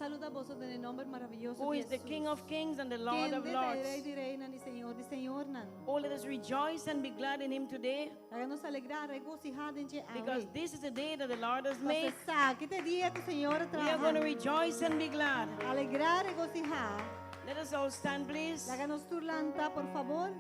Saludá boso den nòmber maravioso who di is the Jesus. King of Kings and the Lord of Kende ta e Rei Lords. di Reinan i Señor di Señornan. Oh, let us rejoice and be glad in Him today, Laga nos alegrá, regosihá den dje because awe. this is the day that the Lord has Paso made. esaki ta e dia ku Señor a We are going to traha. rejoice and be glad. Alegrá, regosihá. Let us all stand, please. Laga nos tur lanta, por fabor.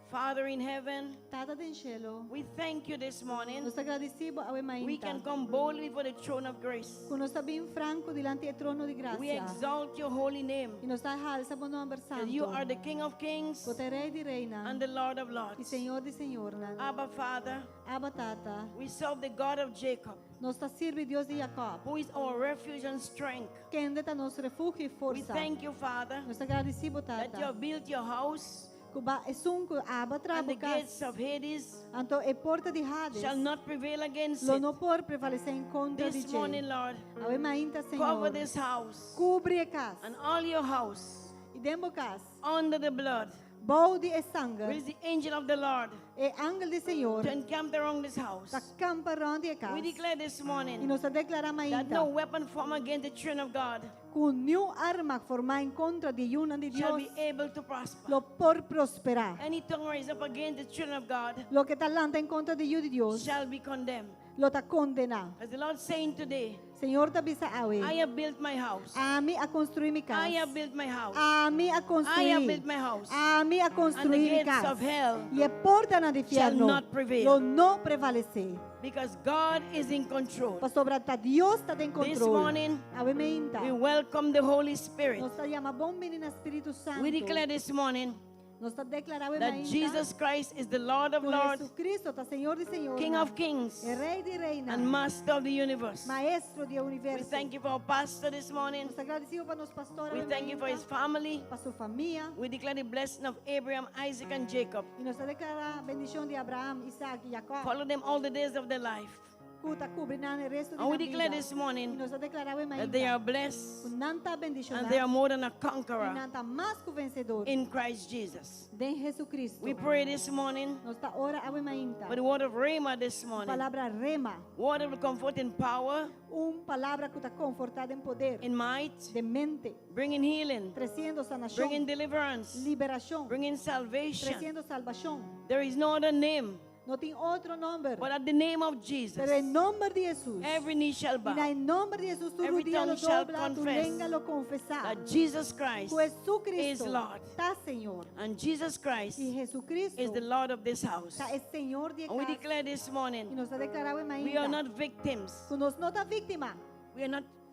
Father in heaven, Tata den shelu. we thank you this morning. Nos ta gradisí bo awe We can mainta. come boldly for the throne of grace. Ku nos ta bin franko dilanti e trono di We grasia. exalt your holy name. I nos ta halsa bo nòmber That you santu. are the King of Kings Bo ta e Rei di Reinan and the Lord of i Lords. Señor di Señornan. Abba, Father, Abba Tata, we serve the God of Jacob, nos ta sirbi Dios di Jacob, who is our refuge and strength. kende ta nos refugio i We forsa. thank you, Father, Nos ta gradisí bo that you Tata, have built your house ku bo ta esun ku a and traha the bo kas. gates of Hades Anto e porta di Hades shall not prevail against lo it. no por prevalesé en kontra di This morning, dje. Lord, Awe mainta, cover Señor, this house kubri e kas and all your house i den bo kas, under the blood. bou di e sanger, Raise the angel of the Lord e angel di Señor to encamp around this house. ta kampa rònt di e We kas. declare this I morning nos ta deklará that mainta no weapon formed against the children of God ku niun arma formá en kontra di yunan di shall Dios be able to prosper. lo por prosperá. Any tongue raised up against the children of God Loke ta lanta en kontra di yu di Dios shall be condemned. lo ta kondená. As the Lord saying today, Señor ta bisa I awe. have built my house. Ami a konstruí mi I kas. have built my house. Ami a I have konstruí. built my house. Ami a And the konstruí mi gates kas. of hell I e portanan di shall fièrnu not prevail. lo no prevalesé. Because God is in control. Pasobra ta Dios ta den This kontrol. morning, Awe mainta. we welcome the Holy Spirit. Nos ta yama bon bini na Spiritu Santu. We declare this morning Nos ta deklará awe that mainta Jesus Christ is the Lord of ku Lords, Jesucristo ta Señor di Señor, King of Kings, e Rei di Reinan, and Master of the universe. Maestro di We universo. thank you for our pastor this morning. Nos ta gradisí pa nos pastor We awe thank you for his mainta, family. pa su famia. We declare the blessing of Abraham, Isaac, and Jacob. I nos ta deklará bendishon di Abraham, Isaac i Jacob. Follow them all the days of their life. Ku ta kubri nan e resto di And we nan declare bida. this morning I nos ta deklará awe that they mainta are blessed ku nan ta bendishoná and they are more than a i conqueror nan ta mas ku vensedó in Christ Jesus. den Jesucristo. We pray this morning Nos ta ora awe mainta. for the word of Rhema this morning. Palabra rema, Word of comfort in power, un palabra ku ta konfortá den poder, in might, den mente, bringing healing, tresiendo sanashon, bringing deliverance, liberashon, bringing salvation. tresiendo salbashon. There is no other name No tin otro nòmber, but at the name of Jesus. pero den nòmber di Jesus. Every knee shall I na bow nòmber di Jesus, tur Every rudia tongue lo shall dobla, tur confess lenga lo konfesá. that Jesus Christ Ku Jesucristo is Lord. ta Señor. And Jesus Christ I Jesucristo is the Lord of this house. ta e Señor di And we kas. declare this I morning nos ta deklará we are mainta not victims. ku nos no ta víktima,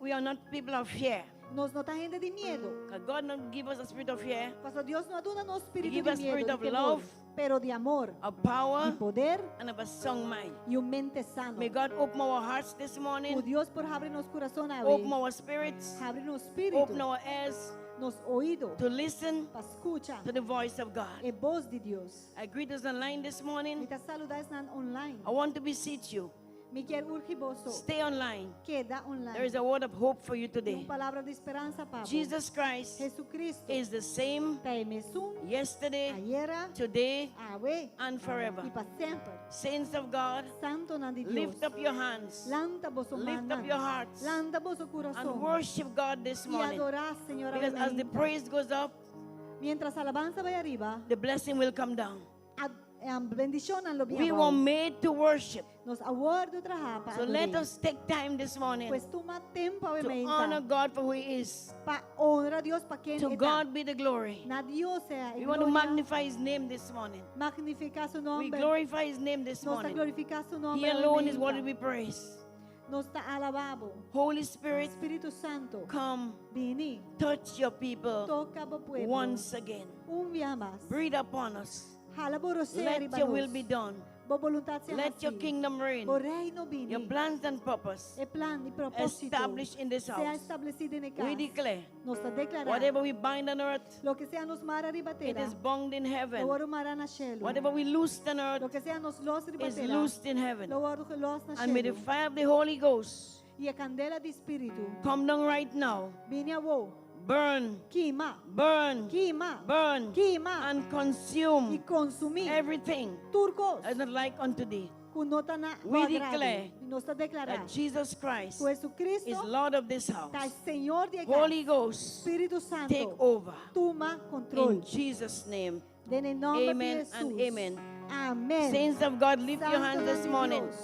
We are not people of fear. nos no ta hende di miedu. Because God not give us a spirit of fear, Paso Dios no a duna nos spiritu give di us miedu, spirit di of temor, love, pero di amor, of power, di poder and of a sound mind. i un mente sano. May God open our hearts this Ku morning, Dios por habri nos kurason open awe, our spirits, habri nos spiritu, open our ears nos oido, to listen pa skucha to the voice of God. e bos di Dios. I greet us online this Mi morning. ta saludá esnan online. I want to beseech you, Mi ke urgi boso, stay online. keda There is online. a word of hope for you Un today. palabra di speransa pa bo. Jesus Christ Jesucristo is the same ta e mesun yesterday, ayera, today, awe and forever. i pa semper. Saints of God, Santonan di Dios. lift up your hands Lanta boso Lift up mannan. your hearts Lanta boso and kurason. worship God this I morning. adorá Señor Because as the awe mainta. praise goes up, Mientras alabansa bai ariba, the blessing will come down. bendishonnan lo We bin were made to worship. Nos a wòrdu trahá pa So let ador'é. us take time this morning Pues tuma tempu to honor mainta God for who He is. pa honra Dios pa ken To e ta. God be the glory. Na Dios sea We want to gloria. magnify His name this morning. Magnifiká su We nòmber. glorify His name this Nos ta morning. glorifiká su nòmber. He alone is worthy to be praised. Nos ta alabá bo. Holy Spirit, Spiritu Santu, come bini, touch your people toka bo pueblo. once again. Un bia mas. Breathe upon us. Hala bo rosea Let riba your will nos. be done. Bo boluntat sea Let your hasí. kingdom reign. Bo reino bini. Your plans and purpose E plan i propósito established in this sea house. establesí den e We kas. declare Nos ta deklará. whatever we bind on earth, Loke sea nos mara riba it tera. is bound in heaven. Lo wòrdu mará na shelu. Whatever we loose on earth Loke sea nos los riba is tera. loosed in heaven. Lo wòrdu los na And may the shelu. fire of the Holy Ghost I e kandela di Spiritu. come down right now. Bini awor. Burn, Kima. burn, Kima. burn, Kima. and I consume konsumí. everything Tur kos. that is not like unto thee. Ku no ta na We bo agrado. declare I nos ta deklará that Jesus Christ ku Jesucristo is Lord of this ta house. Señor di e kas. Holy Ghost, Spiritu Santu, take over. tuma kontrol. In Jesus' name. Den e nòmber di Amen Jesus. and amen. Amèn. Saints of God, lift your hands Santonan this di morning. Dios.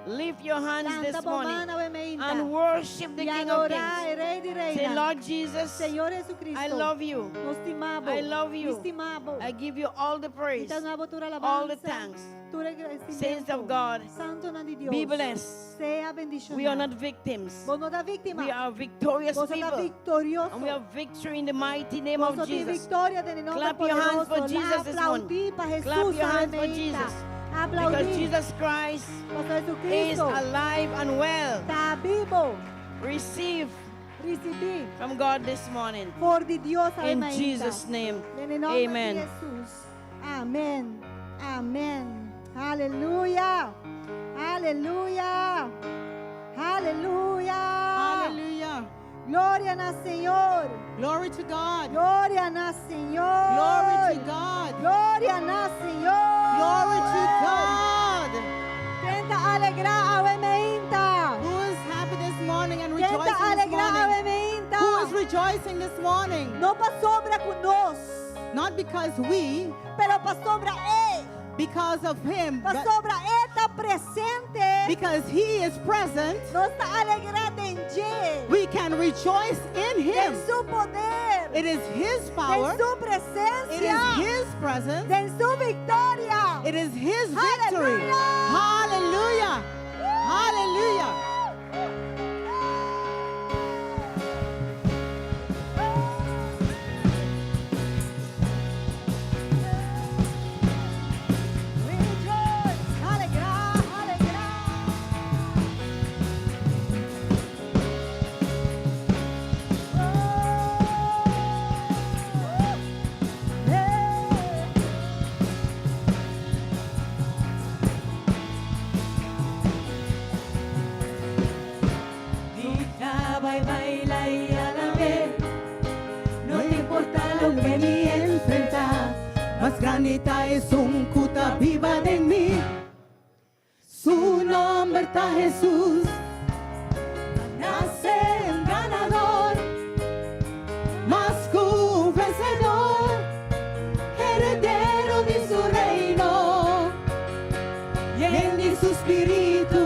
Lift your hands Lanta this bo morning man awe mainta. and worship the I King of adorá e Kings. Rei di Say, Reinan. Lord Jesus, Señor Jesucristo. I love you. Nos stima bo. I love you. Mi stima bo. I give you all the praise, Mi ta duna bo tur alabansa. all the thanks. Tur agradesimentu. Saints of God, Santonan di Dios. Be blessed. Sea bendishoná. We are not victims. Bo no ta víktima. We are victorious Boso ta people. viktorioso. And we have victory in the mighty name of Boso tin Jesus. viktoria den nòmber Clap your hands for poderoso. Jesus this morning. Aploudí pa Jesus. Clap your hands for awe mainta. Jesus. Aploudí. Because Jesus Christ Pasobra is Jesucristo alive and well. ta bibu. Receive Risibí from God this morning. for di Dios awe In mainta. Jesus' name. Den nòmber di Amen. Jesus. Amèn. Amèn. Aleluya. Aleluya. Aleluya. Hallelujah. Gloria na Señor. Glory to God. Gloria na Señor. Glory to God. Gloria na Señor. Glory to God. Ken ta alegrá awe mainta? Who is happy this morning and Ken ta rejoicing this alegrá morning? awe mainta? Who is rejoicing this morning? No pasobra ku nos, Not because we, pero pasobra E. because of him, but Pasobra E ta presente. because he is present, Nos ta alegrá den dje. we can rejoice in him. Den su poder. It is his power. Den su It presensia. is his presence. Den su viktoria. It is his victory. Hallelujah. Hallelujah. Hallelujah. Rejoice. Alegrá, alegrá. Oh. Hey. Grita, bai, baila y alabe. No te importa lo que mi enfrenta, Mas grandi ta esun ku ta biba den mi. Su nòmber ta Jesus. Nase un ganadó, mas ku vensedó, heredero di su reino, yen di su spiritu.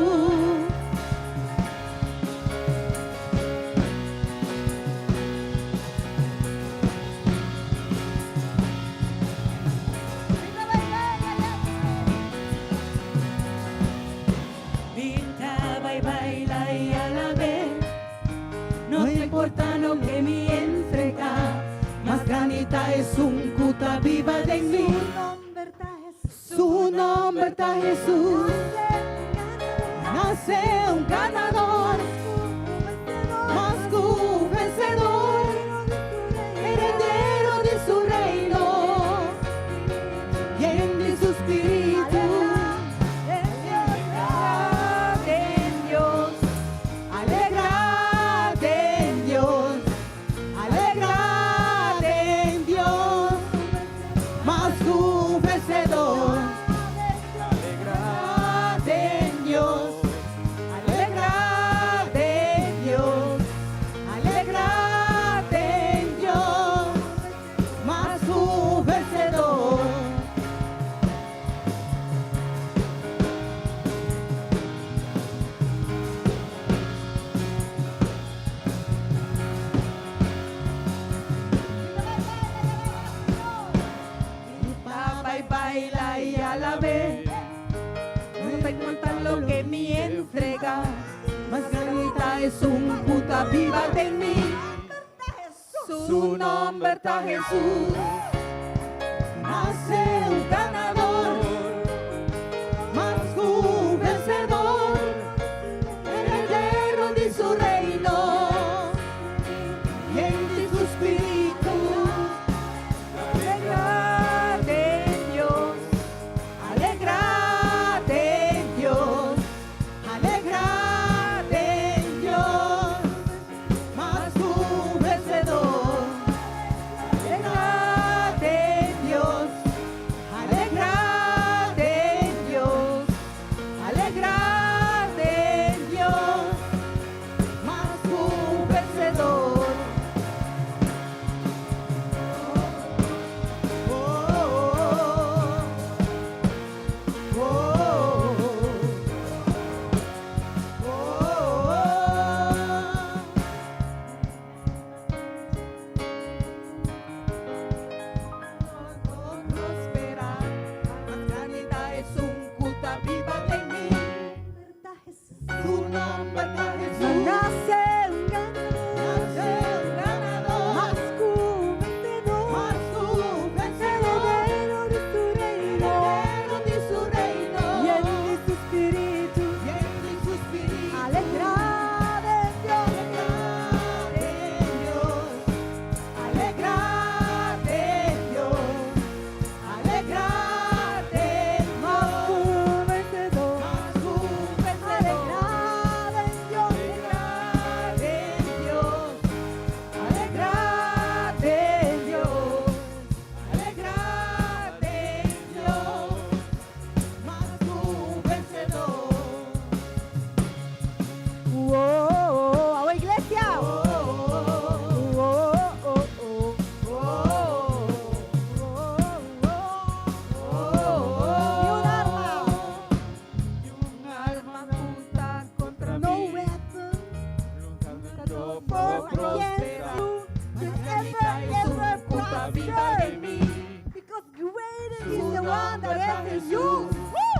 Grita, bai, baila y alabe. No te importa lo que mi enfrenta, Mas grandi ta esun ku ta biba den mi. Su nòmber ta Jesus. Su nòmber ta Jesus. Nase un ganadó, mas ku vensedó, heredero di su reino, yen di su spiritu. En Dios, Alegrá den Dios, alegrá den Dios, mas ku vensedó. Alegrá den Dios, alegrá den Dios, alegrá den Dios, mas ku vensedó. Bai, baila y alabe. No te importa lo que mi entrega, Mas grandi ta esun ku ta biba den mi. Su nòmber ta Jesus. Nase un ganadó, mas ku vensedó, heredero di su reino, yen di su spiritu. Alegrá den Dios, Alegrá den Dios, alegrá den Dios, mas ku vensedó. Alegrá den Dios, Nòmber ta Jesus. Nase un ganadó. Nase un ganadó. Mas ku vensedó. Mas ku vensedó. Heredero di su reino. Heredero di su reino. Yen di su spiritu. Yen di su spiritu. Alegrá den Dios. Alegrá den Dios. Alegrá den Dios. Alegrá den Mas Dios. ku vensedó. Mas ku vensedó. Alegrá den Dios. Alegrá den Dios. Alegrá den Dios. Alegrá den Dios. Mas ku vensedó. Oh, oh, iglesia. Oh, Oh, oh, oh. oh, Oh, oh. Ni un arma. Ni un arma junta contra No mí. weapon No formed against you will ever, ever prosper. Because greater is the one that is in you. Woo!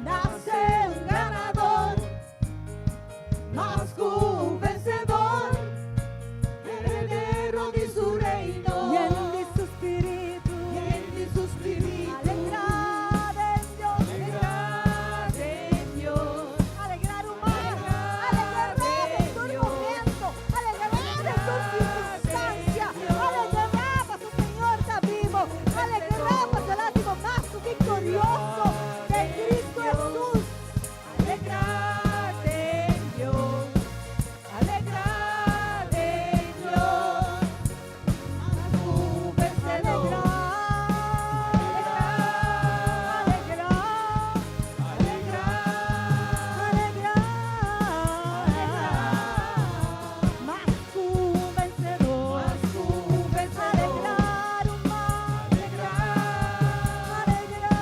Nace un ganador, mas ku un vensedó, heredero di su reino. Yen di su spiritu. Yen di su spiritu. Alegrá den Dios. Alegrá den Dios. Alegrá ruman. Alegrá den tur momento. Alegrá den tur sirkunstansia. Alegrá pasobra Señor ta bibu. Alegrá pasobra El a hasi bo mas viktorioso den Kristu Jesus. Alegrá den Dios. Alegrá den Dios. Mas ku vensedó. Alegrá. Alegrá. Alegrá. Alegrá. Mas ku vensedó. Mas ku vensedó. Alegrá, ruman. Alegrá. Alegrá.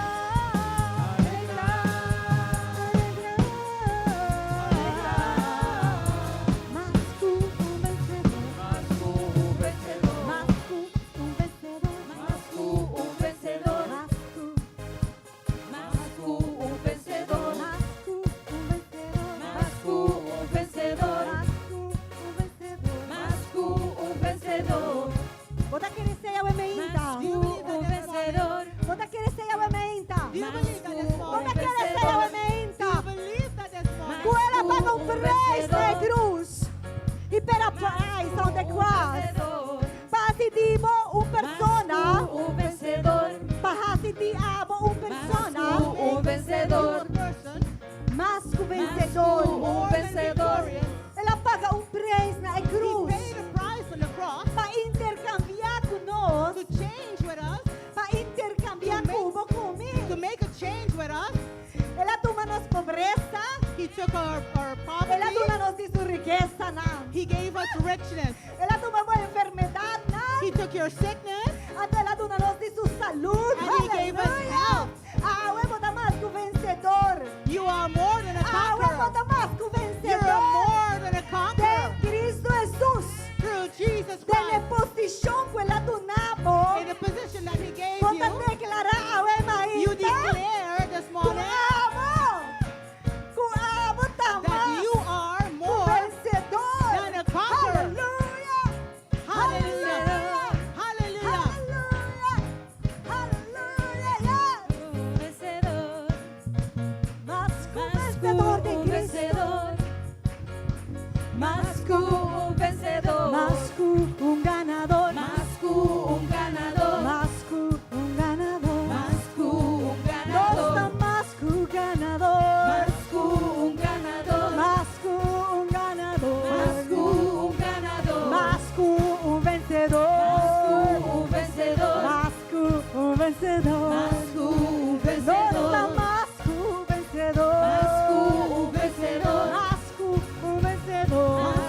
Alegrá. Alegrá. Mas ku un vensedó. Mas ku vensedó. Mas ku un vensedó. Mas ku un vensedó. Mas ku, Mas ku un vensedó. mas ku un vensedó. Mas ku un vensedó. Mas ku un vensedó. Mas ku un vensedó. Bo ta kere esei awe mainta. Mas ku un vensedor. Bo ta kere esei awe mainta. Mas ku Bo ta un kere esei awe vensedor. mainta. Believe that this morning. Ku El a paga un preis na krus. He paid a price on the cross. Pa hasi di bo un persona. Mas ku un vensedor. Pa hasi di abo un persona. Mas ku un vensedor. Person, Mas ku Mas vensedor. ku un vensedor. El a paga un preis na he krus. paid a price on the cross Pa interkambiá ku nos. to change with us, Pa interkambiá ku bo ku mi. to make a change with us. El a tuma nos pobresa. He took our El a poverty. duna nos di su rikesanan. He gave us richness. El a tuma bo enfermedatnan. He took your sickness Anto el a duna nos di su salú. And he gave us Aleluya. health. Awe bo ta mas ku vensedó. You are more than a Awe conqueror. bo ta mas ku You vensedó. are more than a conqueror. Den Kristu Jesus. Through Jesus Den e Christ. posishon ku El a duna bo. In the position that he gave Bo ta you, deklará awe you mainta. declare this Ku morning abo. Ku abo that ta mas you are ku more vensedó. than a conqueror. Aleluya. Hallelujah. Hallelujah. Aleluya. Aleluya. Yes. Un vensedor. Mas ku Mas vensedor ku de un Kristu. vensedor. Mas ku un vensedor. Mas ku un ganadó. Mas ku un ganadó. Mas ku un ganadó. Mas ku un Nos ganadó. ta mas ku ganadó. Mas ku un ganadó. Mas ku un ganadó. Mas ku un ganadó. Mas ku un vensedó. Mas ku un vensedor. Mas ku un vensedó. Mas ku un Nos vensedor. ta mas ku vensedó. Mas ku un vensedor. Mas ku un vensedó. Mas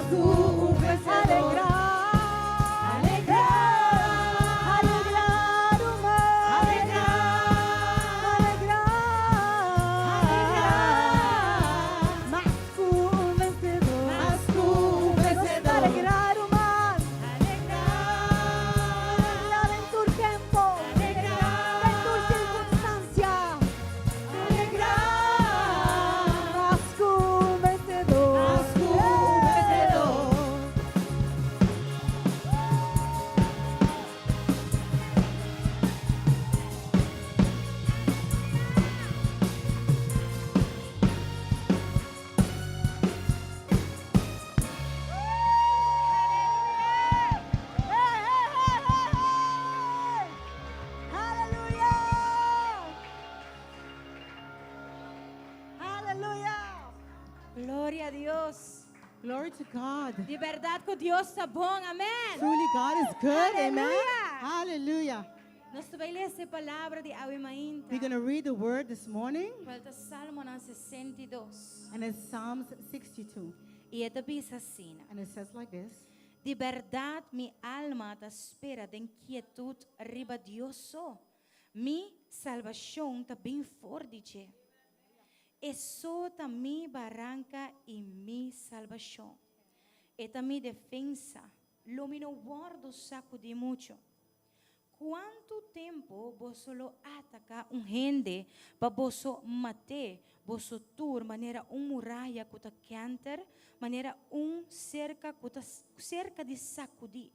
Gloria na Dios. Glory to God. Di berdat ku Dios ta bon, amèn. Truly, God is good. Amen. Hallelujah. Hallelujah. Nos ta bai lesa e palabra di awe mainta. We're going to read the word this morning, Kual ta Salmo 62. And it's Psalms 62. I e ta bisa asina. And it says like this. Di berdat mi alma ta spera den kietut riba Dios so. Mi salbashon ta bin for di dje. E so ta mi baranka i mi salbashon. E ta mi defensa. Lo mi no wòrdu sakudí muchu. Kuantu tempu boso lo ataká un hende pa boso mat'é, boso tur manera un muraya ku ta kènter, manera un serka ku ta serka di sakudí?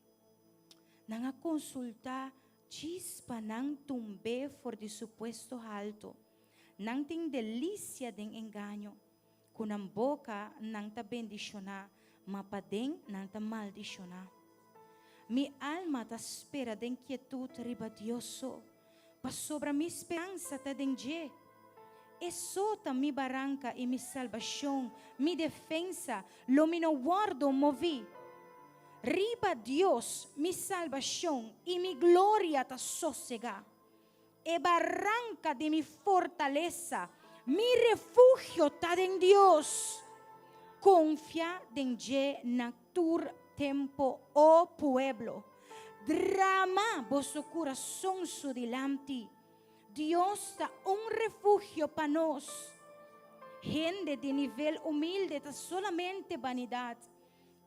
Nan a konsultá djis pa nan tumb'é for di su puesto haltu. Nan tin delisia den engaño. Ku nan boka nan ta bendishoná, ma paden nan ta maldishoná. Mi alma ta spera den kietut riba Dios so, pasobra mi speransa ta den dje. E so ta mi baranka i mi salbashon, mi defensa, lo mi no wòrdu moví. Riba Dios mi salbashon i mi gloria ta sosegá. E baranka di mi fortalesa, mi refugio ta den Dios. Konfia den dje na tur tempu, o pueblo. Drama boso kurason su dilanti. Dios ta un refugio pa nos. Hende di nivel humilde ta solamente banidat,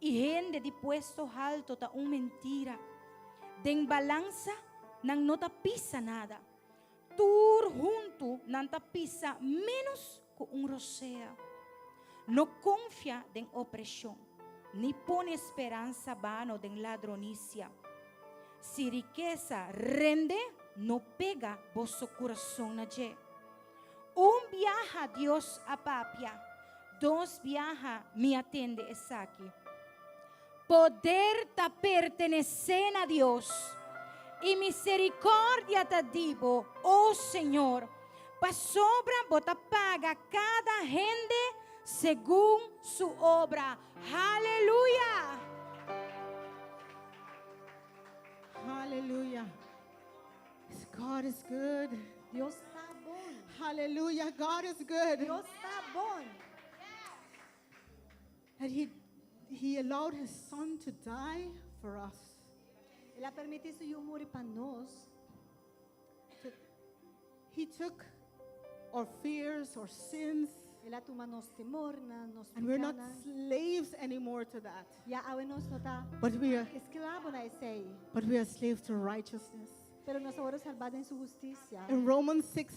i hende di puesto halto ta un mentira. Den balansa nan no ta pisa nada. Tur huntu nan ta pisa ménos ku un rosea. No konfia den opreshon, ni pone speransa bano den ladronisia. Si rikesa rende, no pega boso kurason na dje. Un biaha Dios a papia, dos biaha mi a tende esaki. Poder ta pertenesé na Dios, i miserikòrdia ta di bo, o Señor, pasobra bo ta paga kada hende segun su obra. Haleluya! Hallelujah. God is good. Dios ta bon. Hallelujah. God is good. Dios ta bon. That He allowed His Son to die for us. El a permití su yu muri pa nos. He took our fears, our sins, El a tuma nos temornan, nos and we're not pikánan. Slaves anymore to that. Ya awe nos no ta esklabo na esei. But we are slaves to righteousness. Pero nos a wòrdu salbá den su hustisia. And Romans 6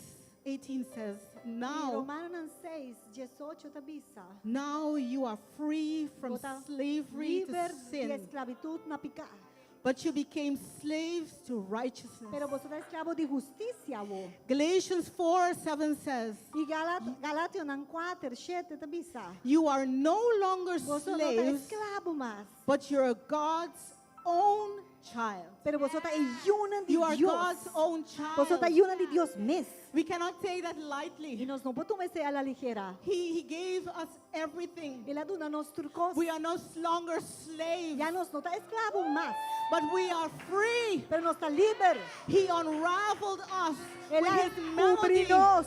18 says, I Now, Romanonan 6, 18 ta bisa. Now you are free from Bo ta slavery to liber di sin, esklabitut na piká. But you became slaves to righteousness. Pero boso ta esklabo di hustisia awor. Galatians 4 7 says, I Galat, Galationan 4, 7 ta bisa. You are no longer Boso no ta slaves, esklabo mas. But you're God's own child. Pero boso ta e yunan di You are Dios. God's own Boso ta child. yunan di Dios mes. We cannot say that I lightly. nos no por tuma esei a la ligera. He gave us everything. El a duna nos tur kos. We are no longer slaves, Ya nos no ta esklabo mas. But we are free. Pero nos ta liber. He unraveled us El with a His melody. kubri nos.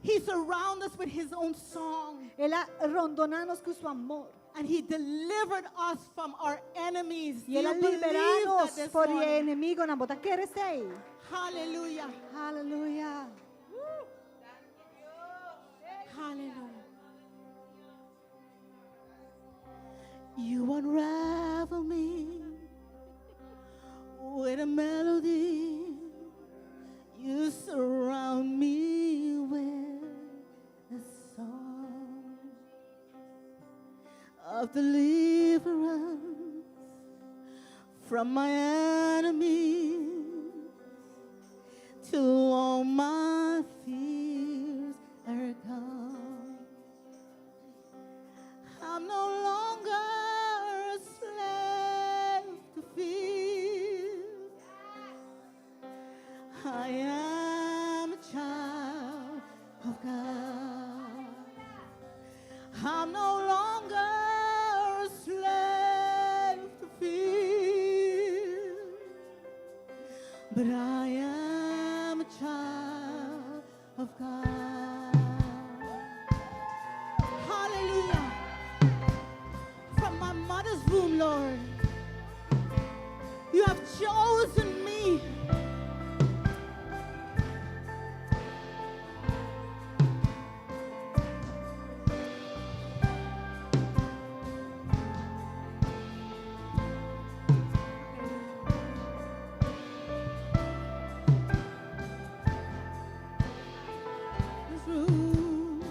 He surrounded us with His own song. El a rondoná nos ku su amor. And He delivered us from our enemies. I Do el a you believe liberá that nos this for di morning? enemigunan. Bo ta kere esei. Hallelujah. Hallelujah. Hallelujah. You unravel me with a melody. You surround me with a song of deliverance from my enemies till all my fears are gone. I'm no longer a slave to fear. I am a child of God. I'm no longer a slave to fear, but I am a child of God. Hallelujah. From my mother's womb, Lord, you have chosen me. This room,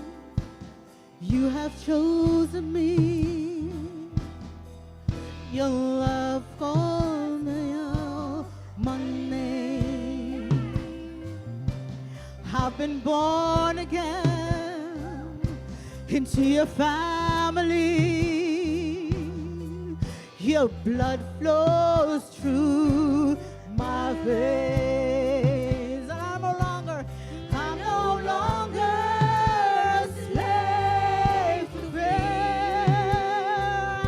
You have chosen me. Your love called me out my name. I've been born again into your family. Your blood flows through my veins. And I'm no longer a slave to fear.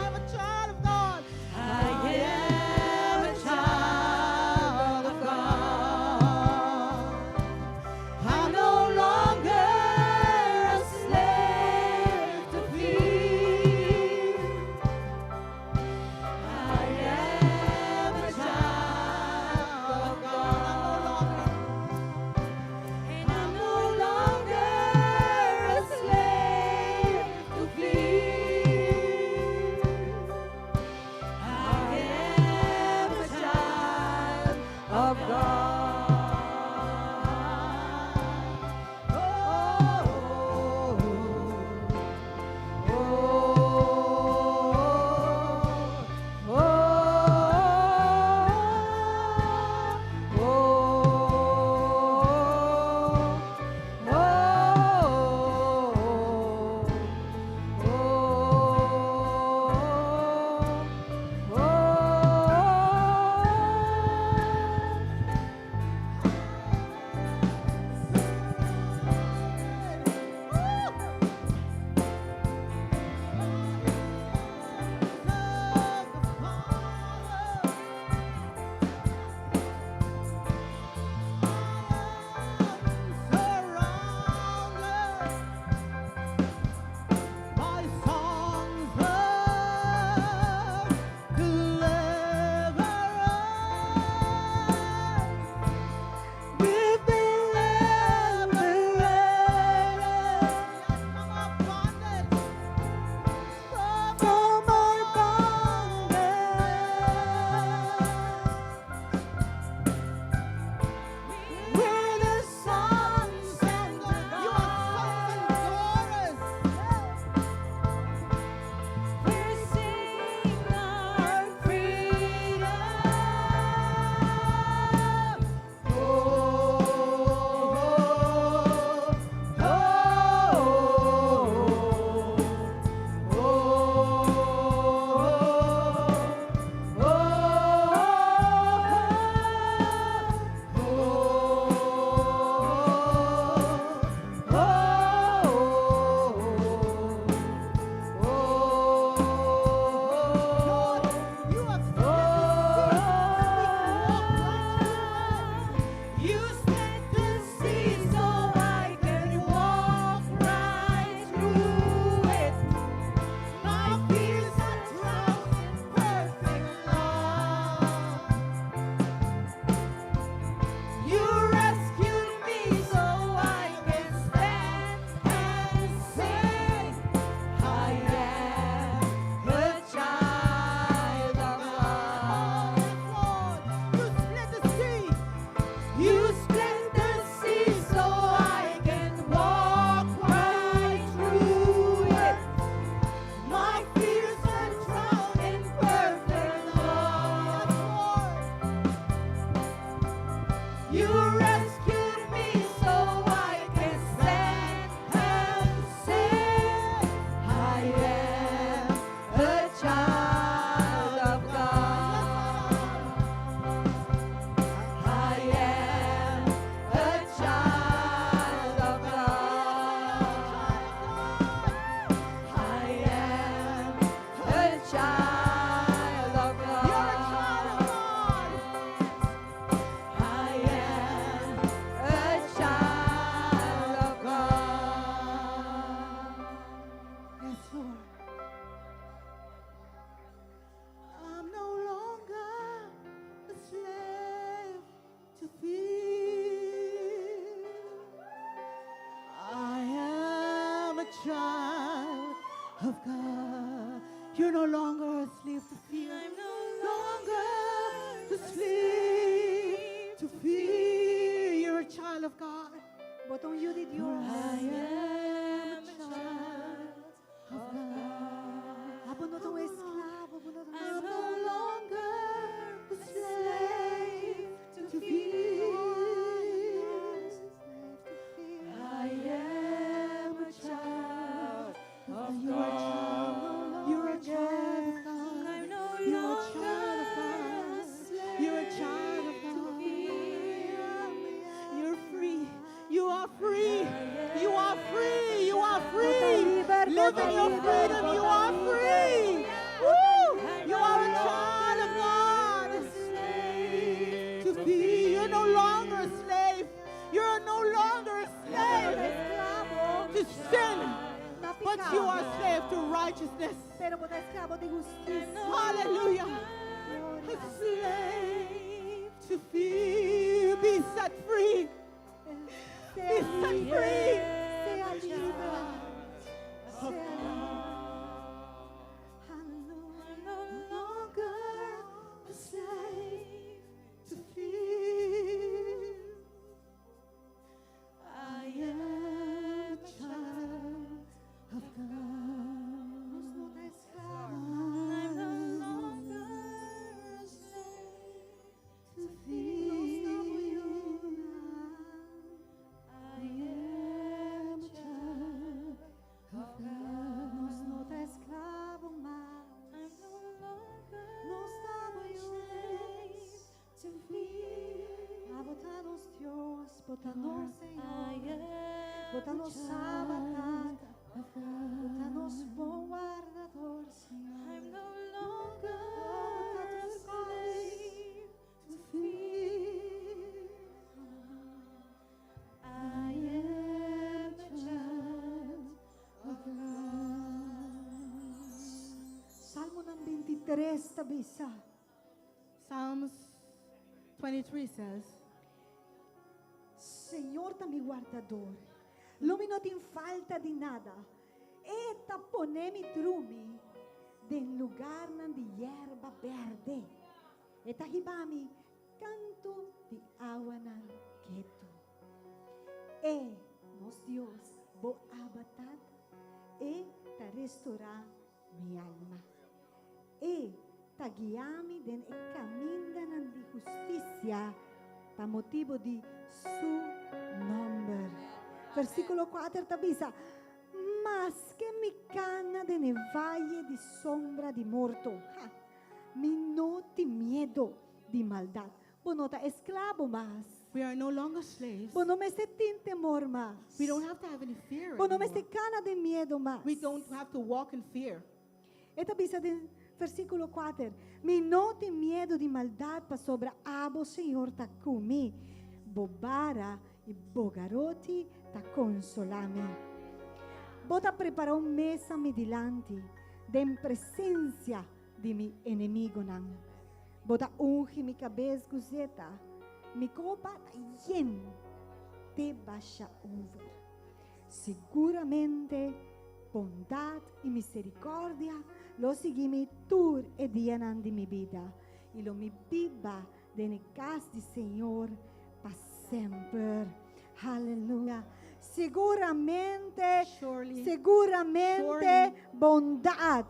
I'm a child of God. I am a child of God. I'm no longer a slave to fear. I am a child of God. Lord. I'm no longer a slave to fear. I am a child of God. You're no longer a slave to fear. I'm no longer a slave to fear. You're a child of God. Bo ta un yu di Dios. I am a child of God. Abo no ta un esklabo, bo no ta un I'm no longer a slave to fear. I am a child of You are a child. You're a child of God. I'm no You're a child of longer God. a slave You're a child of to God. fear. You're free. You are free. You are free. You are free. Liber, Live in your liber, freedom. You are free. Woo! You are a child of God. To be. You're no longer a slave. You're no longer a slave Esklabo. to sin, Na but you are a slave to righteousness. Pero bo ta esklabo di hustisia. Hallelujah. A slave to fear. Be set free. Be set free. Sea liber. Sea liber. Hallelujah. I'm no longer a slave to fear. I am a child of God. Nos no ta esklabo. I'm no longer a slave To fear. I am a child of God. Nos no ta esklabo mas. I'm no longer Nos ta a slave to fear. Abo ta nos Dios, bo ta nos Señor. I am Bo ta nos a child Abba, Of God. Bo ta nos bon wardador, Señor. I'm no longer Oh, a slave To fear. I am a child Of God. Salmo 23 ta bisa. Psalms 23 says, Señor ta mi wardador. Lo mi no tin falta di nada. E ta pone mi drumi den lugarnan di yerba berde. E ta hiba mi kantu di awanan ketu. E nos Dios bo Abba Tata. E ta restourá mi alma. E ta guia mi den e kamindanan di hustisia pa motibu di su nòmber. Versíkulo 4 ta bisa, maske mi kana den vaye di sombra di morto, ha, mi no tin miedu di maldat. Bo no ta esklabo mas. We are no longer slaves. Bo no mester tin temor mas. We don't have to have any fear Bo no anymore. mester kana den miedu mas. We don't have to walk in fear. E ta bisa den versíkulo 4. Mi no tin miedu di maldat pasobra abo Señor ta ku mi. Bo bara i bo garoti ta konsolá mi. Bo ta prepará un mesa mi dilanti, den presensia di mi enemigunan. Bo ta ungi mi kabes ku zeta, mi kopa ta yen te basha over. Siguramente bondat i miserikòrdia lo sigui mi tur e dianan di mi bida i lo mi biba den kas di Señor pa semper. Aleluya. Siguramente, Surely, siguramente surely, bondat,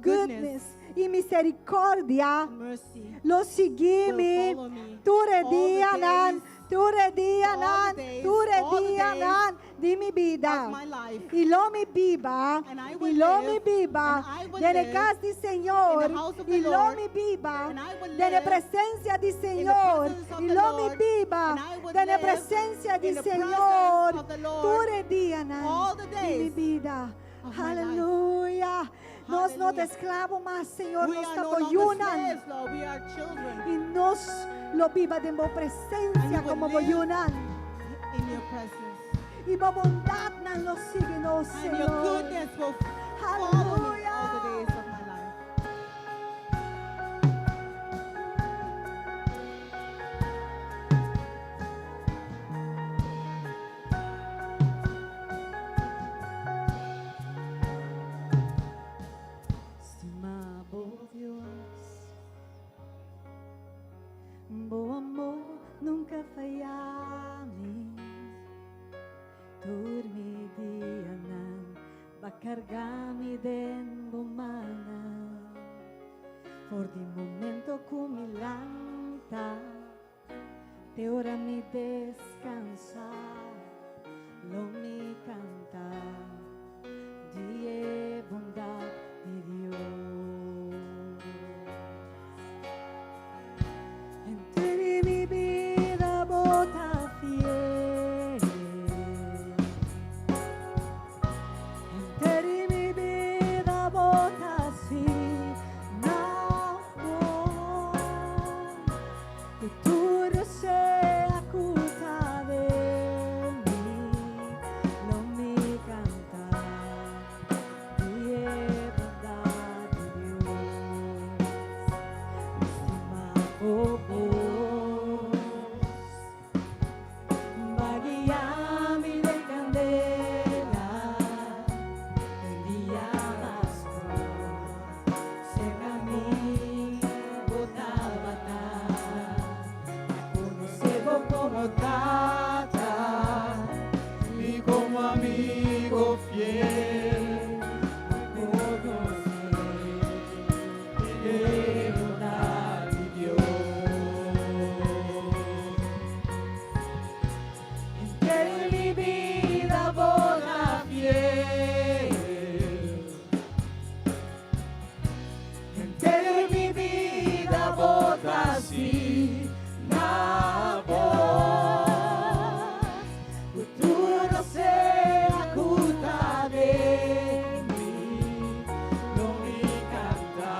goodness goodness, i miserikòrdia and mercy lo sigui will mi follow me tur all the dianan, days tur dianan, all the days, tur all the dianan di mi bida. of my life. I lo mi biba, And I i will lo mi live, biba, and I will den live kas di Señor, in the house of the i lo Lord, mi biba, and I will den live presensia di in the Señor, presence of i the lo mi Lord, biba, and I will den live presensia di in the presence Señor, of the Lord tur dianan all the di mi days bida. of my life. Aleluya. Nos no ta Hallelujah. esklabo mas, Señor, We nos are ta no longer yunan. slaves, Lord. We are children I nos lo biba den bo presensia And we will komo bo live yunan. in your presence. I bo bondatnan lo sigui nos, And your Señor. goodness will Follow me all the days of my life. Stima bo Dios, bo amor nunca faya mi. Tur mi dianan, b'a carga mi den bo mannan. For di momento cu mi lanta, te ora mi descansa, lo mi canta di e bondad di Dios. Henter mi bida bo ta fiel. Henter mi bida bo ta asina bon. Cu tur sea cu ta den mi, lo mi canta di e bondad di Dios. Stima bo bos, B'a guia mi den candela, den dia mas scur, cerca mi bo tabata, conoce bo como tata y como amigo fiel. Conoce e bondad di Dios. Henter mi bida bo ta fiel. Henter mi bida bo ta asina bon. Futuro sea cu ta den mi, lo mi canta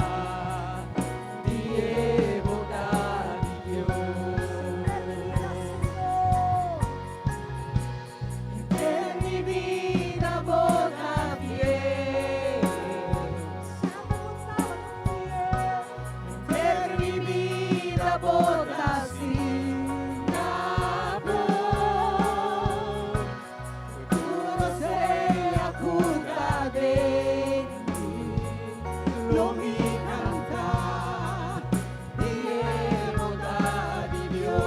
di e bondad di Dios. Henter mi bida bo ta fiel. Henter mi bida bo ta asina bon. Futuro sea cu ta den mi, lo mi canta di e bondad di Dios.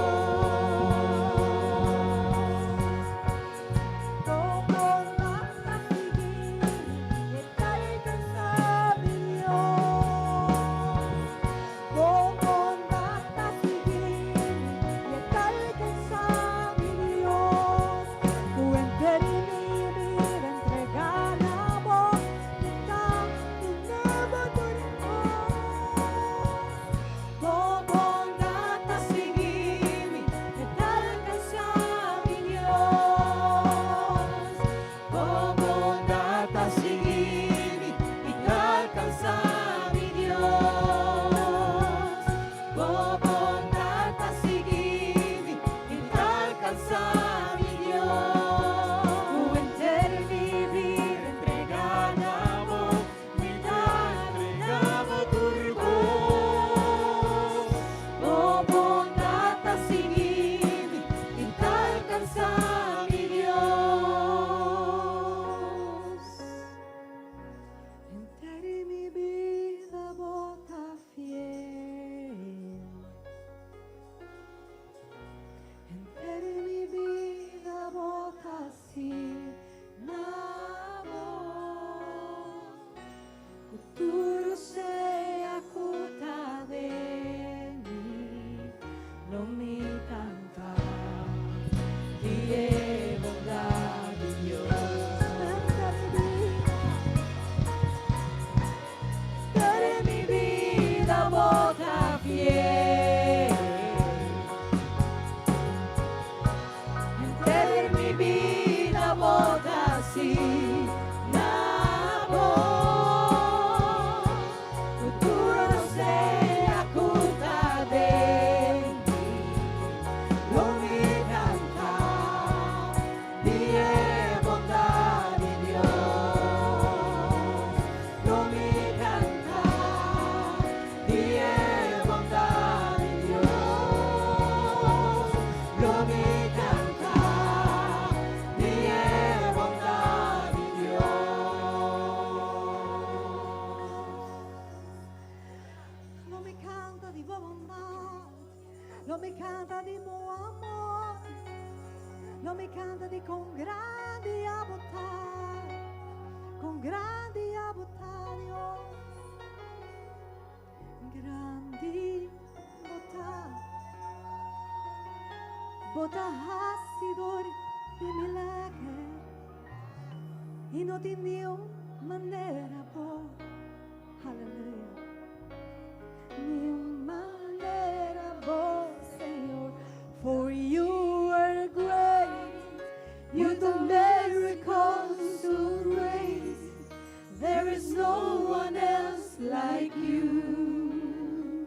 Bo bondad ta sigui mi, ta alcansa mi Dios. Bo bondad ta sigui mi, ta alcansa mi Dios. Henter mi bida entrega na bo, mi ta duna tur Bo bondad ta sigui mi, ta alcansa mi Dios. Bo bondad ta sigui mi, ta alcansa mi Dios. Bo bondad ta sigui mi, ta alcansa mi Dios. Henter mi bida Entrega na bo, mi ta entrega tur cos. Bo bondad ta sigui mi, ta alcansa mi Dios. Henter mi bida bo ta fiel. Henter mi bida bo ta asina bon. Futuro sea cu ta den mi, lo mi canta di e bondad di Dios. Henter mi bida bo ta fiel. Henter mi bida bo ta asina bon. Lo mi canta di bo amor. Lo mi canta di con grandi abo ta. Con grandi abo ta, Dios. Grandi bo ta. Bo ta hacidor di milager. Y no tin ningun manera bo. Aleluya. Ningun manera bo, Señor. For you are great. You do miracles so great. There is no one else like you.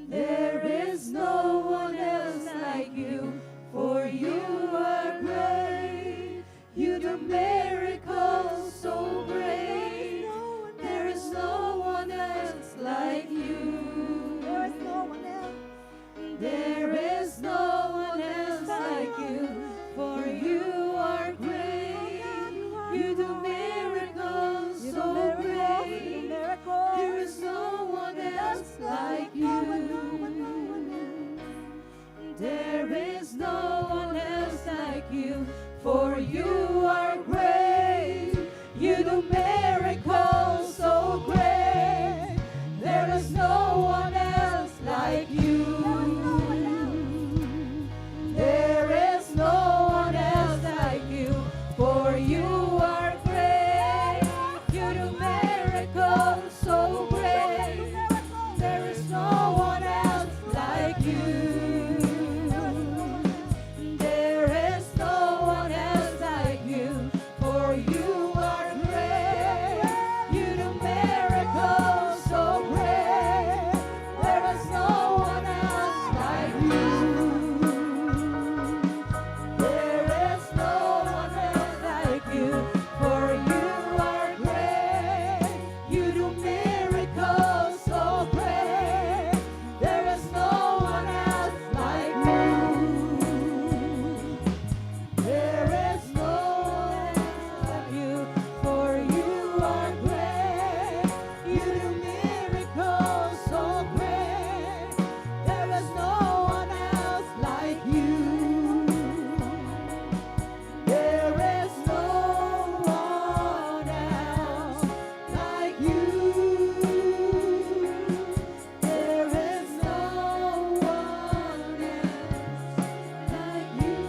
There is no one else like you, for you are great. You do miracles so great. There is no one else like you. There is no one else. There is no one else like you, for you are great. You do miracles so great. There is no one else like you. There is no one else like you, for you are great. You do miracles so great. There is no one else like you. There is no one else like you, for you are great. You do miracles so great. There is no one else like you. There is no one else like you, for you are great. You do miracles so great. There is no one else like you. There is no one else like you, for you are great. You do miracles so great. There is no one else like you. There is no one else like you, for you are great. You do miracles so great. There is no one else like you. There is no one else like you. There is no one else like you.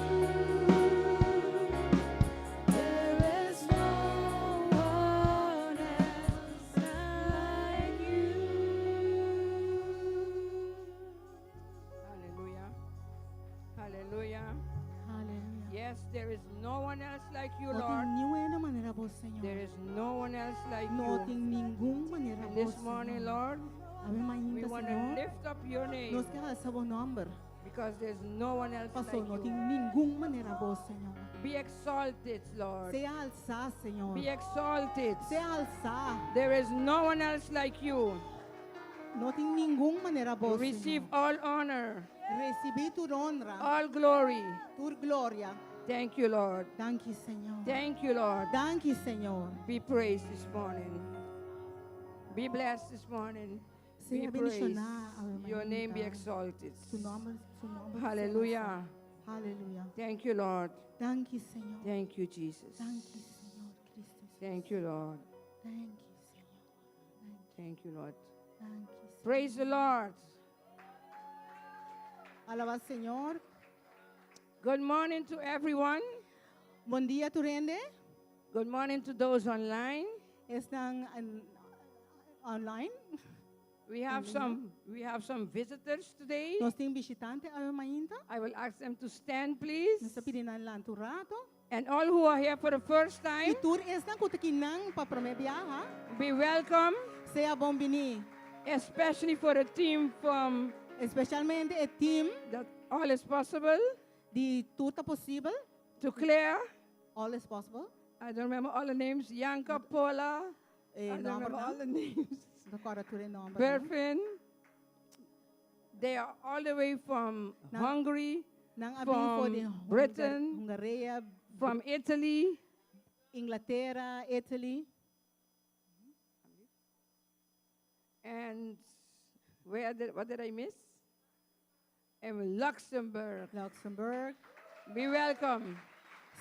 There is no one else like you. Hallelujah. Hallelujah. Aleluya. Yes, there is no one else like you, No Lord. tin ningun manera bo, Señor. There is no one else like No you. tin ningun manera And bo, this morning, Señor. Lord, Awe we mainta, want to Señor. lift up your name Nos ke halsa bo nòmber. because there's no one else Pasó, like no you. tin ningun manera bo, Señor. Be exalted, Lord. Sea halsá, Señor. Be exalted. Sea halsá. There is no one else like you. No tin ningun manera bo, Receive Señor. all honor, Risibí tur honra, all glory. tur gloria. Thank you, Lord. Danki, Señor. Thank you, Lord. Danki, Señor. Be praised this morning. Be blessed this morning. Be Sea praised. bendishoná, awe Your name be mainta. exalted. Su nòmber, su nòmber. sea Hallelujah. halsá. Aleluya. Thank you, Lord. Danki, Señor. Thank you, Jesus. Danki, Señor Kristu. Thank you, Lord. Thank you, Señor. Thank you, Lord. Thank you, Señor. Praise the Lord. Alabá Señor. Good morning to everyone. Bon dia, tur hende. Good morning to those online. Esnan online. We have some visitors today. Nos tin bishitante awe mainta. I will ask them to stand, please. Nos ta pidi nan lanta un ratu. And all who are here for the first I time, tur esnan ku t'akinan pa promé biaha. Be welcome, Sea bon biní. Especially for the team from Espesialmente e team that All Is Possible, di Tur Ta Posibel. To Claire. All is possible. I don't remember all the names. Yanka, Paula. Eh, I don't remember nòmber, all the names. No ta kòrda tur e nòmber. Berfin. They are all the way from Hungary, Nan a bin for di from Britain, Hungaria, from Italy, Inglatera, Italy. And what did I miss? In Luxembourg. Luxembourg. Be welcome.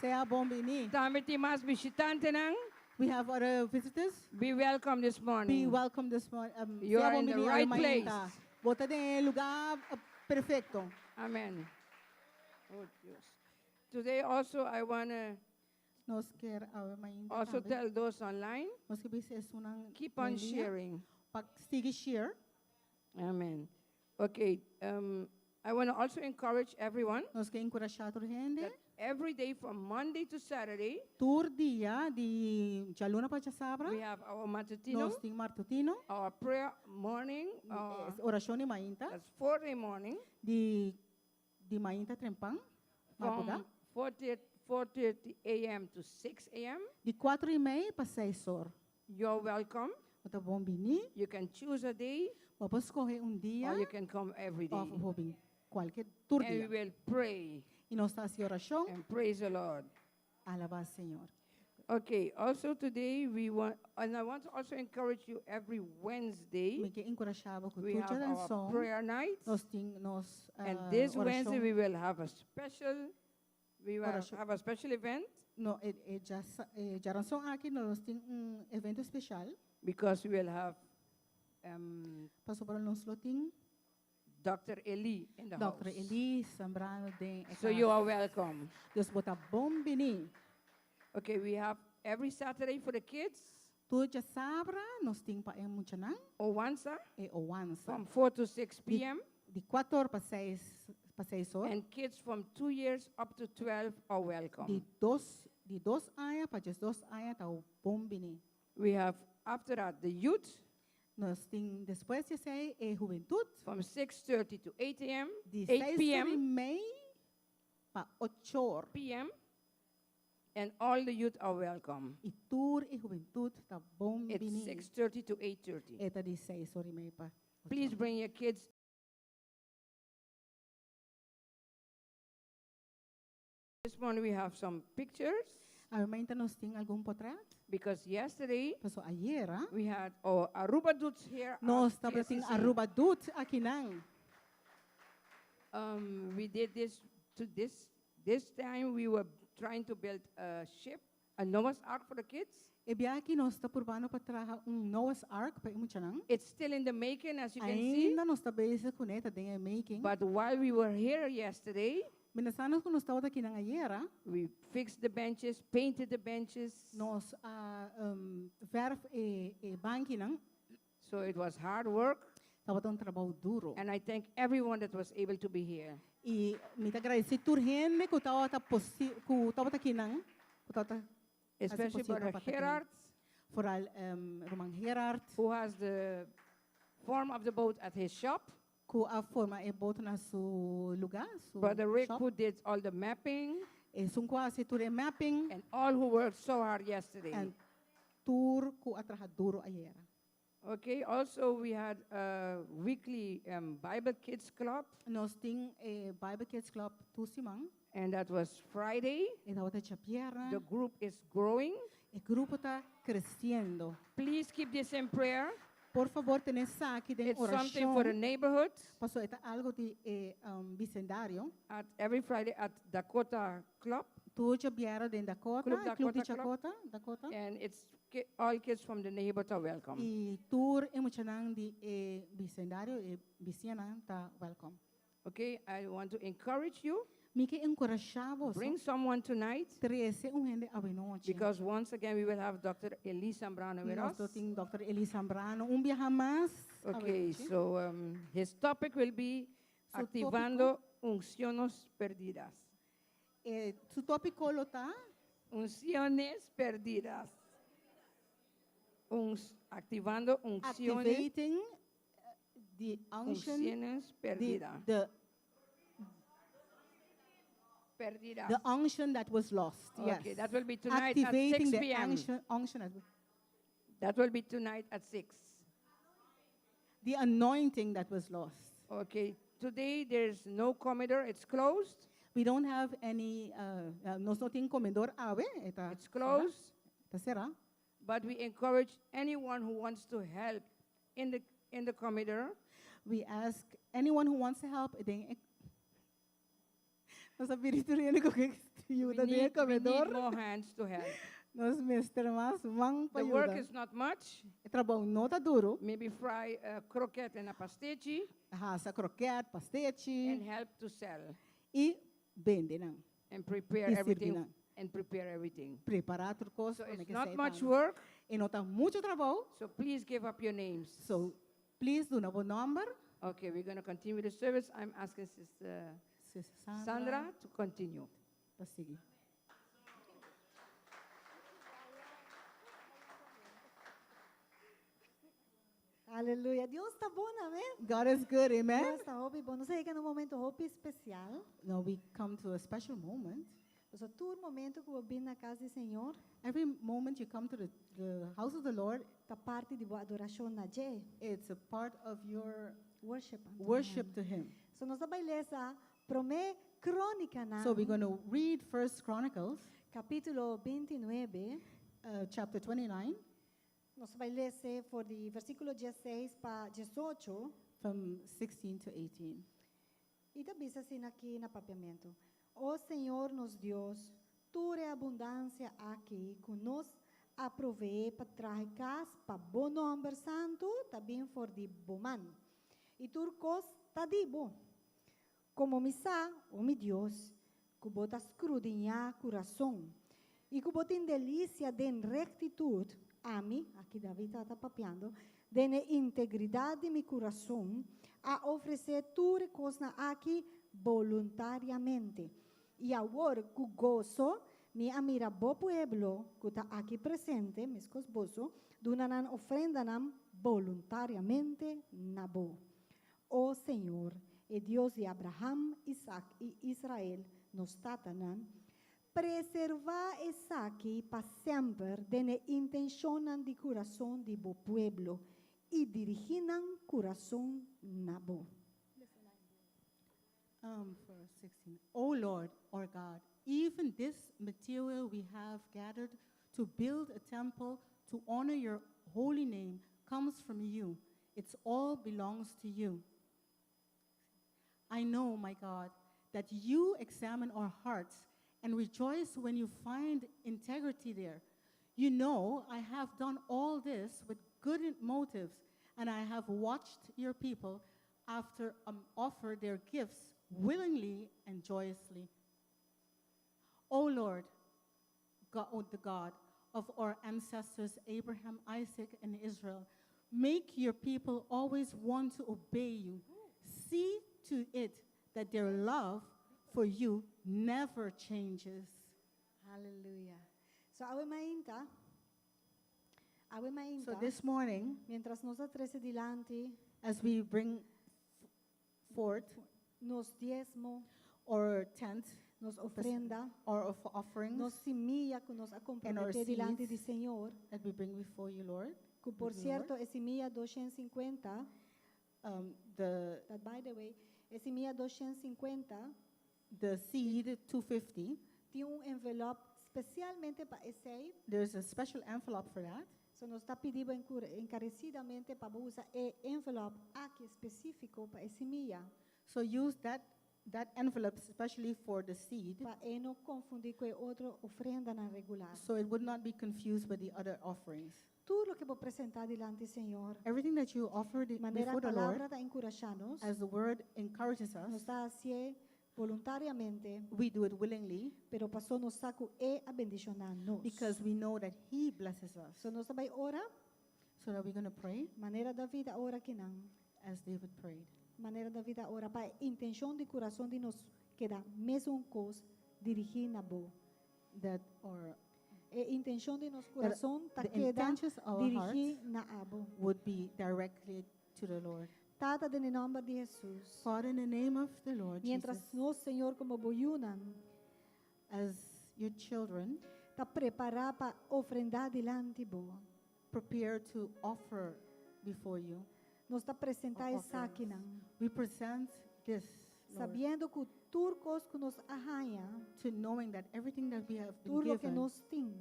Sea bon bini. Tambe tin mas bishitantenan. We have other visitors. Be welcome this Be morning. welcome this morning. You sea are bon in the bini right awe mainta. place. Bo ta den lugá perfekto. Amen. Oh, Dios. Today also I want to Nos ke awe mainta also tambe. tell those online, Nos ke bisa esunnan keep on den liña, sharing. Pa sigui share. Amen. Okay. I want to also encourage everyone Nos ke enkurashá tur hende. that every day from Monday to Saturday, Tur dia di djaluna pa djasabra. we have our matutino, Nos tin matutino. our prayer morning, Orashon di mainta. that's 4 in the morning. Di di mainta trempan. From Madrugá. 4:30 a.m. to 6 a.m. Di 4 i mei pa 6 or. You're welcome. Bo ta bon bini. You can choose a day Bo por skohe un dia. or you can come every day. Òf bo bin kualke tur And we dia. will pray I nos ta hasi orashon. and praise the Lord. Alabá Señor. Okay, also today we want, and I want to also encourage you every Wednesday, Mi ke enkurashá ku we tur have our djárason. prayer night. Nos tin nos And this Wednesday orashon. we will Orashon. have a special event No, e djárason aki nos tin un evento spesial. because we will have Pasobra nos lo tin Dr. Eli in the Dr. house. Eli Zambrano den So you are welcome. Dus bo ta bon bini. Okay, we have every Saturday for the kids, Tur djasabra nos tin pa e muchanan Owansa, e Owansa. from 4 to 6 p.m. Di 4 pa 6 pa 6 or. And kids from 2 years up to 12 are welcome. Di 2 aña pa 12 aña ta bon bini. We have, after that, the youth Nos tin despues di esei e hubentut from 6:30 to 8 a.m., di 8 6 p.m. i mei pa 8 or. p.m. And all the youth are welcome. I tur e hubentut ta bon It's bini. 6:30 to 8:30. E ta di 6 or i mei pa 8 Please or. bring your kids. This morning we have some pictures Awe mainta nos tin algun potrèt. because yesterday Paso ayera we had our Aruba Dudes here at nos tabatin JCC. Aruba Dudes akinan. We did this to this time we were trying to build a ship, a Noah's Ark for the kids. E biaha aki nos ta purbando pa traha un Noah's Ark pa e muchanan. It's still in the making, as you can see. Ainda nos ta bezig kuné, ta den making. But while we were here yesterday, Mientras nos tabata akinan ayera, we fixed the benches, painted the benches. Nos a verf e bankinan. So it was hard work. Tabata un trabou duru. And I thank everyone that was able to be here. I mi ta gradisí tur hende ku tabata ku tabata akinan, ku tabata Especially posibel Brother pa ta akinan. Gerard, Vooral ruman Gerard, who has the form of the boat at his shop. Ku a forma e boto na su lugá, su Brother Rick, shop. who did all the mapping. Esun ku a hasi tur e mapping. And all who worked so hard yesterday. And tur ku a traha duru ayera. Okay, also we had a weekly Bible Kids Club. Nos tin Bible Kids Club tur siman. And that was Friday. E tabata djabièrnè. The group is growing. E grupo ta kresiendo. Please keep this in prayer. Por fabor, tene esaki den It's something for the orashon. neighborhood. Paso e ta algu di bisindario. At every Friday at Dakota Club. Tur djabièrnè den Dakota, Club Club di Dakota Club. Dakota, Dakota. And it's all kids from the neighborhood are welcome. I tur e muchanan di e bisindario e bisiñanan ta welcome. Okay, I want to encourage you. Mi ke enkurashá boso. Bring someone tonight. Trese un hende awe nochi. Because once again we will have Dr. Eli Zambrano with Nos us. tin Dr. Eli Zambrano un biaha mas. Okay, so his topic will be Su activando unciones perdidas. Su tópiko lo ta Unciones perdidas. Activando unciones. Activating the unction. Unciones perdidas. Perdidas. The unction that was lost. Okay, yes. that will be tonight at Activating 6 the p.m. unction that That will be tonight at 6. The anointing that was lost. Okay, today there's no comedor, it's closed. We don't have any, nos no tin komedor awe. E ta It's closed. Ta será. But we encourage anyone who wants to help in the comedor. We ask anyone who wants to help den Nos a pidi tur hende ku ke We yuda den e need, we need komedor. more hands to help. Nos mester mas man pa The work yuda. is not much. E trabou no ta duru. Maybe fry a croquette and a pastechi Hasa kroket, and pastechi help to sell i bende nan. and prepare I sirbi everything nan. and prepare everything. Prepará tur kos So pa it's ke not sei much tambe. work. E no ta muchu trabou. So please give up your names. So, please duna bo nòmber. Okay, we're going to continue the service. I'm asking Sister Sister Sandra. Sandra to continue. Pa sigui. Aleluya. Dios ta bon, amèn? God is good, amen? Dios ta hopi bon. Nos a yega na un momento hopi spesial. Now we come to a special moment. Paso tur momento ku bo bin na kas di Señor, Every moment you come to the house of the Lord, ta parti di bo adorashon na dje. it's a part of your Worship. unto worship Him. to Him. So nos ta bai lesa Promé Krónikanan, So we're going to read First Chronicles, kapítulo 29. Chapter 29, Nos ta bai lesa for di versíkulo 16 pa 18. From 16 to 18. I ta bisa asina aki na papiamentu. O Señor nos Dios, tur e abundansia aki ku nos a proveé pa traha kas pa bo nòmber santu ta bin for di bo man. I tur kos ta di bo. Komo mi sa, o mi Dios, ku bo ta skrudiñá kurason i ku bo tin delisia den rektitut, ami, aki David ta papiando, den e integridat di mi kurason, a ofresé tur e kosnan aki boluntariamente. I awor ku goso mi a mira bo pueblo ku ta aki presente, meskos boso, duna nan ofrendanan boluntariamente na bo. O Señor, e Dios di Abraham, Isaac i Israel, nos tatanan, preservá esaki pa semper den e intenshonnan di kurason di bo pueblo i dirigí nan kurason na bo. Verse 16. O Lord, our God, even this material we have gathered to build a temple to honor your holy name comes from you. It all belongs to you. I know, my God, that you examine our hearts and rejoice when you find integrity there. You know, I have done all this with good motives, and I have watched your people after offer their gifts willingly and joyously. O Lord, God, oh, the God of our ancestors, Abraham, Isaac, and Israel, make your people always want to obey you. See to it that their love for you never changes. Hallelujah. So awe mainta, awe mainta. So this morning, mientras nos ta trese dilanti, as we bring forth nos diesmo, our tenth, nos ofrenda, our offerings, nos simia ku nos a and our komprometé dilanti di seeds Señor, that we bring before you, Lord. Ku por Lord. sierto e simia 250, The that by the way, e simia 250, the seed 250, tin un envelop spesialmente pa esei. There's a special envelope for that. So nos ta pidiendo enkaresidamente pa usa e envelop aki spesífiko pa e simia. So use that envelope especially for the seed. Pa e no konfundí ku otro ofrendanan regular. So it would not be confused with the other offerings. Tur loke bo presentá dilanti Señor. Everything that you offer Manera before the Lord, palabra ta enkurashá nos. as the word encourages us, Nos ta hasié boluntariamente, we do it willingly, pero paso nos sa ku E a bendishoná nos. because we know that He blesses us. So nos ta bai ora, So now we're going to pray manera David a ora akinan. As David prayed. Manera David a ora pa intenshon di kurason di nos keda mesun kos dirigí na bo. That our E intenshon di nos that kurason ta the keda intentions of our hearts dirigí na abo. Would be directly to the Lord. Tata den nòmber di Hesus. Father, in the name of the Lord Mientras Jesus, nos, Señor, komo bo yunan, as your children, ta prepará pa ofrendá dilanti bo. Prepare to offer before you. Nos ta presentá Our esakinan. Offerings. We present this, Lord, Sabiendo ku tur kos ku nos a haña, to knowing that everything that we have been tur loke given, nos tin,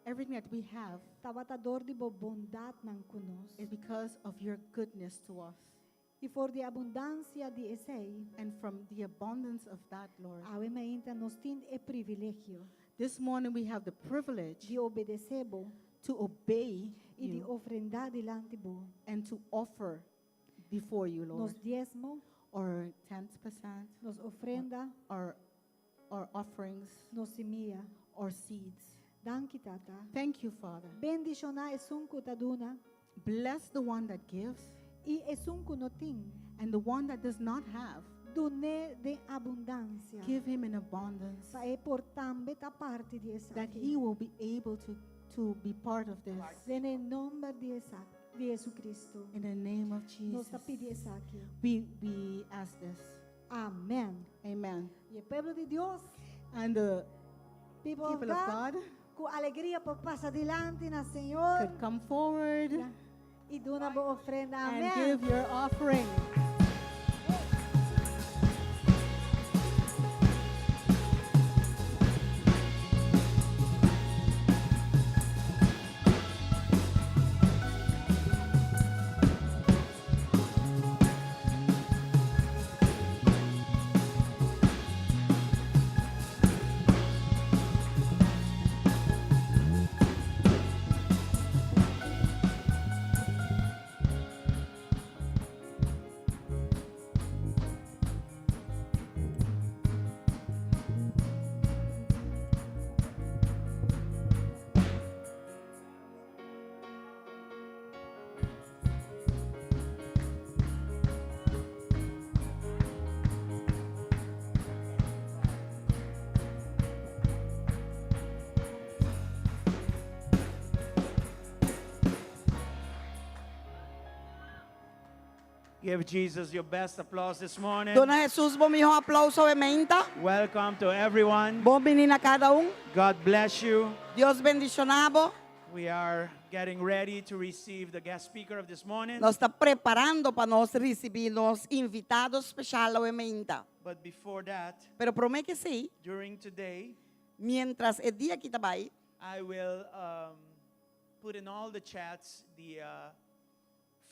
everything that we have, tabata dor di bo bondatnan ku nos. Is because of your goodness to us. I for di abundansia di esei. And from the abundance of that, Lord. Awe mainta nos tin e privilegio This morning we have the privilege di obedesé bo to obey i di you ofrendá dilanti bo. and to offer before you, Lord. Nos diesmo, Our 10%, nos ofrenda, our offerings, nos simia. our seeds. Danki, Tata. Thank you, Father. Bendishoná esun ku ta duna Bless the one that gives i esun ku no tin. and the one that does not have. Dun'é den abundansia. Give him in abundance Pa e por tambe ta parti di that esaki. he will be able to be part of this. Den nòmber di esaki, di Jesucristo. In the name of Nos Jesus. ta pidi esaki. We ask this. Amèn. Amen. I e pueblo di Dios, And the people, people of of God, God ku alegria por pasa dilanti na Señor could come forward i duna bo ofrenda. and Amèn. give your offering. Give Jesus your best applause this morning. Duna Jesus bo mihó aplouso awe mainta. Welcome to everyone. Bon biní na kada un. God bless you. Dios bendishoná bo. We are getting ready to receive the guest speaker of this morning. Nos ta preparando pa nos risibí nos invitado spesial awe mainta. But before that, Pero promé ku esei, during today, mientras e dia aki ta bai, I will put in all the chats the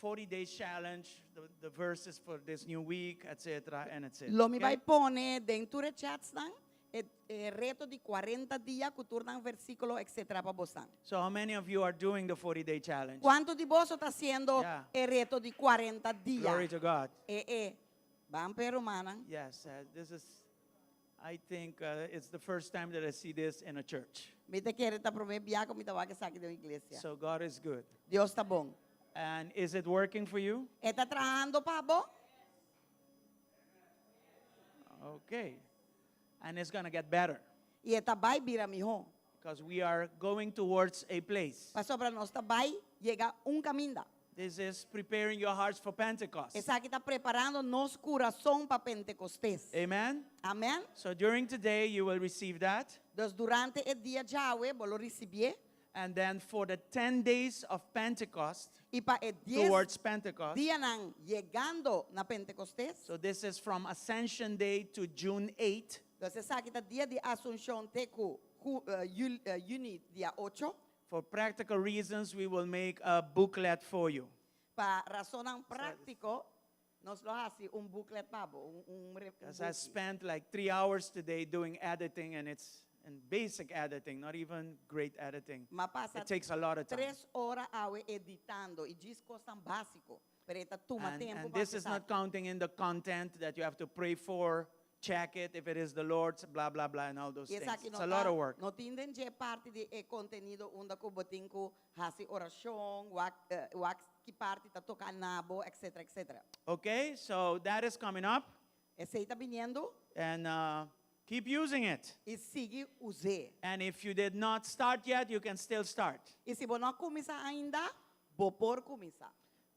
40 day challenge, the verses for this new week, etc. and etc. lo mi okay? bai pone den tur e chats nan, e, e reto di 40 dia, ku tur nan versíkulo, etc. pa boso. So, how many of you are doing the 40 day challenge? Kuantu di boso ta hasiendo e reto di 40 dia? Glory to God. E, e, ban p'e rumannan. Yes, this is, I think it's the first time that I see this in a church. Mi ta kere ta promé biaha ku mi ta wak esaki den iglesia. So, God is good. Dios ta bon. And is it working for you? E ta trahando pa bo? Okay. And it's going to get better I e ta bai bira mihó. because we are going towards a place. Pasobra nos ta bai yega un kaminda. This is preparing your hearts for Pentecost. Esaki ta preparando nos kurason pa Pentekostes. Amen. Amèn? So during today, you will receive that. Dus durante e dia djawe, bo lo risibié. And then for the 10 days of Pentecost, I pa e 10 towards Pentecost. dianan yegando na Pentekostes. So this is from Ascension Day to June 8. Dus esaki ta dia di Asunshon te ku yüni dia 8. For practical reasons, we will make a booklet for you. Pa rasonnan práktiko, nos lo hasi un booklet pa bo, un Because I buki. spent like 3 hours today doing editing, and it's and basic editing, not even great editing. M'a pasa It takes a lot of time. 3 ora awe editando i djis kosnan básiko. Pero e ta tuma tempu And pa this is not counting in the content that you have to pray for, check it if it is the Lord's, blah, blah, blah, and all those I things. esaki It's no a lot ta, of work. no tin den dje parti di e kontenido unda ku bo tin ku hasi orashon, wak, wak ki parti ta toka na bo, etc, etc. Okay, so that is coming up, Esei ta biniendo and keep using it. i sigui us'é. And if you did not start yet, you can still start. I si bo no a kuminsá ainda, bo por kuminsá.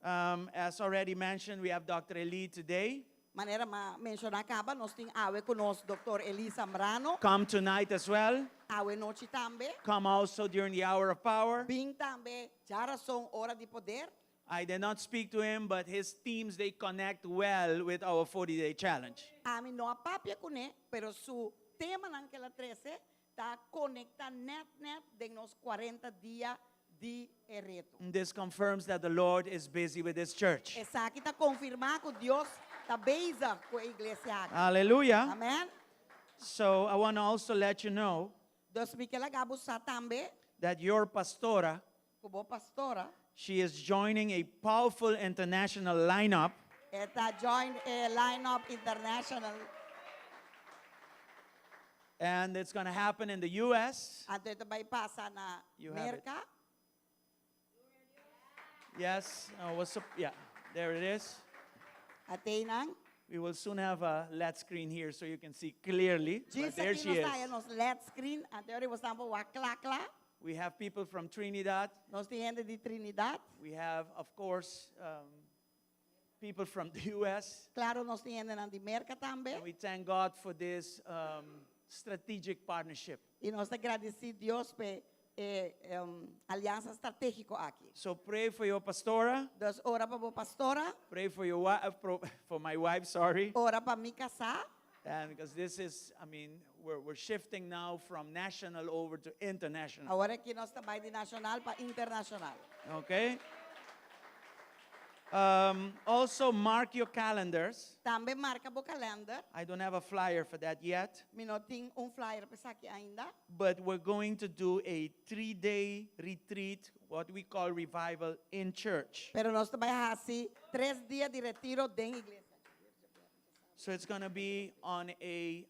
As already mentioned, we have Dr. Eli today. Manera m'a menshoná kaba, nos tin awe ku nos Dr. Eli Zambrano, Come tonight as well. awe nochi tambe. Come also during the hour of power. Bin tambe, djarason ora di poder. I did not speak to him, but his themes, they connect well with our 40-day challenge. Ami no a papia kuné, pero su temanan ku el a trese ta konektá nèt nèt den nos 40 dia. di e reto. And this confirms that the Lord is busy with His church. Esaki ta konfirmá ku Dios ta bezig ku e iglesia aki. Hallelujah. Amèn. So I want to also let you know Dus mi ke laga bo sa tambe that your pastora, ku bo pastora, she is joining a powerful international lineup e ta join e line-up international. And it's going to happen in the US. Anto e ta bai pasa na You have it. Merka. Yes. What's up? Yeah, there it is. At'einan. We will soon have a LED screen here so you can see clearly. But Djis there aki she nos is. ta haña nos LED screen, anto ora bo por wak kla kla. We have people from Trinidad. Nos tin hende di Trinidad. We have, of course, people from the US. Klaro nos tin hendenan di Merka tambe. And we thank God for this strategic partnership. I nos ta gradisí Dios pa e aliansa stratégiko aki. So pray for your pastora. Dus ora pa bo pastora. Pray for your wife, for my wife, sorry. Ora pa mi kasá. And because this is, I mean, we're shifting now from national over to international. Awor aki nos ta bai di nashonal pa internashonal. Okay? Also mark your calendars. Tambe marka bo kalender. I don't have a flyer for that yet. Mi no tin un flyer pa esaki ainda. But we're going to do a 3-day retreat, what we call revival in church. Pero nos ta bai hasi 3 dia di retiro den iglesia. So it's going to be on a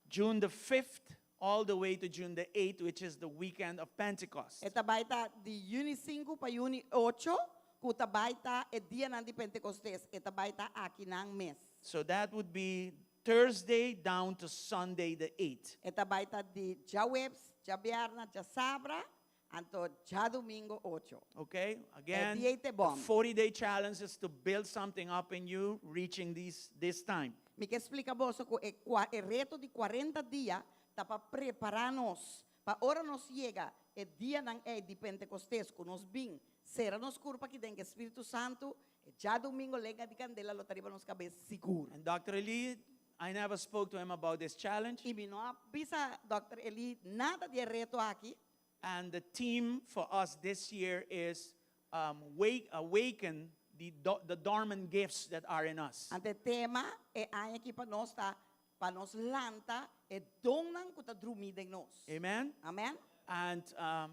June the 5th all the way to June the 8th, which is the weekend of Pentecost. E ta bai ta di yüni 5 pa yüni 8, ku ta bai ta e dianan di Pentekostes. E ta bai ta akinan mes. So that would be Thursday down to Sunday the 8th. E ta bai ta di djaweps, djabièrnè, djasabra, anto djadumingu 8. Okay, again, E dia ei ta the bon. 40-day challenge is to build something up in you, reaching this time. Mi ke splika boso ku e e reto di 40 dia ta pa prepará nos, pa ora nos yega e dianan ei di Pentekostes ku nos bin, sera nos kurpa aki den Spiritu Santu, e djadumingu lenga di kandela lo ta riba nos kabes sigur. And Dr. Eli, I never spoke to him about this challenge. I mi no a bisa Dr. Eli nada di e reto aki. And the theme for us this year is awaken the dormant gifts that are in us. Anto e tema e aña aki pa nos ta pa nos lanta e donnan ku ta drumí den nos. Amen. Amen. And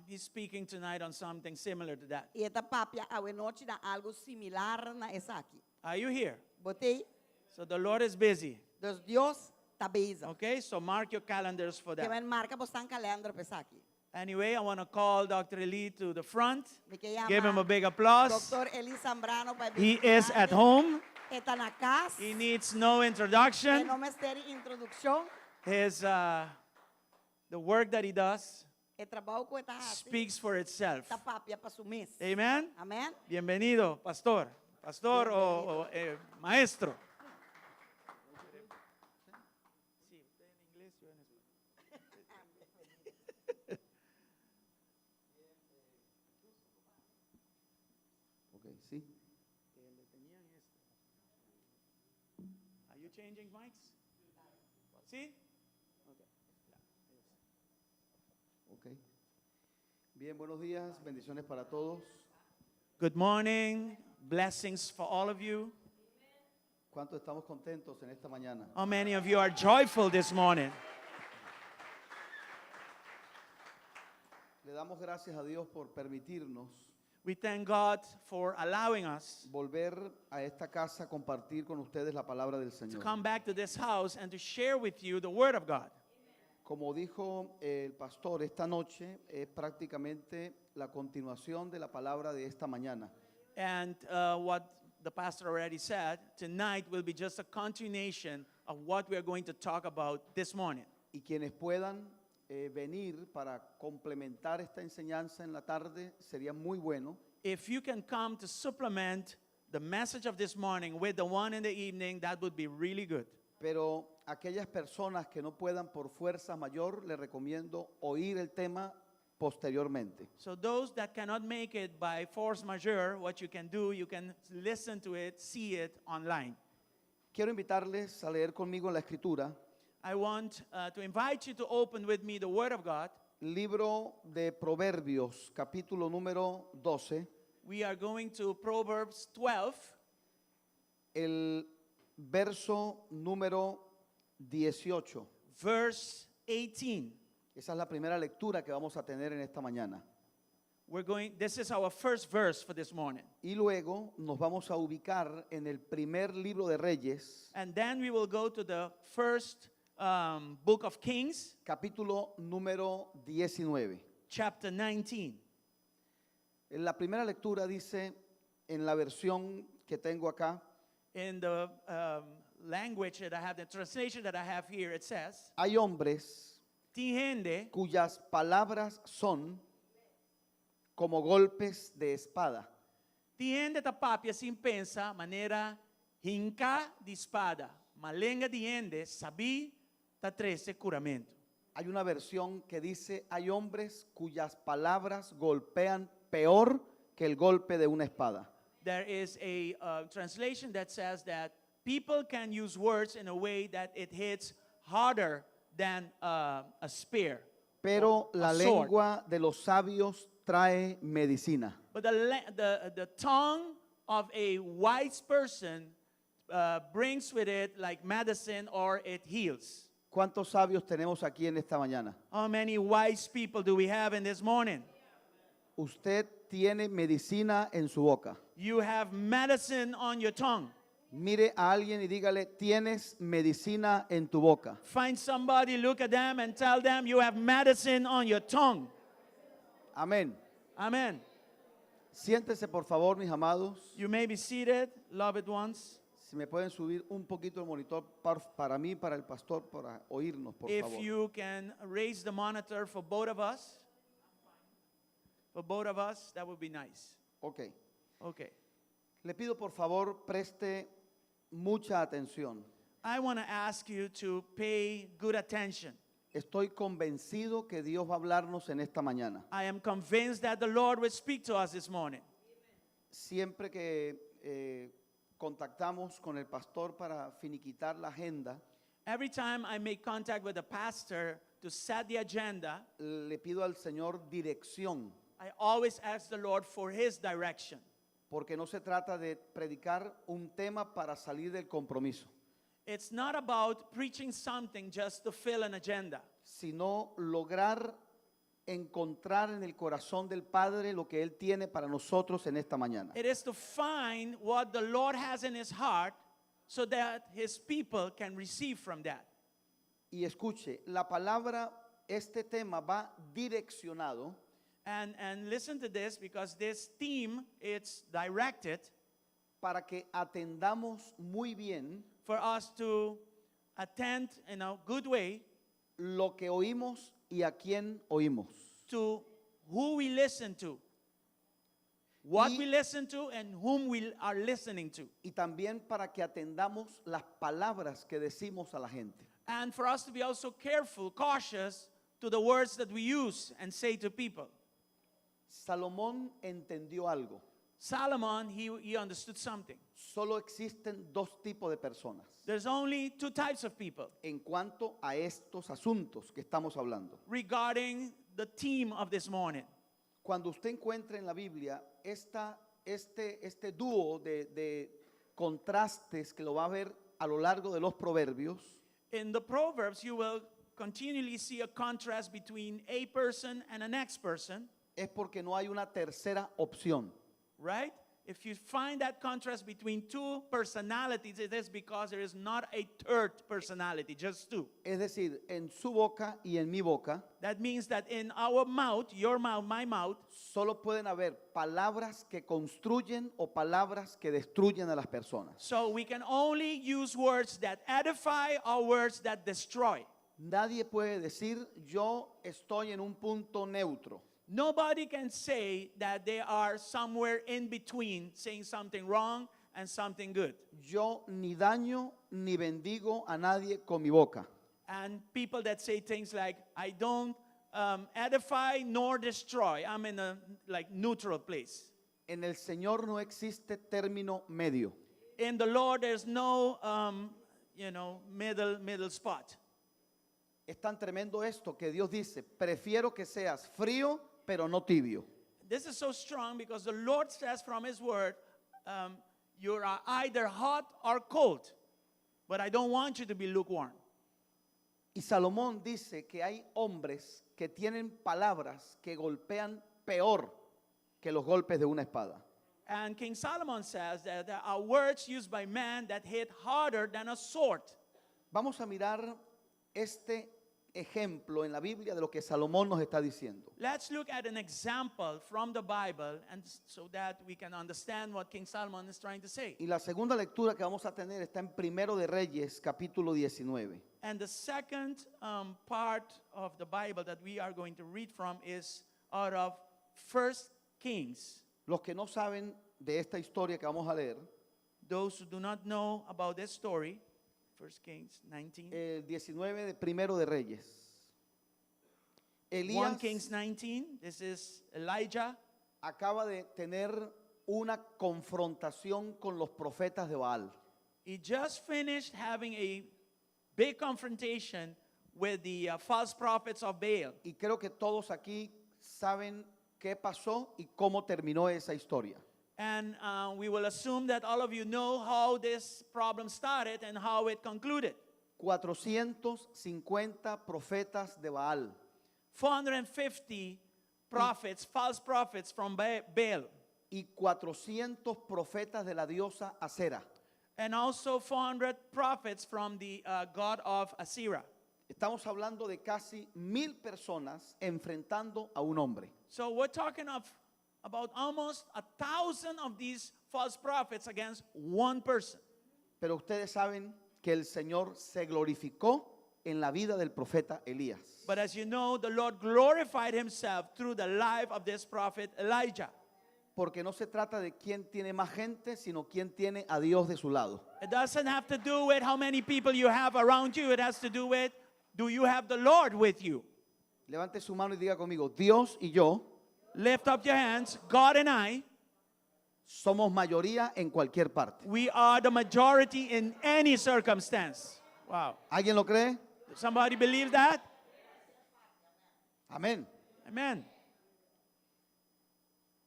he's speaking tonight on something similar to that. I e ta papia awe nochi na algu similar na esaki. Are you here? Bo t'ei? So the Lord is busy. Dus Dios ta bezig. Okay, so mark your calendars for that. Ke men marka boso kalender pa esaki. Anyway, I want to call Dr. Eli to the front. Mi ke yama Give him a big applause. Dr. Eli Zambrano pa He is at home. E ta na kas. He needs no introduction. E no mester introdukshon. The work that he does E trabou ku e ta hasi speaks for itself. Ta papia pa su mes. Amen. Amen. Bienvenido, pastor. Pastor Bienvenido. o maestro. Sí, en inglés o en español. Ok, sí. Are you changing mics? Sí? Okay. Ok. Bien, buenos días, bendiciones para todos. Good morning, blessings for all of you. ¿Cuántos estamos contentos en esta mañana? How many of you are joyful this morning? Le damos gracias a Dios por permitirnos We thank God for allowing us volver a esta casa a compartir con ustedes la palabra del to Señor. come back to this house and to share with you the Word of God. Como dijo el pastor, esta noche es prácticamente la continuación de la palabra de esta mañana. And what the pastor already said, tonight will be just a continuation of what we are going to talk about this morning. Y quienes puedan venir para complementar esta enseñanza en la tarde, sería muy bueno. If you can come to supplement the message of this morning with the one in the evening, that would be really good. Pero aquellas personas que no puedan por fuerza mayor, les recomiendo oír el tema posteriormente. So those that cannot make it by force majeure, what you can do, you can listen to it, see it online. Quiero invitarles a leer conmigo en la escritura. I want to invite you to open with me the Word of God. Libro de Proverbios, capítulo número 12, We are going to Proverbs 12, el verso número 18. verse 18. Esa es la primera lectura que vamos a tener en esta mañana. This is our first verse for this morning. Y luego nos vamos a ubicar en el primer libro de Reyes, And then we will go to the first book of Kings, capítulo número 19. Chapter 19. En la primera lectura dice, en la versión que tengo acá, In the language that I have, the translation that I have here, it says, hay hombres Tin hende cuyas palabras son como golpes de espada, Tin hende ta papia sin pensa, manera hinká di spada. Ma lenga di hende sabí ta trese kuramentu. Hay una versión que dice, hay hombres cuyas palabras golpean peor que el golpe de una espada. There is a translation that says that people can use words in a way that it hits harder than a spear, Pero a la sword. Lengua de los sabios trae medicina. But the tongue of a wise person brings with it like medicine, or it heals. ¿Cuántos sabios tenemos aquí en esta mañana? How many wise people do we have in this morning? Usted tiene medicina en su boca. You have medicine on your tongue. Mire a alguien y dígale, tienes medicina en tu boca. Find somebody, look at them, and tell them you have medicine on your tongue. Amén. Amen. Siéntese, por favor, mis amados. You may be seated, loved ones. Si me pueden subir un poquito el monitor para mí, para el pastor, para oírnos, por If favor. you can raise the monitor for both of us, for both of us, that would be nice. Ok. Okay. Le pido, por favor, preste mucha atención. I want to ask you to pay good attention. Estoy convencido que Dios va a hablarnos en esta mañana. I am convinced that the Lord will speak to us this morning. Siempre que contactamos con el pastor para finiquitar la agenda, Every time I make contact with the pastor to set the agenda, le pido al Señor dirección, I always ask the Lord for his direction. Porque no se trata de predicar un tema para salir del compromiso, It's not about preaching something just to fill an agenda, sino lograr encontrar en el corazón del Padre lo que Él tiene para nosotros en esta mañana. It is to find what the Lord has in his heart so that his people can receive from that. Y escuche, la palabra, este tema va direccionado And listen to this, because this theme, it's directed para que atendamos muy bien for us to attend in a good way lo que oímos y a quién oímos. To who we listen to, what Y we listen to, and whom we are listening to. Y también para que atendamos las palabras que decimos a la gente. And for us to be also careful, cautious to the words that we use and say to people. Salomón entendió algo. Solomon, he understood something. Solo existen dos tipos de personas There's only two types of people en cuanto a estos asuntos que estamos hablando. Regarding the theme of this morning. Cuando usted encuentre en la Biblia este dúo de contrastes que lo va a ver a lo largo de los proverbios, In the Proverbs, you will continually see a contrast between a person and an next person, es porque no hay una tercera opción. Right? If you find that contrast between two personalities, it is because there is not a third personality, just two. Es decir, en su boca y en mi boca That means that in our mouth, your mouth, my mouth, solo pueden haber palabras que construyen o palabras que destruyen a las personas. So we can only use words that edify or words that destroy. Nadie puede decir yo estoy en un punto neutro. Nobody can say that they are somewhere in between saying something wrong and something good. Yo ni daño ni bendigo a nadie con mi boca. And people that say things like, "I don't edify nor destroy. I'm in a like neutral place." En el Señor no existe término medio. In the Lord, there's no middle spot. Es tan tremendo esto que Dios dice, prefiero que seas frío, pero no tibio. This is so strong because the Lord says from His word, you are either hot or cold, but I don't want you to be lukewarm. Y Salomón dice que hay hombres que tienen palabras que golpean peor que los golpes de una espada. And King Solomon says that there are words used by man that hit harder than a sword. Vamos a mirar este ejemplo en la Biblia de lo que Salomón nos está diciendo. Let's look at an example from the Bible and so that we can understand what King Solomon is trying to say. Y la segunda lectura que vamos a tener está en Primero de Reyes, capítulo 19. And the second part of the Bible that we are going to read from is out of 1 Kings. Los que no saben de esta historia que vamos a leer, Those who do not know about this story, 1 Kings 19. el 19 de Primero de Reyes. 1 Elías Kings 19, this is Elijah. acaba de tener una confrontación con los profetas de Baal. He just finished having a big confrontation with the false prophets of Baal. Y creo que todos aquí saben qué pasó y cómo terminó esa historia. And we will assume that all of you know how this problem started and how it concluded. 450 profetas de Baal 450 prophets, false prophets from Baal, y 400 profetas de la diosa Asera. and also 400 prophets from the god of Assyria. Estamos hablando de casi 1000 personas enfrentando a un hombre. So we're talking of about almost 1,000 of these false prophets against one person. Pero ustedes saben que el Señor se glorificó en la vida del profeta Elías. But as you know, the Lord glorified himself through the life of this prophet Elijah. Porque no se trata de quién tiene más gente, sino quién tiene a Dios de su lado. It doesn't have to do with how many people you have around you. It has to do with, do you have the Lord with you? Levante su mano y diga conmigo, Dios y yo Lift up your hands. God and I, somos mayoría en cualquier parte. we are the majority in any circumstance. Wow. ¿Alguien lo cree? Somebody believe that? Amén. Amen.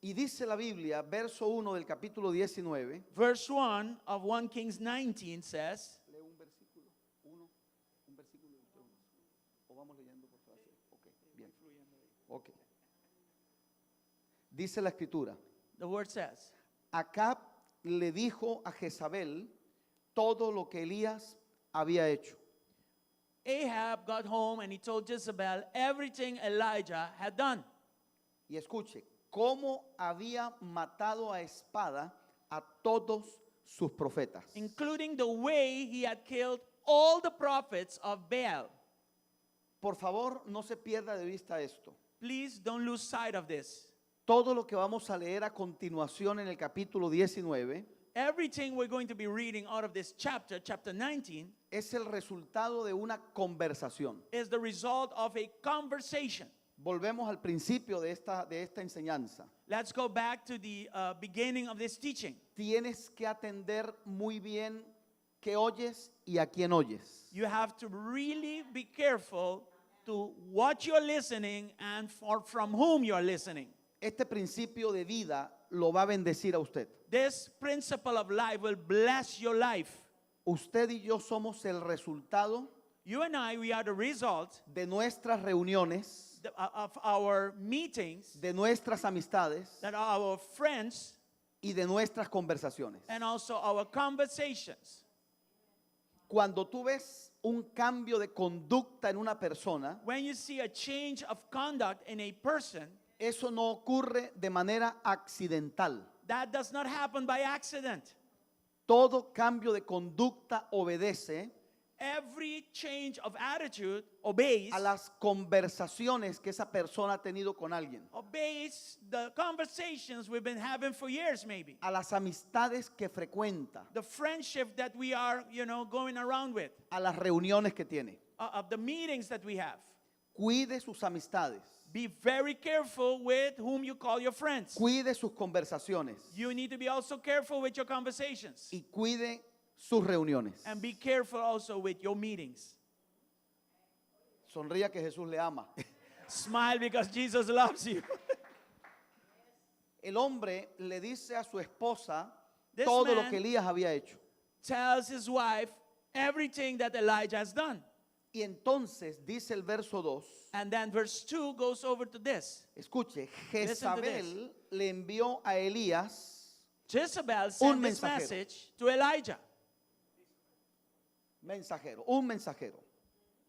Y dice la Biblia, verso 1 del capítulo 19. Verse 1 of 1 Kings 19 says, Leo un versículo, uno, un versículo y usted uno. O vamos leyendo por frase. Ok, bien. Ok. Dice la escritura, the word says, Acab le dijo a Jezabel todo lo que Elías había hecho. Ahab got home and he told Jezebel everything Elijah had done. Y escuche, cómo había matado a espada a todos sus profetas. Including the way he had killed all the prophets of Baal. Por favor, no se pierda de vista esto. Please don't lose sight of this. Todo lo que vamos a leer a continuación en el capítulo 19 Everything we're going to be reading out of this chapter, chapter 19, es el resultado de una conversación. is the result of a conversation. Volvemos al principio de esta enseñanza. Let's go back to the beginning of this teaching. Tienes que atender muy bien qué oyes y a quién oyes. You have to really be careful to what you're listening and from whom you're listening. Este principio de vida lo va a bendecir a usted. This principle of life will bless your life. Usted y yo somos el resultado You and I, we are the result de nuestras reuniones, of our meetings, de nuestras amistades that are our friends, y de nuestras conversaciones. and also our conversations. Cuando tú ves un cambio de conducta en una persona, when you see a change of conduct in a person, eso no ocurre de manera accidental. That does not happen by accident. Todo cambio de conducta obedece Every change of attitude obeys a las conversaciones que esa persona ha tenido con alguien, obeys the conversations we've been having for years, maybe. a las amistades que frecuenta, The friendship that we are, going around with, a las reuniones que tiene. of the meetings that we have. Cuide sus amistades. Be very careful with whom you call your friends. Cuide sus conversaciones. You need to be also careful with your conversations. Y cuide sus reuniones. And be careful also with your meetings. Sonría que Jesús le ama. Smile because Jesus loves you. El hombre le dice a su esposa This todo lo man que Elías había hecho. Tells his wife everything that Elijah has done. Y entonces dice el verso 2, And then verse 2 goes over to this. escuche, Listen to this. Jezabel le envió a Elías Jezebel sent Un this mensajero. message to Elijah. Mensajero, un mensajero.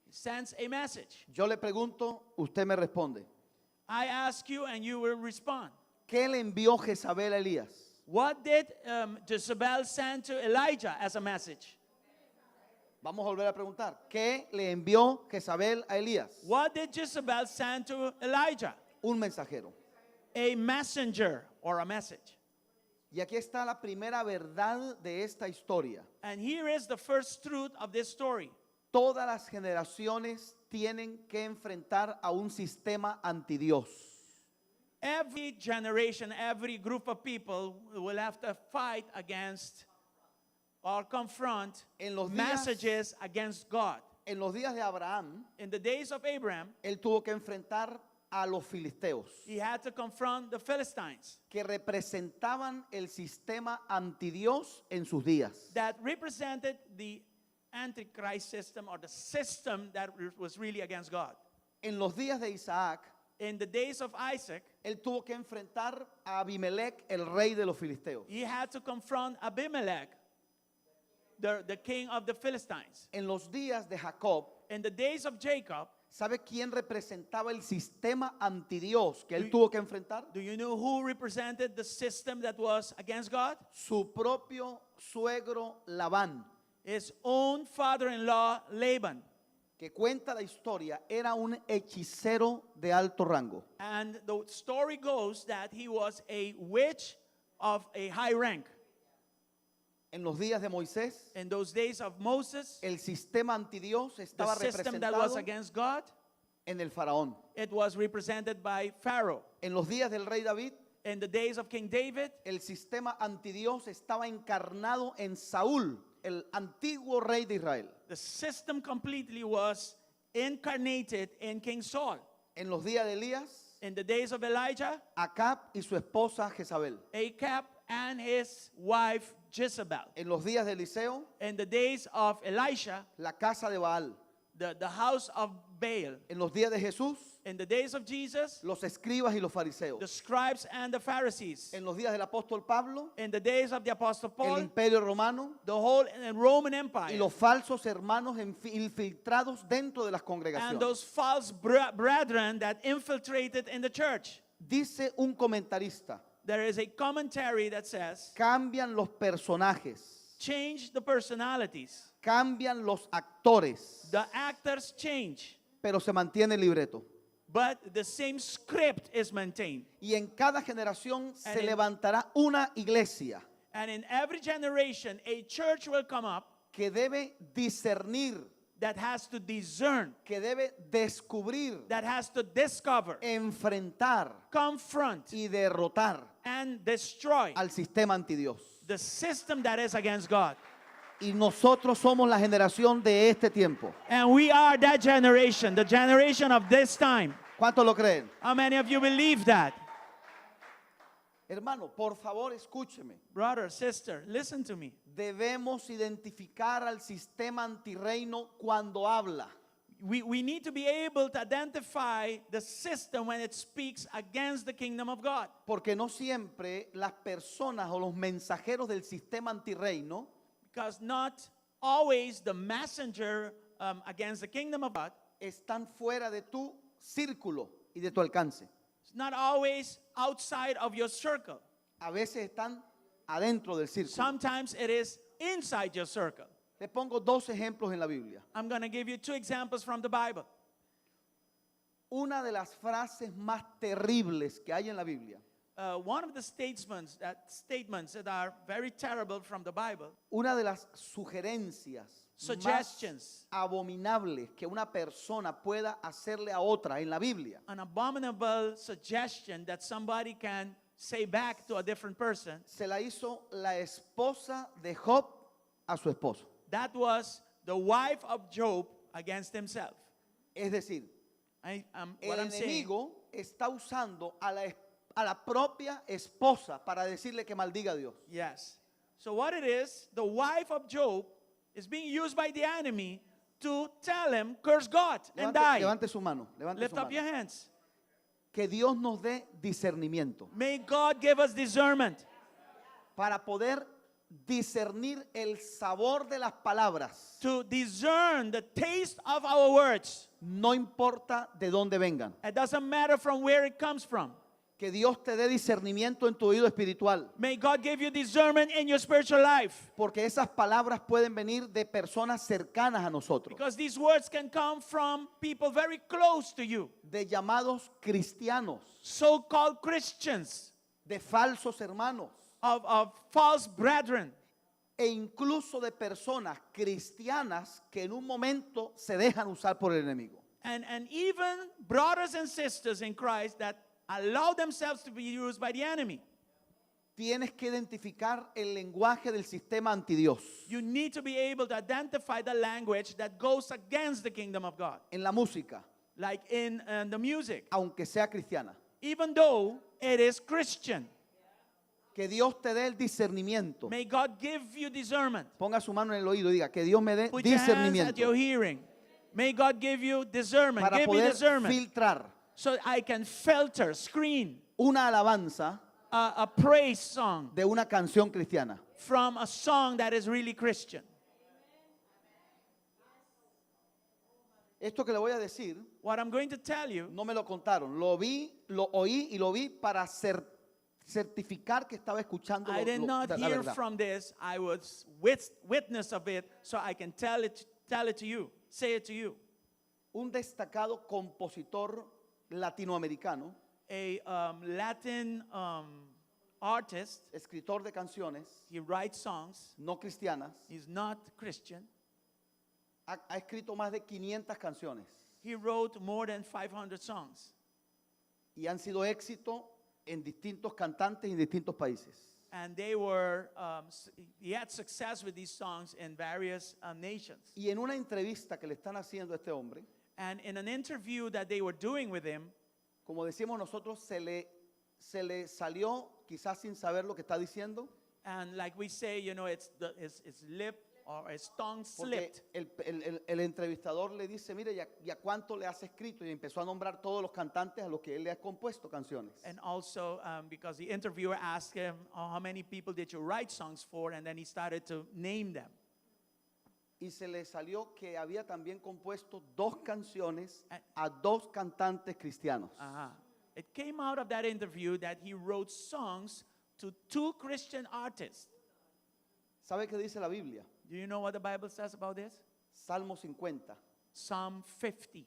Sends a message. Yo le pregunto, usted me responde. I ask you and you will respond. ¿Qué le envió Jezabel a Elías? What did Jezebel send to Elijah as a message? Vamos a volver a preguntar. ¿Qué le envió Jezabel a Elías? What did Jezebel send to Elijah? Un mensajero. A messenger or a message. Y aquí está la primera verdad de esta historia. And here is the first truth of this story. Todas las generaciones tienen que enfrentar a un sistema antidios. Every generation, every group of people will have to fight against or confront En los días- messages against God. En los días de Abraham, In the days of Abraham, él tuvo que enfrentar a los filisteos, he had to confront the Philistines que representaban el sistema antidios en sus días. that represented the Antichrist system or the system that was really against God. En los días de Isaac, In the days of Isaac, él tuvo que enfrentar a Abimelech, el rey de los filisteos. he had to confront Abimelech, the king of the Philistines. En los días de Jacob, In the days of Jacob, ¿sabe quién representaba el sistema antidios que él Do- tuvo que enfrentar? do you know who represented the system that was against God? Su propio suegro Labán, His own father in law, Laban. que cuenta la historia, era un hechicero de alto rango. And the story goes that he was a witch of a high rank. En los días de Moisés, In those days of Moses, el sistema antidios the estaba system that was representado against God, en el faraón. it was represented by Pharaoh. En los días del rey David, In the days of King David, el sistema antidios estaba encarnado en Saúl, el antiguo rey de Israel. the system completely was incarnated in King Saul. En los días de Elías, In the days of Elijah, Acab y su esposa Jezabel. Achab and his wife Jezebel. En los días de Eliseo, In the days of Elisha, la casa de Baal. the house of Baal. En los días de Jesús, In the days of Jesus, los escribas y los fariseos. the scribes and the Pharisees. En los días del apóstol Pablo, In the days of the Apostle el Paul, imperio romano the whole Roman y Empire. los falsos hermanos infiltrados dentro de las And congregaciones. those false brethren that infiltrated in the church. Dice un comentarista, There is a commentary that says, cambian los personajes, change the personalities. cambian los actores, The actors change, pero se mantiene el libreto. but the same script is maintained. Y en cada generación se And in- levantará una iglesia And in every generation, a church will come up que debe discernir, that has to discern, que debe descubrir, that has to discover, enfrentar confront, y derrotar and destroy al sistema antidios. the system that is against God. Y nosotros somos la generación de este tiempo. And we are that generation, the generation of this time. ¿Cuántos lo creen? How many of you believe that? Hermano, por favor, escúcheme. Brother, sister, listen to me. Debemos identificar al sistema antirreino cuando habla. We need to be able to identify the system when it speaks against the kingdom of God. Porque no siempre las personas o los mensajeros del sistema antirreino Because not always the messenger against the kingdom of God están fuera de tu círculo y de tu alcance. is not always outside of your circle. A veces están adentro del círculo. Sometimes it is inside your circle. Le pongo dos ejemplos en la Biblia. I'm going to give you two examples from the Bible. Una de las frases más terribles que hay en la Biblia, One of the statements that are very terrible from the Bible, una de las sugerencias más Suggestions. abominables que una persona pueda hacerle a otra en la Biblia, an abominable suggestion that somebody can say back to a different person, se la hizo la esposa de Job a su esposo. that was the wife of Job against himself. Es decir, What el I'm saying, enemigo está usando a la propia esposa para decirle que maldiga a Dios. Yes. So what it is, the wife of Job is being used by the enemy to tell him, curse God and Levante, die. levante su mano, levante Lift su up mano. your hands. Que Dios nos dé discernimiento May God give us discernment para poder discernir el sabor de las palabras. To discern the taste of our words. No importa de dónde vengan. It doesn't matter from where it comes from. Que Dios te dé discernimiento en tu oído espiritual. May God give you discernment in your spiritual life. Porque esas palabras pueden venir de personas cercanas a nosotros. Because these words can come from people very close to you, De llamados cristianos. So called Christians, De falsos hermanos. of false brethren, E incluso de personas cristianas que en un momento se dejan usar por el enemigo. and even brothers and sisters in Christ that allow themselves to be used by the enemy. Tienes que identificar el lenguaje del sistema antidios. You need to be able to identify the language that goes against the kingdom of God, En la música, like in the music, aunque sea cristiana. Even though it is Christian. Que Dios te dé el discernimiento. May God give you discernment. Ponga su mano en el oído y diga que Dios me dé Put your hands at discernimiento your hearing. May God give you discernment. Para Give me poder discernment filtrar so I can filter, screen una alabanza a praise song de una canción cristiana. From a song that is really Christian. Esto que le voy a decir, What I'm going to tell you, no me lo contaron. Lo vi, lo oí y lo vi para certificar que estaba escuchando I did not la hear verdad. from this. I was witness of it, so I can tell it to you, say it to you. Un destacado compositor latinoamericano, A Latin artist, escritor de canciones he writes songs. No cristianas, He's not Christian. ha escrito más de 500 canciones He wrote more than 500 songs, y han sido éxito en distintos cantantes y en distintos países. And he had success with these songs in various nations. Y en una entrevista que le están haciendo a este hombre, And in an interview that they were doing with him, como decimos nosotros, se le salió quizás sin saber lo que está diciendo. And like we say, it's his lip or his tongue Porque slipped. el entrevistador le dice, mire, ¿y a cuánto le has escrito? Y empezó a nombrar todos los cantantes a los que él le ha compuesto canciones. And also because the interviewer asked him, oh, how many people did you write songs for? And then he started to name them. Y se le salió que había también compuesto dos canciones a dos cantantes cristianos. It came out of that interview that he wrote songs to two Christian artists. ¿Sabe qué dice la Biblia? Do you know what the Bible says about this? Salmo 50. Psalm 50.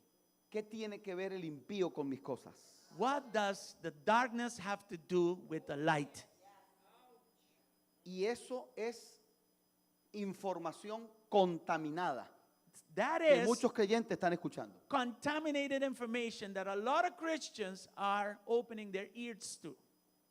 ¿Qué tiene que ver el impío con mis cosas? What does the darkness have to do with the light? Y eso es información contaminada That que is muchos creyentes están escuchando. Contaminated information that a lot of Christians are opening their ears to.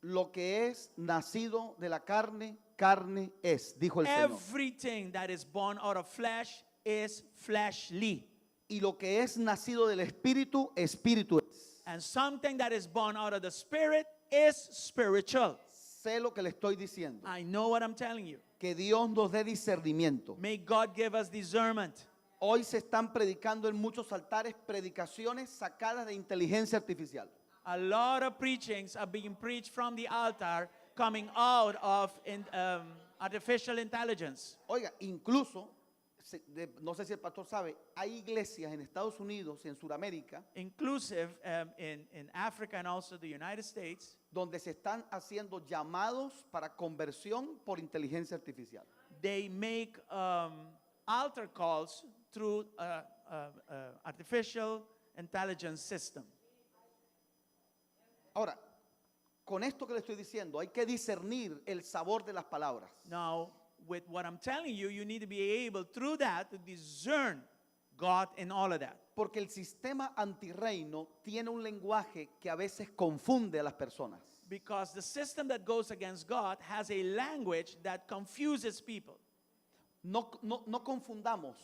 Lo que es nacido de la carne, carne es, dijo el Señor. Everything that is born out of flesh is fleshly. Y lo que es nacido del espíritu, espíritu es. And something that is born out of the spirit is spiritual. Sé lo que le estoy diciendo. I know what I'm telling you. Que Dios nos dé discernimiento. May God give us discernment. Hoy se están predicando en muchos altares predicaciones sacadas de inteligencia artificial. A lot of preachings are being preached from the altar coming out of artificial intelligence. Oiga, incluso, no sé si el pastor sabe, hay iglesias en Estados Unidos y en Sudamérica Inclusive in Africa and also the United States, donde se están haciendo llamados para conversión por inteligencia artificial. They make altar calls through artificial intelligence system. Ahora, con esto que le estoy diciendo, hay que discernir el sabor de las palabras. Now, with what I'm telling you, you need to be able through that to discern God in all of that. Porque el sistema antirreino tiene un lenguaje que a veces confunde a las personas. Because the system that goes against God has a language that confuses people. No, no, no confundamos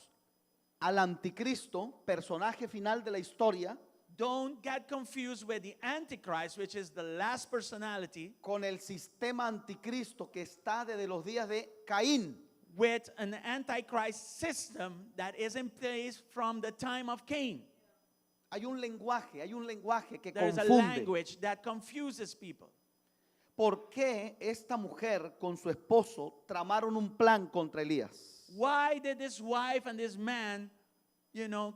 al anticristo, personaje final de la historia, Don't get confused with the Antichrist, which is the last personality, con el sistema anticristo que está desde los días de Caín. With an Antichrist system that is in place from the time of Cain. Hay un lenguaje que There is a confunde. Language that confuses people. ¿Por qué esta mujer con su esposo tramaron un plan contra Elías? Why did this wife and this man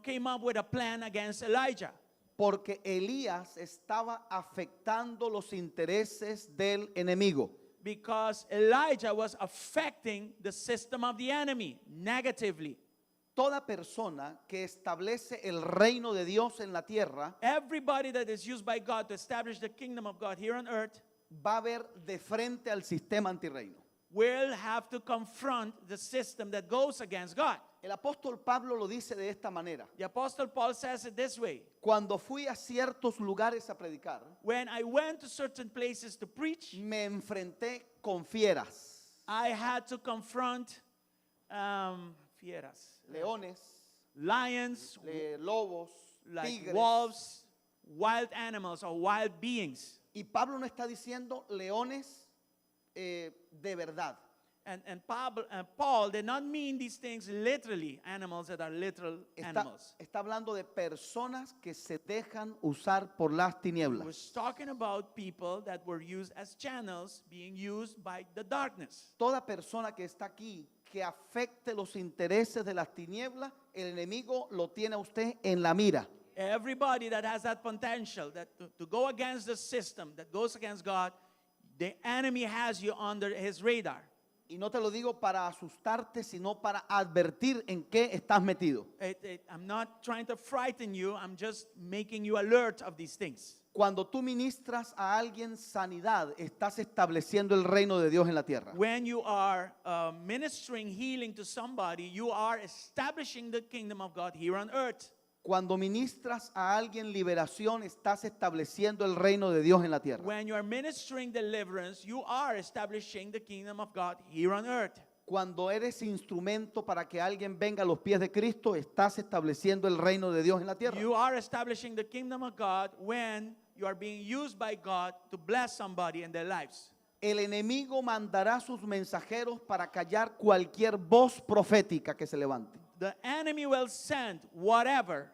came up with a plan against Elijah? Porque Elías estaba afectando los intereses del enemigo. Because Elijah was affecting the system of the enemy negatively. Toda persona que establece el reino de Dios en la tierra Everybody that is used by God to establish the kingdom of God here on earth va a ver de frente al sistema antirreino. Will have to confront the system that goes against God. El apóstol Pablo lo dice de esta manera. The Apostle Paul says it this way. Cuando fui a ciertos lugares a predicar, When I went to certain places to preach, me enfrenté con fieras, I had to confront fieras, leones, lions, lobos, like tigres. Wolves, wild animals or wild beings. Y Pablo no está diciendo leones de verdad. And Paul did not mean these things literally, animals that are literal animals. Está hablando de personas que se dejan usar por las He tinieblas. was talking about people that were used as channels being used by the darkness. Toda persona que está aquí que afecte los intereses de las tinieblas, el enemigo lo tiene a usted en la mira. Everybody that has that potential that to go against the system, that goes against God, the enemy has you under his radar. Y no te lo digo para asustarte, sino para advertir en qué estás metido. I'm not trying to frighten you, I'm just making you alert of these things. Cuando tú ministras a alguien sanidad, estás estableciendo el reino de Dios en la tierra. When you are ministering healing to somebody, you are establishing the kingdom of God here on earth. Cuando ministras a alguien liberación, estás estableciendo el reino de Dios en la tierra. When you are ministering deliverance, you are establishing the kingdom of God here on earth. Cuando eres instrumento para que alguien venga a los pies de Cristo, estás estableciendo el reino de Dios en la tierra. You are establishing the kingdom of God when you are being used by God to bless somebody in their lives. El enemigo mandará sus mensajeros para callar cualquier voz profética que se levante. The enemy will send whatever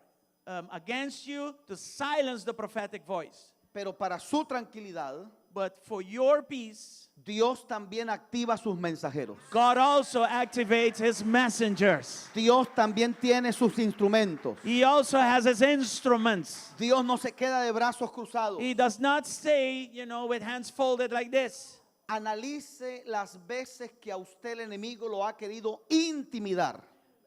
against you to silence the prophetic voice. Pero para su tranquilidad, But for your peace, Dios también activa sus mensajeros. God also activates his messengers. Dios también tiene sus instrumentos. He also has his instruments. Dios no se queda de brazos cruzados. He does not stay with hands folded like this. Analice las veces que a usted el enemigo lo ha querido intimidar.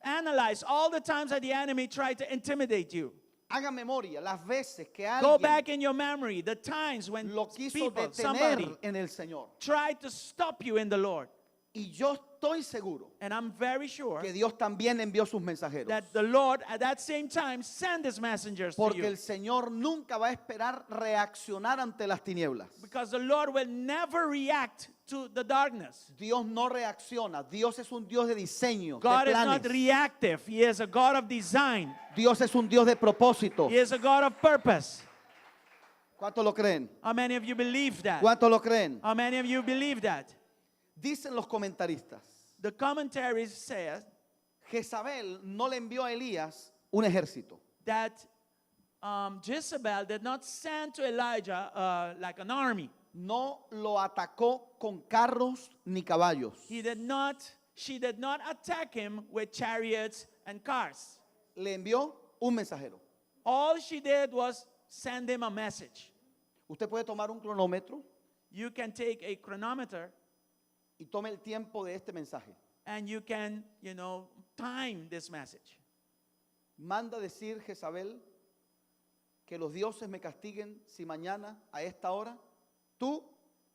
Analyze all the times that the enemy tried to intimidate you. Haga memoria las veces que Go alguien back in your memory, the times when lo quiso people, somebody detener en el Señor. tried to stop you in the Lord. Y yo estoy seguro And I'm very sure que Dios también envió sus mensajeros. that the Lord at that same time sent his messengers to Porque you. el Señor nunca va a esperar reaccionar ante las tinieblas. Because the Lord will never react to the darkness. Dios no reacciona. Dios es un Dios de diseño, de God is not planes. reactive. He is a God of design. Dios es un Dios de propósito. He is a God of purpose. ¿Cuántos lo creen? How many of you believe that? ¿Cuántos lo creen? How many of you believe that? Dicen los comentaristas, The commentaries say Jezabel no le envió a Elías un ejército. That Jezebel did not send to Elijah like an army. No lo atacó con carros ni caballos. He did not, she did not attack him with chariots and cars. Le envió un mensajero. All she did was send him a message. Usted puede tomar un cronómetro You can take a chronometer y tome el tiempo de este mensaje. And you can time this message. Manda decir Jezabel que los dioses me castiguen si mañana a esta hora tú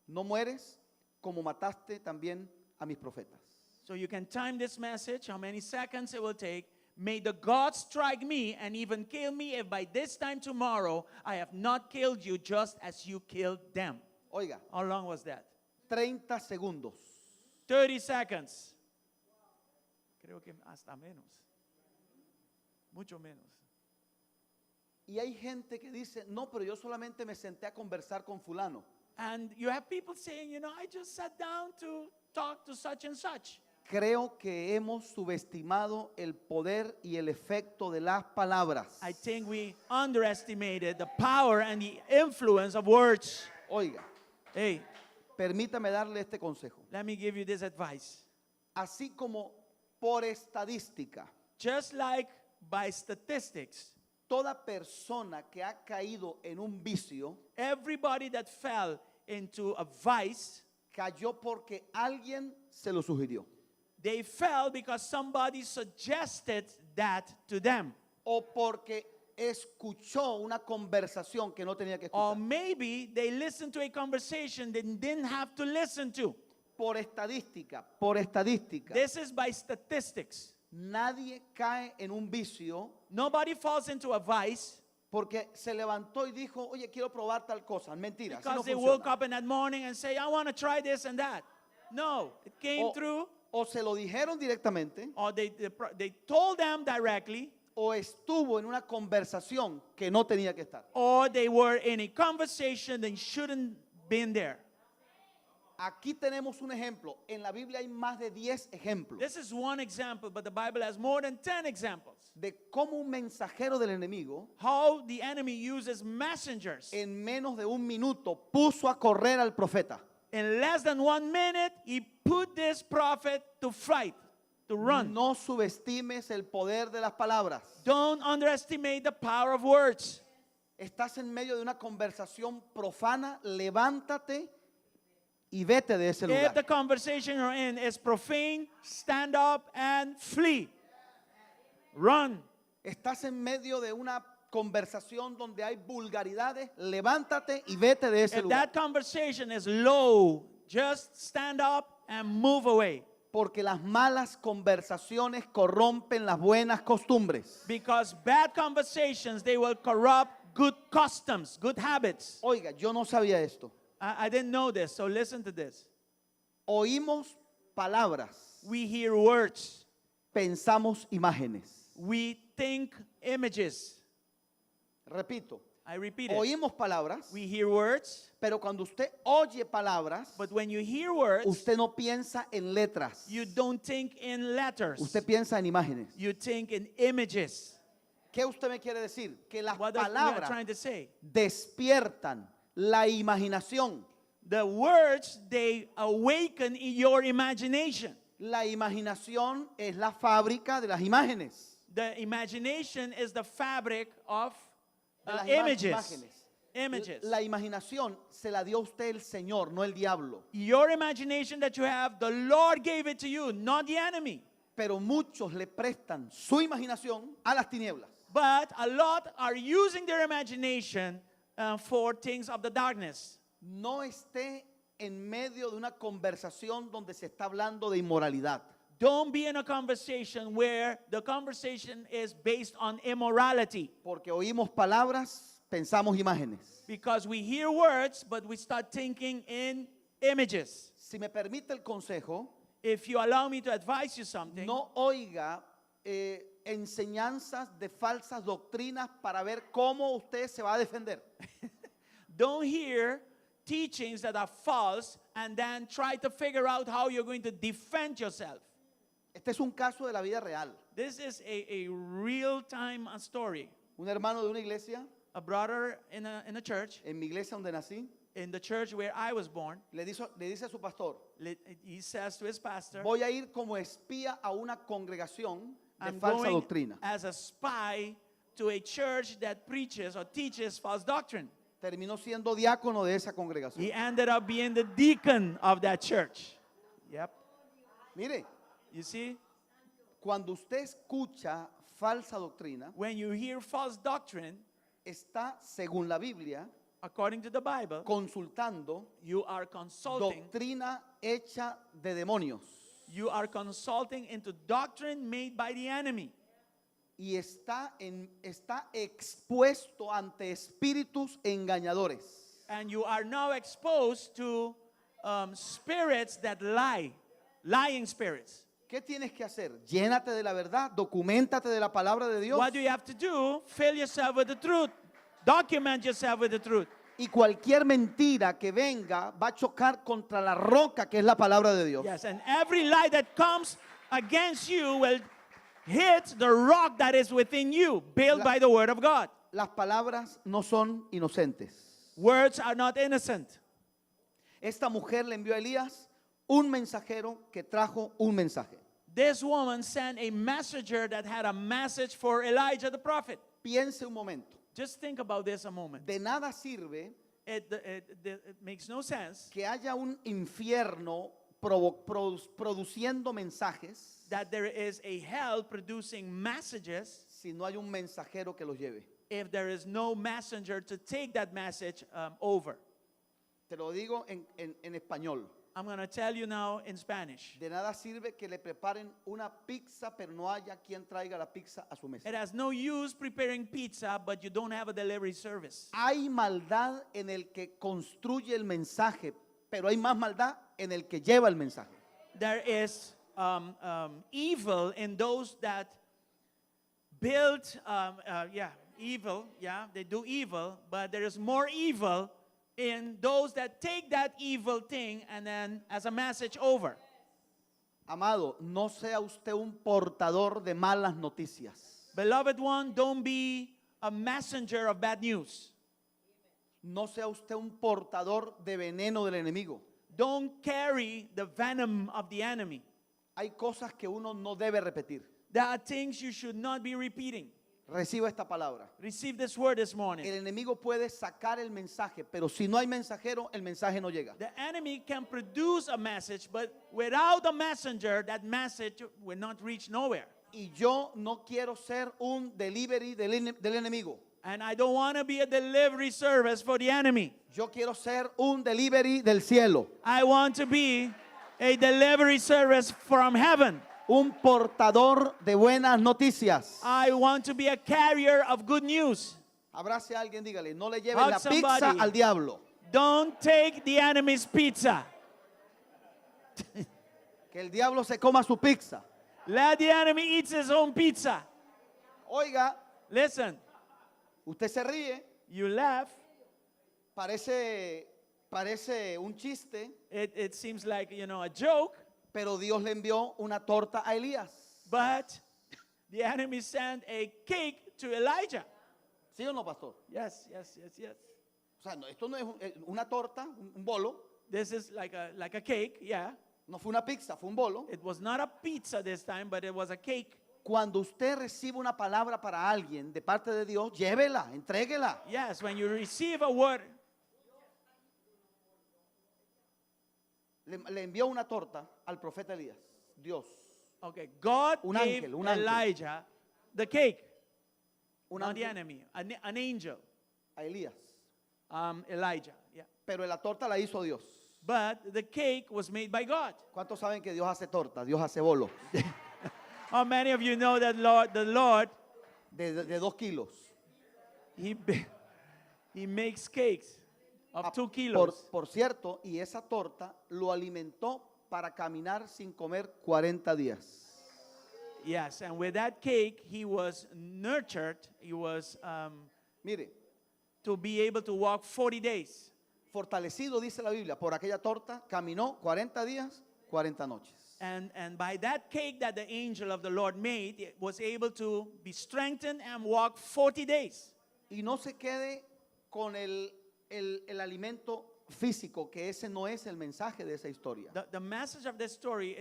no mueres como mataste también a mis profetas. So you can time this message, how many seconds it will take. May the gods strike me and even kill me if by this time tomorrow I have not killed you just as you killed them. Oiga. How long was that? 30 segundos. 30 seconds. Creo que hasta menos. Mucho menos. Y hay gente que dice, no, pero yo solamente me senté a conversar con fulano. And you have people saying, I just sat down to talk to such and such. Creo que hemos subestimado el poder y el efecto de las palabras. I think we underestimated the power and the influence of words. Oiga, Hey, permítame darle este consejo. let me give you this advice. Así como por estadística, Just like by statistics, toda persona que ha caído en un vicio everybody that fell into a vice, cayó porque alguien se lo sugirió they fell because somebody suggested that to them. o porque escuchó una conversación que no tenía que Or escuchar. maybe they listened to a conversation they didn't have to listen to. Por estadística, por estadística, This is by statistics. nadie cae en un vicio Nobody falls into a vice porque se levantó y dijo, oye, quiero probar tal cosa. Mentira, así because no they funciona. woke up in that morning and say, I want to try this and that. No, it came O, through, o se lo dijeron directamente or they told them directly, o estuvo en una conversación que no tenía que estar. or they were in a conversation they shouldn't been there. Aquí tenemos un ejemplo. En la Biblia hay más de 10 ejemplos This is one example, but the Bible has more than 10 examples. de cómo un mensajero del enemigo How the enemy uses messengers. en menos de un minuto puso a correr al profeta. In less than one minute, he put this prophet to flight, to run. No subestimes el poder de las palabras. Don't underestimate the power of words. Estás en medio de una conversación profana, levántate y vete de ese If lugar. the conversation you're in is profane, stand up and flee. Run. Estás en medio de una conversación donde hay vulgaridades, levántate y vete de ese If lugar. that conversation is low, just stand up and move away. Porque las malas conversaciones corrompen las buenas costumbres. Because bad conversations, they will corrupt good customs, good habits. Oiga, yo no sabía esto. I didn't know this, so listen to this. Oímos palabras, We hear words, pensamos imágenes. we think images. Repito, I repeat it. oímos palabras, We hear words, pero cuando usted oye palabras, but when you hear words, usted no piensa en letras. you don't think in letters. Usted piensa en imágenes. You think in images. ¿Qué usted me quiere decir? Que las What are we are palabras trying to say? despiertan la imaginación. The words, they awaken in your imagination. La imaginación es la fábrica de las imágenes. The imagination is the fabric of De las images. imágenes. Images. La imaginación se la dio a usted el Señor, no el diablo. Your imagination that you have, the Lord gave it to you, not the enemy. Pero muchos le prestan su imaginación a las tinieblas. But a lot are using their imagination for things of the darkness. No esté en medio de una conversación donde se está hablando de inmoralidad. Don't be in a conversation where the conversation is based on immorality. Porque oímos palabras, pensamos imágenes. Because we hear words, but we start thinking in images. Si me permite el consejo, If you allow me to advise you something, no oiga enseñanzas de falsas doctrinas para ver cómo usted se va a defender. don't hear teachings that are false and then try to figure out how you're going to defend yourself. Este es un caso de la vida real. This is a real time story. Un hermano de una iglesia, A brother in a church, en mi iglesia donde nací, in the church where I was born, le dice a su pastor, he says to his pastor, voy a ir como espía a una congregación de I'm falsa going doctrina. as a spy to a church that preaches or teaches false doctrine. Terminó siendo diácono de esa congregación. He ended up being the deacon of that church. Yep. Mire, You see, cuando usted escucha falsa doctrina, when you hear false doctrine, está, según la Biblia, according to the Bible, consultando you are consulting. doctrina hecha de demonios You are consulting into doctrine made by the enemy. y está expuesto ante espíritus engañadores. And you are now exposed to spirits that lie, lying spirits. ¿Qué tienes que hacer? Llénate de la verdad, documentate de la palabra de Dios. What do you have to do? Fill yourself with the truth. Document yourself with the truth. Y cualquier mentira que venga va a chocar contra la roca que es la palabra de Dios. Yes, and every lie that comes against you will hit the rock that is within you, built by the word of God. Las palabras no son inocentes. Words are not innocent. Esta mujer le envió a Elías un mensajero que trajo un mensaje. This woman sent a messenger that had a message for Elijah the prophet. Piense un momento. Just think about this a moment. De nada sirve It makes no sense que haya un infierno produciendo mensajes that there is a hell producing messages si no hay un mensajero que los lleve. if there is no messenger to take that message over. Te lo digo en español. I'm going to tell you now in Spanish. De nada sirve que le preparen una pizza, pero no haya quien traiga la pizza a su mesa. It has no use preparing pizza, but you don't have a delivery service. Hay maldad en el que construye el mensaje, pero hay más maldad en el que lleva el mensaje. There is evil in those that build, yeah, evil, yeah, they do evil, but there is more evil in those that take that evil thing and then as a message over. Amado, no sea usted un portador de malas noticias. Beloved one, don't be a messenger of bad news. No sea usted un portador de veneno del enemigo. Don't carry the venom of the enemy. Hay cosas que uno no debe repetir. There are things you should not be repeating. Reciba esta palabra. Receive this word this morning. El enemigo puede sacar el mensaje, pero si no hay mensajero, el mensaje no llega. The enemy can produce a message, but without a messenger, that message will not reach nowhere. Y yo no quiero ser un delivery del enemigo. And I don't want to be a delivery service for the enemy. Yo quiero ser un delivery del cielo. I want to be a delivery service from heaven. Un portador de buenas noticias. I want to be a carrier of good news. Abrace a alguien, dígale, no le lleves Hug la pizza somebody. al diablo. Don't take the enemy's pizza. Que el diablo se coma su pizza. Let the enemy eat his own pizza. Oiga, Listen. Usted se ríe. You laugh. Parece un chiste. It seems like a joke. Pero Dios le envió una torta a Elías. But the enemy sent a cake to Elijah. ¿Sí o no, pastor? Yes, yes, yes, yes. Esto no es una torta, un bolo. This is like a cake, yeah. No fue una pizza, fue un bolo. It was not a pizza this time, but it was a cake. Cuando usted recibe una palabra para alguien de parte de Dios, llévela, entréguela. Yes, when you receive a word. Le envió una torta al profeta Elías. Dios. Okay, God Un gave ángel, un ángel. Elijah the cake. Un Not the ángel. enemy, an angel. A Elías. Elijah, yeah. Pero la torta la hizo Dios. But the cake was made by God. ¿Cuántos saben que Dios hace torta? Dios hace bolo. How many of you know that Lord, the Lord, De 2 kilos. He makes cakes of 2 kilos. Por cierto, y esa torta lo alimentó para caminar sin comer 40 días. Yes, and with that cake, he was nurtured. He was, Mire, to be able to walk 40 days. Fortalecido, dice la Biblia, por aquella torta, caminó 40 días, 40 noches. And by that cake that the angel of the Lord made, it was able to be strengthened and walk 40 days. Y no se quede con el alimento físico, que ese no es el mensaje de esa historia. The message of this story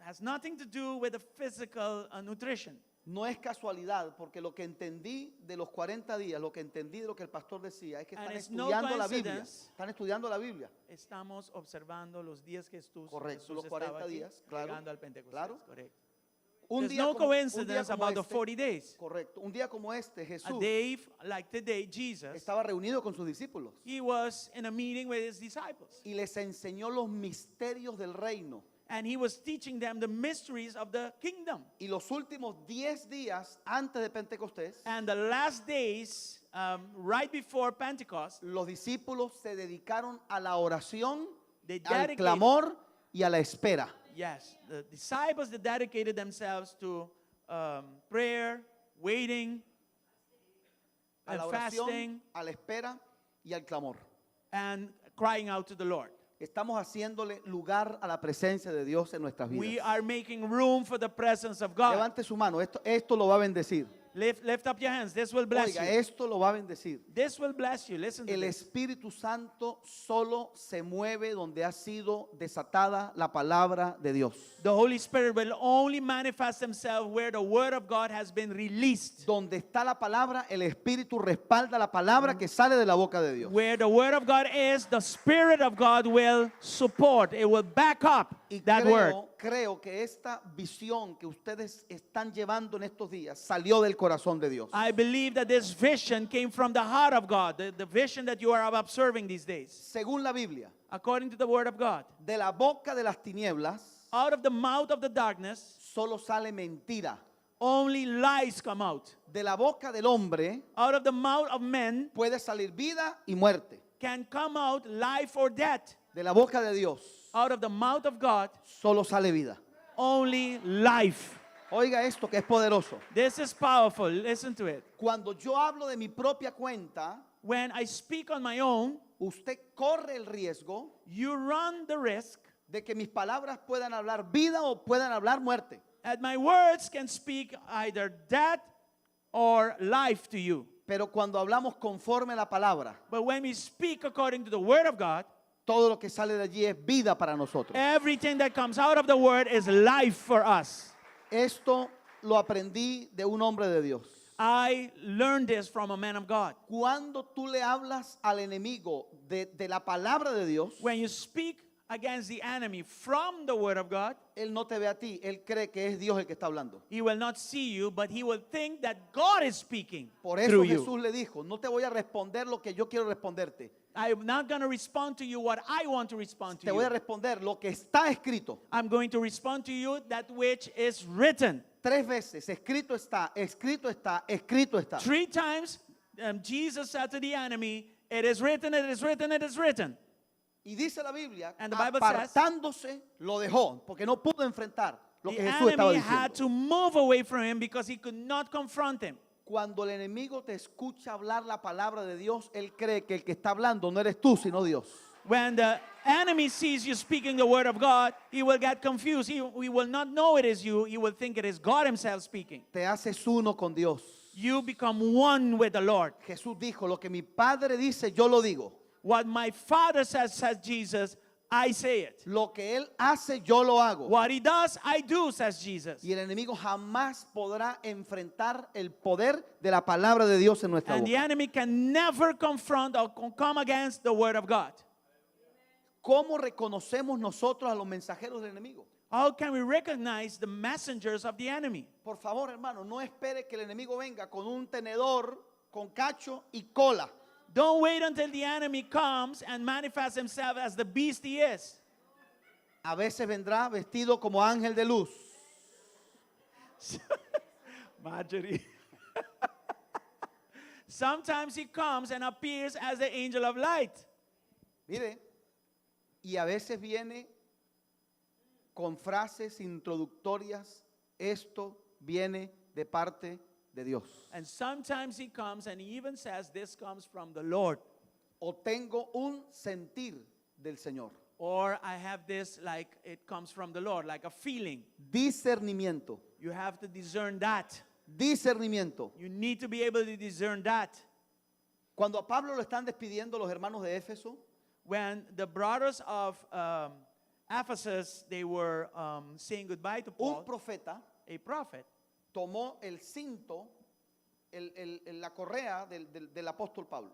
has nothing to do with the physical nutrition. No es casualidad, porque lo que entendí de los 40 días, lo que entendí de lo que el pastor decía, es que And están it's no estudiando la Biblia. coincidence. Están estudiando la Biblia. Estamos observando los días que Correcto, Jesús los estaba 40 aquí, días, claro, llegando al Pentecostés, claro. correcto. Un There's día no como, un día coincidence como about the este, 40 days. Correcto. Un día como este, A Jesús day like today, Jesus estaba reunido con sus discípulos. He was in a meeting with his disciples. Y les enseñó los misterios del reino. And he was teaching them the mysteries of the kingdom. Y los últimos 10 días antes de Pentecostés, And the last days, right before Pentecost, los discípulos se dedicaron a la oración, They al dedicated clamor y a la espera. Yes, the disciples that dedicated themselves to prayer, waiting, A and la oración, fasting, a la espera y al clamor. and crying out to the Lord. Estamos haciéndole lugar a la presencia de Dios en nuestras We vidas. are making room for the presence of God. Levante su mano, esto lo va a bendecir. Lift up your hands. This will bless Oiga, you. esto lo va a bendecir. This will bless you. Listen to El this. Espíritu Santo solo se mueve donde ha sido desatada la palabra de Dios. The Holy Spirit will only manifest himself where the word of God has been released. Donde está la palabra, el Espíritu respalda la palabra que sale de la boca de Dios. Where the word of God is, the Spirit of God will support. It will back up Y that word. creo que esta visión que ustedes están llevando en estos días salió del corazón de Dios. I believe that this vision came from the heart of God, the vision that you are observing these days. Según la Biblia, According to the word of God, de la boca de las tinieblas out of the mouth of the darkness, solo sale mentira. only lies come out. De la boca del hombre Out of the mouth of men puede salir vida y muerte. can come out life or death. De la boca de Dios Out of the mouth of God, solo sale vida. only life. Oiga esto que es poderoso. This is powerful. Listen to it. Cuando yo hablo de mi propia cuenta, When I speak on my own, usted corre el riesgo you run the risk de que mis palabras puedan hablar vida o puedan hablar muerte. that my words can speak either death or life to you. Pero cuando hablamos conforme a la palabra, But when we speak according to the word of God, todo lo que sale de allí es vida para nosotros. everything that comes out of the word is life for us. Esto lo aprendí de un hombre de Dios. I learned this from a man of God. Cuando tú le hablas al enemigo de la palabra de Dios, When you speak against the enemy from the word of God, él no te ve a ti, él cree que es Dios el que está hablando. he will not see you, but he will think that God is speaking Por eso through you. Jesús le dijo, no te voy a responder lo que yo quiero responderte. I'm not going to respond to you what I want to respond to Te voy a you. responder lo que está escrito. I'm going to respond to you that which is written. Tres veces, escrito está, escrito está, escrito está. Three times Jesus said to the enemy, It is written, it is written, it is written. Y dice la Biblia, And the Bible says- apartándose, lo dejó, porque no pudo enfrentar lo The que Jesús estaba enemy had diciendo. to move away from him because he could not confront him. Cuando el enemigo te escucha hablar la palabra de Dios, él cree que el que está hablando no eres tú, sino Dios. When the enemy sees you speaking the word of God, he will get confused. He will not know it is you. He will think it is God himself speaking. Te haces uno con Dios. You become one with the Lord. Jesús dijo, lo que mi Padre dice, yo lo digo. What my Father says, says Jesus, I say it. Lo que Él hace, yo lo hago. What he does, I do, says Jesus. Y el enemigo jamás podrá enfrentar el poder de la palabra de Dios en nuestra And the boca. enemy can never confront or come against the word of God. ¿Cómo reconocemos nosotros a los mensajeros del enemigo? How can we recognize the messengers of the enemy? Por favor, hermano, no espere que el enemigo venga con un tenedor, con cacho y cola. Don't wait until the enemy comes and manifests himself as the beast he is. A veces vendrá vestido como ángel de luz. Marjorie. Sometimes he comes and appears as the angel of light. Mire, y a veces viene con frases introductorias. Esto viene de parte de Dios. And sometimes he comes and he even says, This comes from the Lord. O tengo un sentir del Señor. Or I have this like it comes from the Lord, like a feeling. Discernimiento. You have to discern that. Discernimiento. You need to be able to discern that. Cuando a Pablo lo están despidiendo los hermanos de Éfeso, When the brothers of Ephesus, they were saying goodbye to un Paul, profeta a prophet, tomó el cinto, la correa del apóstol Pablo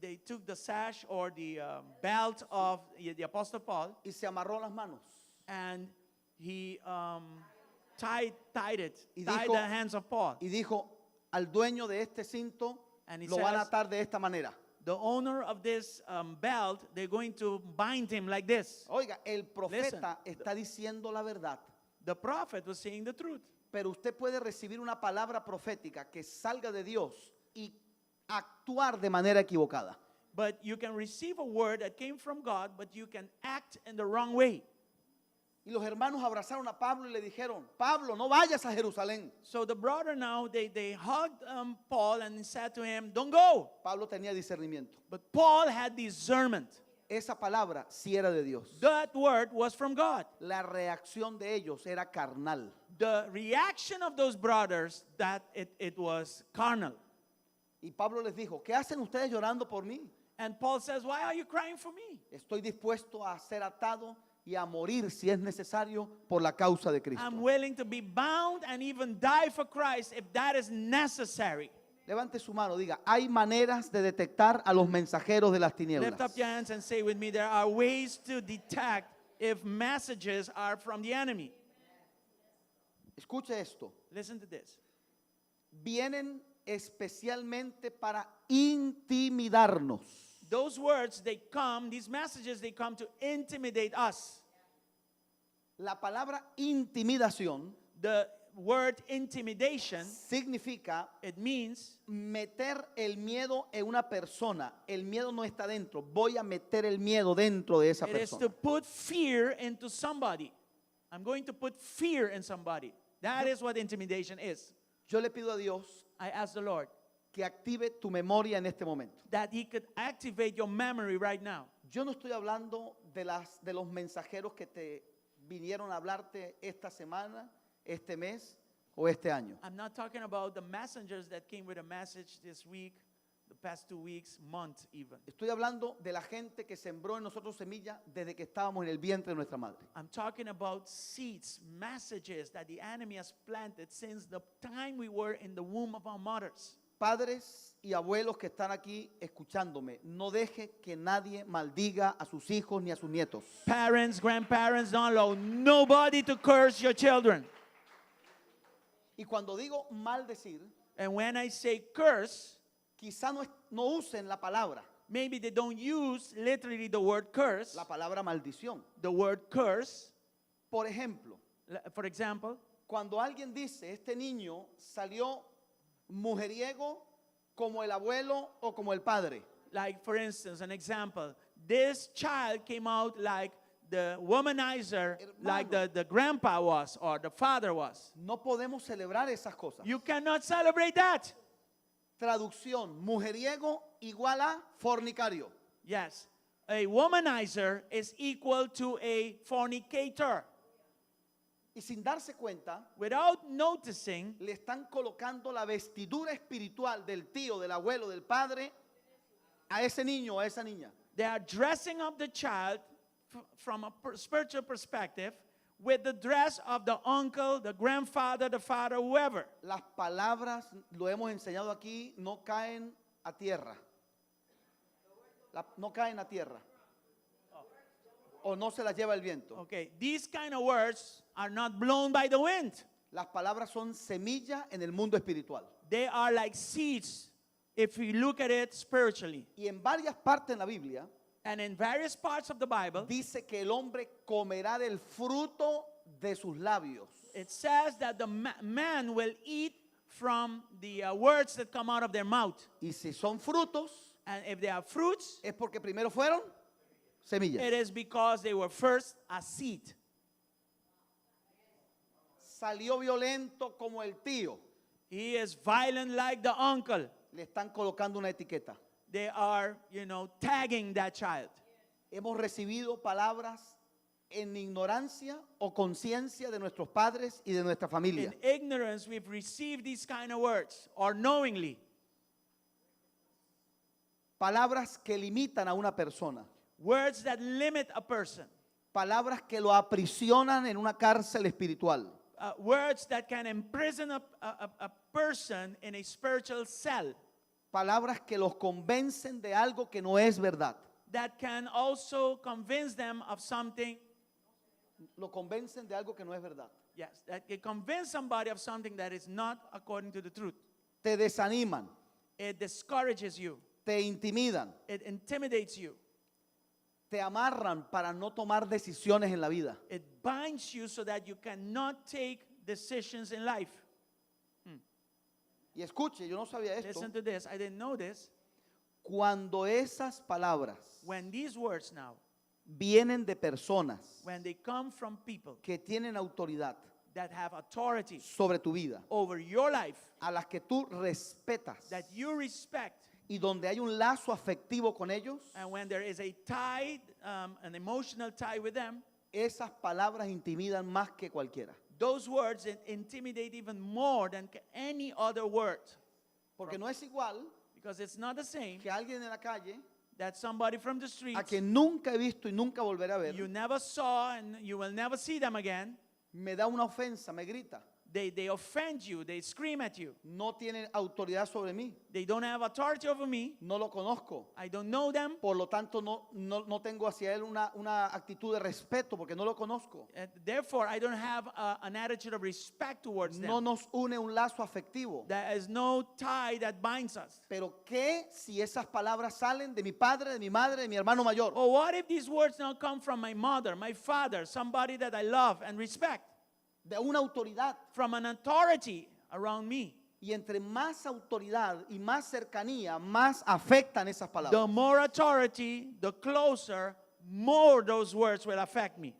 they took the sash or the belt of the apostle Paul y se amarró las manos. and he tied it, Y tied dijo- the hands of Paul. Y dijo, al dueño de este cinto And he lo van a says- atar de esta manera. The owner of this belt, they're going to bind him like this. Oiga, el profeta está diciendo la verdad, The prophet was saying the truth. pero usted puede recibir una palabra profética que salga de Dios y actuar de manera equivocada. But you can receive a word that came from God, but you can act in the wrong way. Y los hermanos abrazaron a Pablo y le dijeron, Pablo, no vayas a Jerusalén. So the brother now, they hugged Paul and said to him, Don't go. Pablo tenía discernimiento. But Paul had discernment. Esa palabra sí era de Dios. That word was from God. La reacción de ellos era carnal. The reaction of those brothers, that it was carnal. Y Pablo les dijo, ¿qué hacen ustedes llorando por mí? And Paul says, Why are you crying for me? Estoy dispuesto a ser atado y a morir si es necesario por la causa de Cristo. I'm willing to be bound and even die for Christ if that is necessary. Levante su mano, diga, hay maneras de detectar a los mensajeros de las tinieblas. Lift up your hands and say with me, there are ways to detect if messages are from the enemy. Escuche esto. Listen to this. Vienen especialmente para intimidarnos. Those words, they come, these messages, they come to intimidate us. La palabra intimidación The word intimidation, significa it means meter el miedo en una persona. El miedo no está dentro. Voy a meter el miedo dentro de esa it is to persona. put fear into somebody. I'm going to put fear in somebody. That is what intimidation is. Yo le pido a Dios I ask the Lord que active tu memoria en este momento. that He could activate your memory right now. Yo no estoy hablando de los mensajeros que te vinieron a hablarte esta semana, este mes o este año. I'm not talking about the messengers that came with a message this week, the past 2 weeks, month even. Estoy hablando de la gente que sembró en nosotros semilla desde que estábamos en el vientre de nuestra madre. I'm talking about seeds, messages that the enemy has planted since the time we were in the womb of our mothers. Padres y abuelos que están aquí escuchándome, no deje que nadie maldiga a sus hijos ni a sus nietos. Parents, grandparents, don't allow nobody to curse your children. Y cuando digo maldecir, And when I say curse, quizá no, no usen la palabra, maybe they don't use literally the word curse, la palabra maldición. the word curse. Por ejemplo, For example, cuando alguien dice, este niño salió mujeriego como el abuelo o como el padre. Like for instance, an example, this child came out like the womanizer, like the grandpa was or the father was. No podemos celebrar esas cosas. You cannot celebrate that. Traducción, mujeriego igual a fornicario. Yes. A womanizer is equal to a fornicator. Y sin darse cuenta, Without noticing, le están colocando la vestidura espiritual del tío, del abuelo, del padre a ese niño o a esa niña. They are dressing up the child from a spiritual perspective with the dress of the uncle, the grandfather, the father, whoever. Las palabras, lo hemos enseñado aquí, no caen a tierra. No caen a tierra. O no se las lleva el viento. Okay, these kind of words are not blown by the wind. Las palabras son semilla en el mundo espiritual. They are like seeds if we look at it spiritually. Y en varias partes en la Biblia And in various parts of the Bible, dice que el hombre comerá del fruto de sus labios. It says that the man will eat from the words that come out of their mouth. Y si son frutos, And if they are fruits, es porque primero fueron semillas. it is because they were first a seed. Salió violento como el tío. He is violent like the uncle. Le están colocando una etiqueta. They are tagging that child. Hemos recibido palabras en ignorancia o conciencia de nuestros padres y de nuestra familia. In ignorance, we've received these kind of words, or knowingly. Palabras que limitan a una persona. Words that limit a person. Palabras que lo aprisionan en una cárcel espiritual. Words that can imprison a person in a spiritual cell. Palabras que los convencen de algo que no es verdad. That can also convince them of something. Lo convencen de algo que no es verdad. Yes, that can convince somebody of something that is not according to the truth. Te desaniman, It discourages you. Te intimidan, It intimidates you. Te amarran para no tomar decisiones en la vida. It binds you so that you cannot take decisions in life. Y escuche, yo no sabía esto. Listen to this. I didn't know this. Cuando esas palabras When these words now vienen de personas When they come from people que tienen autoridad that have authority sobre tu vida, over your life, a las que tú respetas that you respect, y donde hay un lazo afectivo con ellos, and when there is a tie, an emotional tie with them, esas palabras intimidan más que cualquiera. Those words intimidate even more than any other word. Porque no es igual Because it's not the same que alguien en la calle that somebody from the street a quien nunca he visto y nunca volveré a ver you never saw and you will never see them again. Me da una ofensa, me grita. They offend you, they scream at you. No tienen autoridad sobre mí. They don't have authority over me. No lo conozco. I don't know them. Por lo tanto, no, no, no tengo hacia él una actitud de respeto porque no lo conozco. And therefore, I don't have an attitude of respect towards No them. nos une un lazo afectivo. There is no tie that binds us. Pero ¿qué si esas palabras salen de mi padre, de mi madre, de mi hermano mayor? Or what if these words now come from my mother, my father, somebody that I love and respect? De una autoridad. From an authority around me. Y entre más autoridad y más cercanía, más afectan esas palabras. The more authority, the closer, more those words will affect me.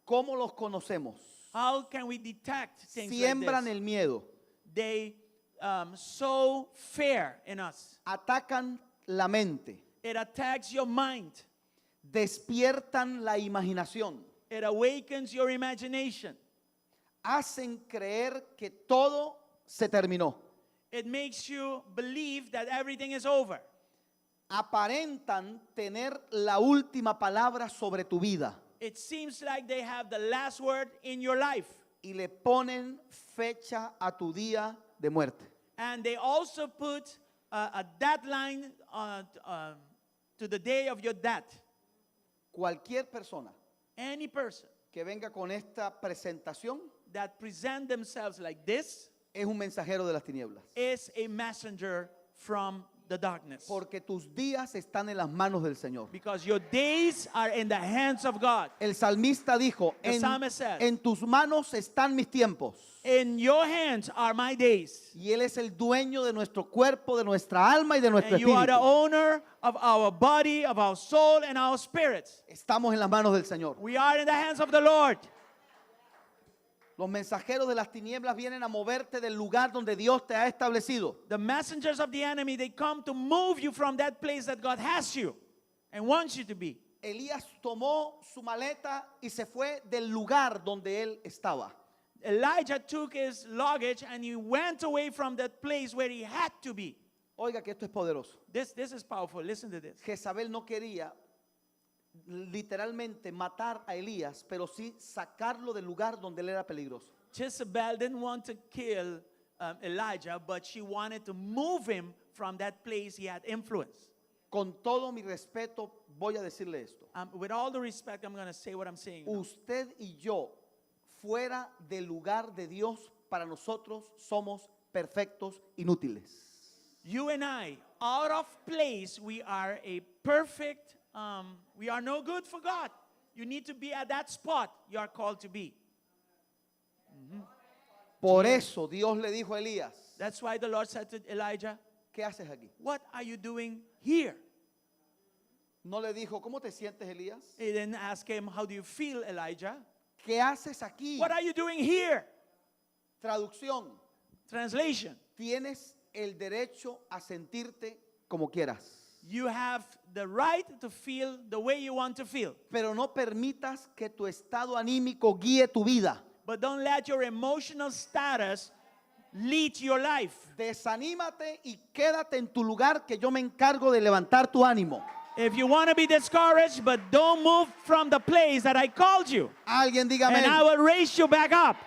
¿Cómo los conocemos? How can we detect things like Siembran this? el miedo. They sow fear in us. Atacan la mente. It attacks your mind. Despiertan la imaginación. It awakens your imagination. Hacen creer que todo se terminó. It makes you believe that everything is over. Aparentan tener la última palabra sobre tu vida. It seems like they have the last word in your life. Y le ponen fecha a tu día de muerte. And they also put a deadline to the day of your death. Cualquier persona Any person que venga con esta presentación that present themselves like this es un mensajero de las tinieblas. is a messenger from the darkness. Porque tus días están en las manos del Señor. Because your days are in the hands of God. El salmista dijo, The psalmist says, en tus manos están mis tiempos. In your hands are my days. Y Él es el dueño de nuestro cuerpo, de nuestra alma y de nuestro And you are the espíritu. owner of our body, of our soul, and our spirits. Estamos en las manos del Señor. We are in the hands of the Lord. Los mensajeros de las tinieblas vienen a moverte del lugar donde Dios te ha establecido. The messengers of the enemy, they come to move you from that place that God has you and wants you to be. Elías tomó su maleta y se fue del lugar donde él estaba. Elijah took his luggage and he went away from that place where he had to be. Oiga que esto es poderoso. This is powerful. Listen to this. Jezabel no quería literalmente matar a Elías, pero sí sacarlo del lugar donde él era peligroso. Jezebel didn't want to kill Elijah, but she wanted to move him from that place he had influence. Con todo mi respeto voy a decirle esto. With all the respect, I'm going to say what I'm saying now. Usted y yo, fuera del lugar de Dios, para nosotros somos perfectos inútiles. You and I, out of place, we are a perfect, we are no good for God. You need to be at that spot you are called to be. Por eso Dios le dijo a Elías, That's why the Lord said to Elijah, ¿qué haces aquí? What are you doing here? No le dijo, ¿cómo te sientes, Elías? He didn't ask him, how do you feel, Elijah? ¿Qué haces aquí? What are you doing here? Traducción. Translation. Tienes el derecho a sentirte como quieras. You have the right to feel the way you want to feel. Pero no permitas que tu estado anímico guíe tu vida. But don't let your emotional status lead your life. Desanímate y quédate en tu lugar que yo me encargo de levantar tu ánimo. If you want to be discouraged, but don't move from the place that I called you. Alguien diga And amén. I will raise you back up.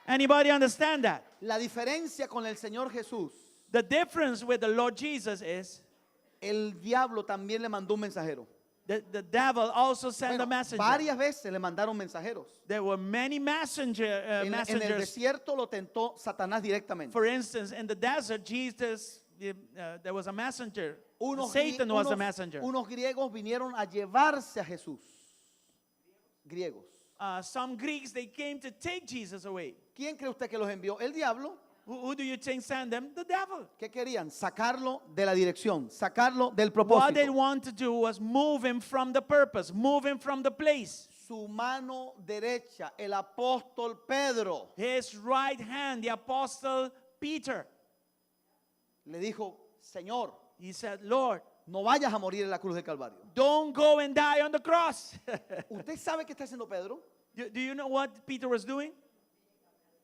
Anybody understand that? La diferencia con el Señor Jesús. The difference with the Lord Jesus is el diablo también le mandó un mensajero. The devil also sent Bueno, a messenger. Varias veces le mandaron mensajeros. There were many En el messengers. desierto lo tentó Satanás directamente. For instance, in the desert, Jesus, there was a messenger. Unos Satan was a messenger. griegos vinieron a llevarse a Jesús. Griegos. Some Greeks, they came to take Jesus away. ¿Quién cree usted que los envió? El diablo. Who do you think sent them? The devil. ¿Qué querían? Sacarlo de la dirección, sacarlo del What they propósito. want to do was move him from the purpose, move him from the place. Su mano derecha, el apóstol Pedro, His right hand, the apostle Peter, le dijo, Señor, he said, Lord, no vayas a morir en la cruz del Calvario. don't go and die on the cross. ¿Usted sabe qué está haciendo Pedro? Do you know what Peter was doing?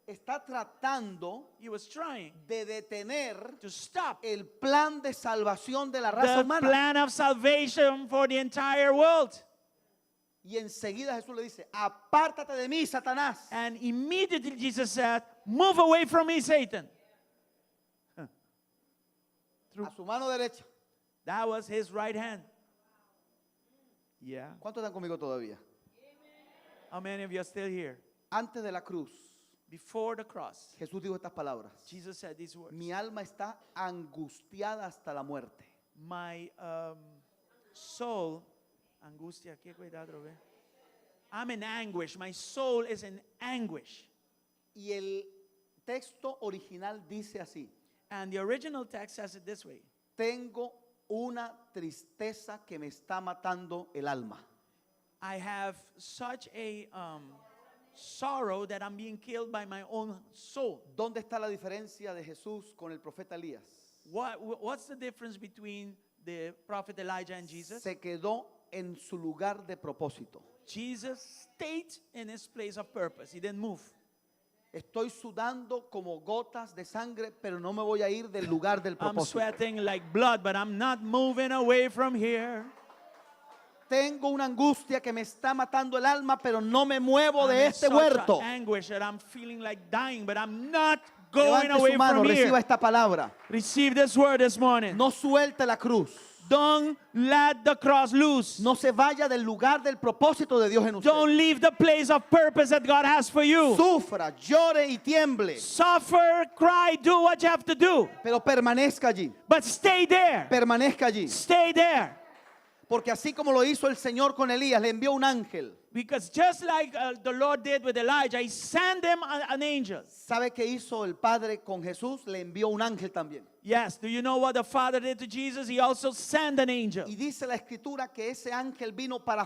Está tratando He was trying de detener to stop el plan de salvación de la raza the humana. plan of salvation for the entire world. Y enseguida Jesús le dice, apártate de mí, Satanás. And immediately Jesus said, Move away from me, Satan. A su mano derecha. That was his right hand. Yeah. ¿Cuántos están conmigo todavía? How many of you are still here? Antes de la cruz, Before the cross, Jesús dijo estas palabras. Jesus said these words. Mi alma está angustiada hasta la muerte. My soul, angustia, ¿qué cuidado, ve? I'm in anguish. My soul is in anguish. Y el texto original dice así, And the original text says it this way. tengo una tristeza que me está matando el alma. I have such a sorrow that I'm being killed by my own soul. ¿Dónde está la diferencia de Jesús con el profeta Elías? What's the difference between the prophet Elijah and Jesus? Se quedó en su lugar de propósito. Jesus stayed in his place of purpose. He didn't move. Estoy sudando como gotas de sangre, pero no me voy a ir del lugar del I'm propósito. sweating like blood, but I'm not moving away from here. Tengo una angustia que me está matando el alma, pero no me muevo I'm de in este such huerto. a anguish that I'm feeling like dying, but I'm not going Levante away su mano, from reciba here. esta palabra. Receive this word this morning. No suelte la cruz. Don't let the cross loose. No se vaya del lugar del propósito de Dios en usted. Don't leave the place of purpose that God has for you. Sufra, llore y tiemble, Suffer, cry, do what you have to do. pero permanezca allí. But stay there. Permanezca allí. Stay there. Porque así como lo hizo el Señor con Elías, le envió un ángel. Because just like the Lord did with Elijah, he sent him an angel. ¿Sabe qué hizo el Padre con Jesús? Le envió un ángel también. Yes, do you know what the Father did to Jesus? He also sent an angel. Y dice la escritura que ese ángel vino para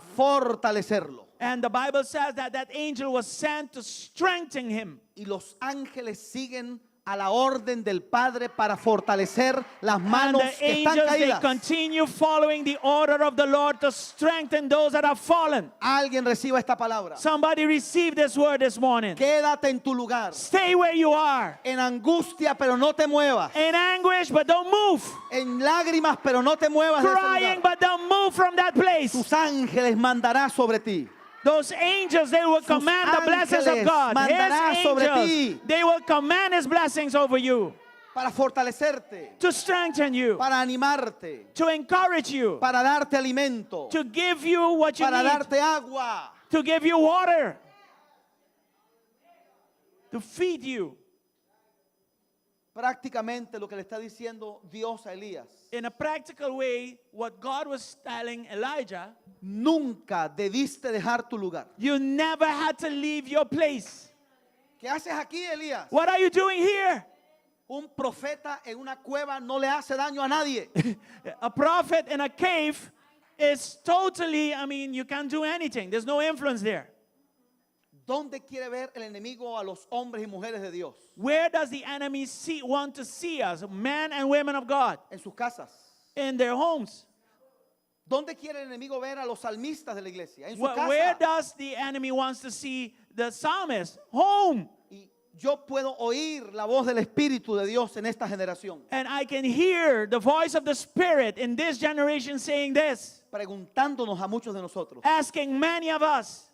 fortalecerlo. And the Bible says that that angel was sent to strengthen him. Y los ángeles siguen a la orden del Padre para fortalecer las And manos the que están angels, they caídas. continue following the order of the Lord to strengthen those that have fallen. Alguien reciba esta palabra. Somebody receive this word this morning. Quédate en tu lugar. Stay where you are. En angustia, pero no te muevas. In anguish, but don't move. En lágrimas, pero no te muevas de ese Crying, lugar. but don't move from that place. Tus ángeles mandará sobre ti. Those angels, they will Sus command the blessings of ángeles God. mandará His sobre angels, ti. they will command His blessings over you Para fortalecerte, to strengthen you, para animarte, to encourage you, para darte alimento, to give you what you para need, darte agua. to give you water, to feed you. Prácticamente lo que le está diciendo Dios a Elías. In a practical way, what God was telling Elijah, Nunca debiste dejar tu lugar. you never had to leave your place. ¿Qué haces aquí, Elías? What are you doing here? Un profeta en una cueva no le hace daño a nadie. A prophet in a cave is totally, I mean, you can't do anything. There's no influence there. ¿Dónde quiere ver el enemigo a los hombres y mujeres de Dios? Where does the enemy want to see us, men and women of God? En sus casas. In their homes. ¿Dónde quiere el enemigo ver a los salmistas de la iglesia? En su Where casa. does the enemy wants to see the psalmist? Home. Y yo puedo oír la voz del Espíritu de Dios en esta generación, And I can hear the voice of the Spirit in this generation saying this, preguntándonos a muchos de nosotros, asking many of us,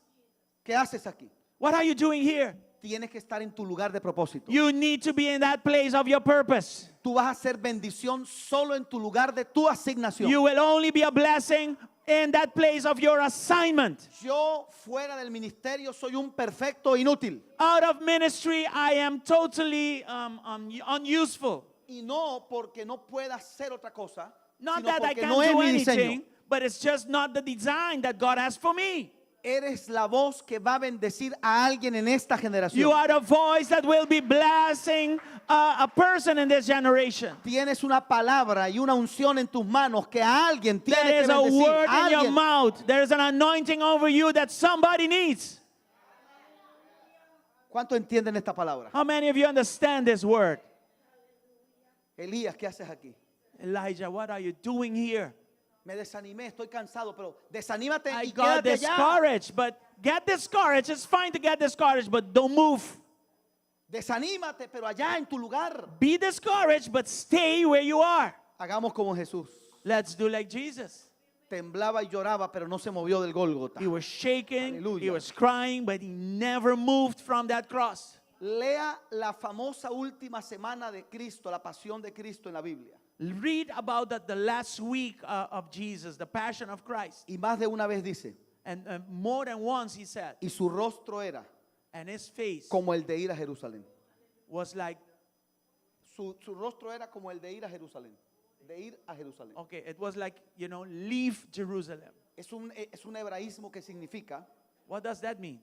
¿qué haces aquí? what are you doing here? Tienes que estar en tu lugar de propósito. You need to be in that place of your purpose. Tú vas a ser bendición solo en tu lugar de tu asignación. You will only be a blessing in that place of your assignment. Yo fuera del ministerio soy un perfecto inútil. Out of ministry, I am totally unuseful. Y no porque no pueda hacer otra cosa, Not sino that I porque can't no es do mi diseño. anything, but it's just not the design that God has for me. Eres la voz que va a bendecir a alguien en esta generación. You are the voice that will be blessing a person in this generation. Tienes una palabra y una unción en tus manos que a alguien tiene There que is a bendecir. word in your Alguien. mouth. There is an anointing over you that somebody needs. ¿Cuánto entienden esta palabra? How many of you understand this word? Elías, ¿qué haces aquí? Elijah, what are you doing here? Me desanimé, estoy cansado, pero desanímate I y got quédate allá. discouraged, but get discouraged. It's fine to get discouraged, but don't move. Desanímate, pero allá en tu lugar. Be discouraged, but stay where you are. Hagamos como Jesús. Let's do like Jesus. Temblaba y lloraba, pero no se movió del Gólgota. He was shaking, he Aleluya. was crying, but he never moved from that cross. Lea la famosa última semana de Cristo, la pasión de Cristo en la Biblia. Read about that the last week of Jesus, the passion of Christ. Y más de una vez dice, And more than once he said, y su rostro era and his face como el de ir a Jerusalén. was like, Su rostro era como el de ir a Jerusalén. De ir a Jerusalén. okay, it was like, leave Jerusalem. Es un hebraísmo que significa, What does that mean?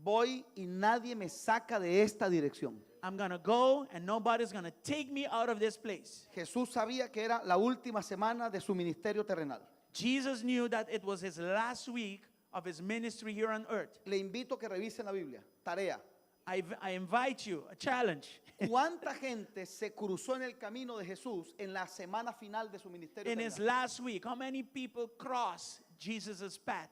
voy y nadie me saca de esta dirección. I'm going to go and nobody's going to take me out of this place. Jesús sabía que era la última semana de su ministerio terrenal. Jesus knew that it was his last week of his ministry here on earth. Le invito a que revisen la Biblia. Tarea. I invite you, a challenge. ¿Cuánta gente se cruzó en el camino de Jesús en la semana final de su ministerio In his terrenal? last week, how many people crossed Jesus' path?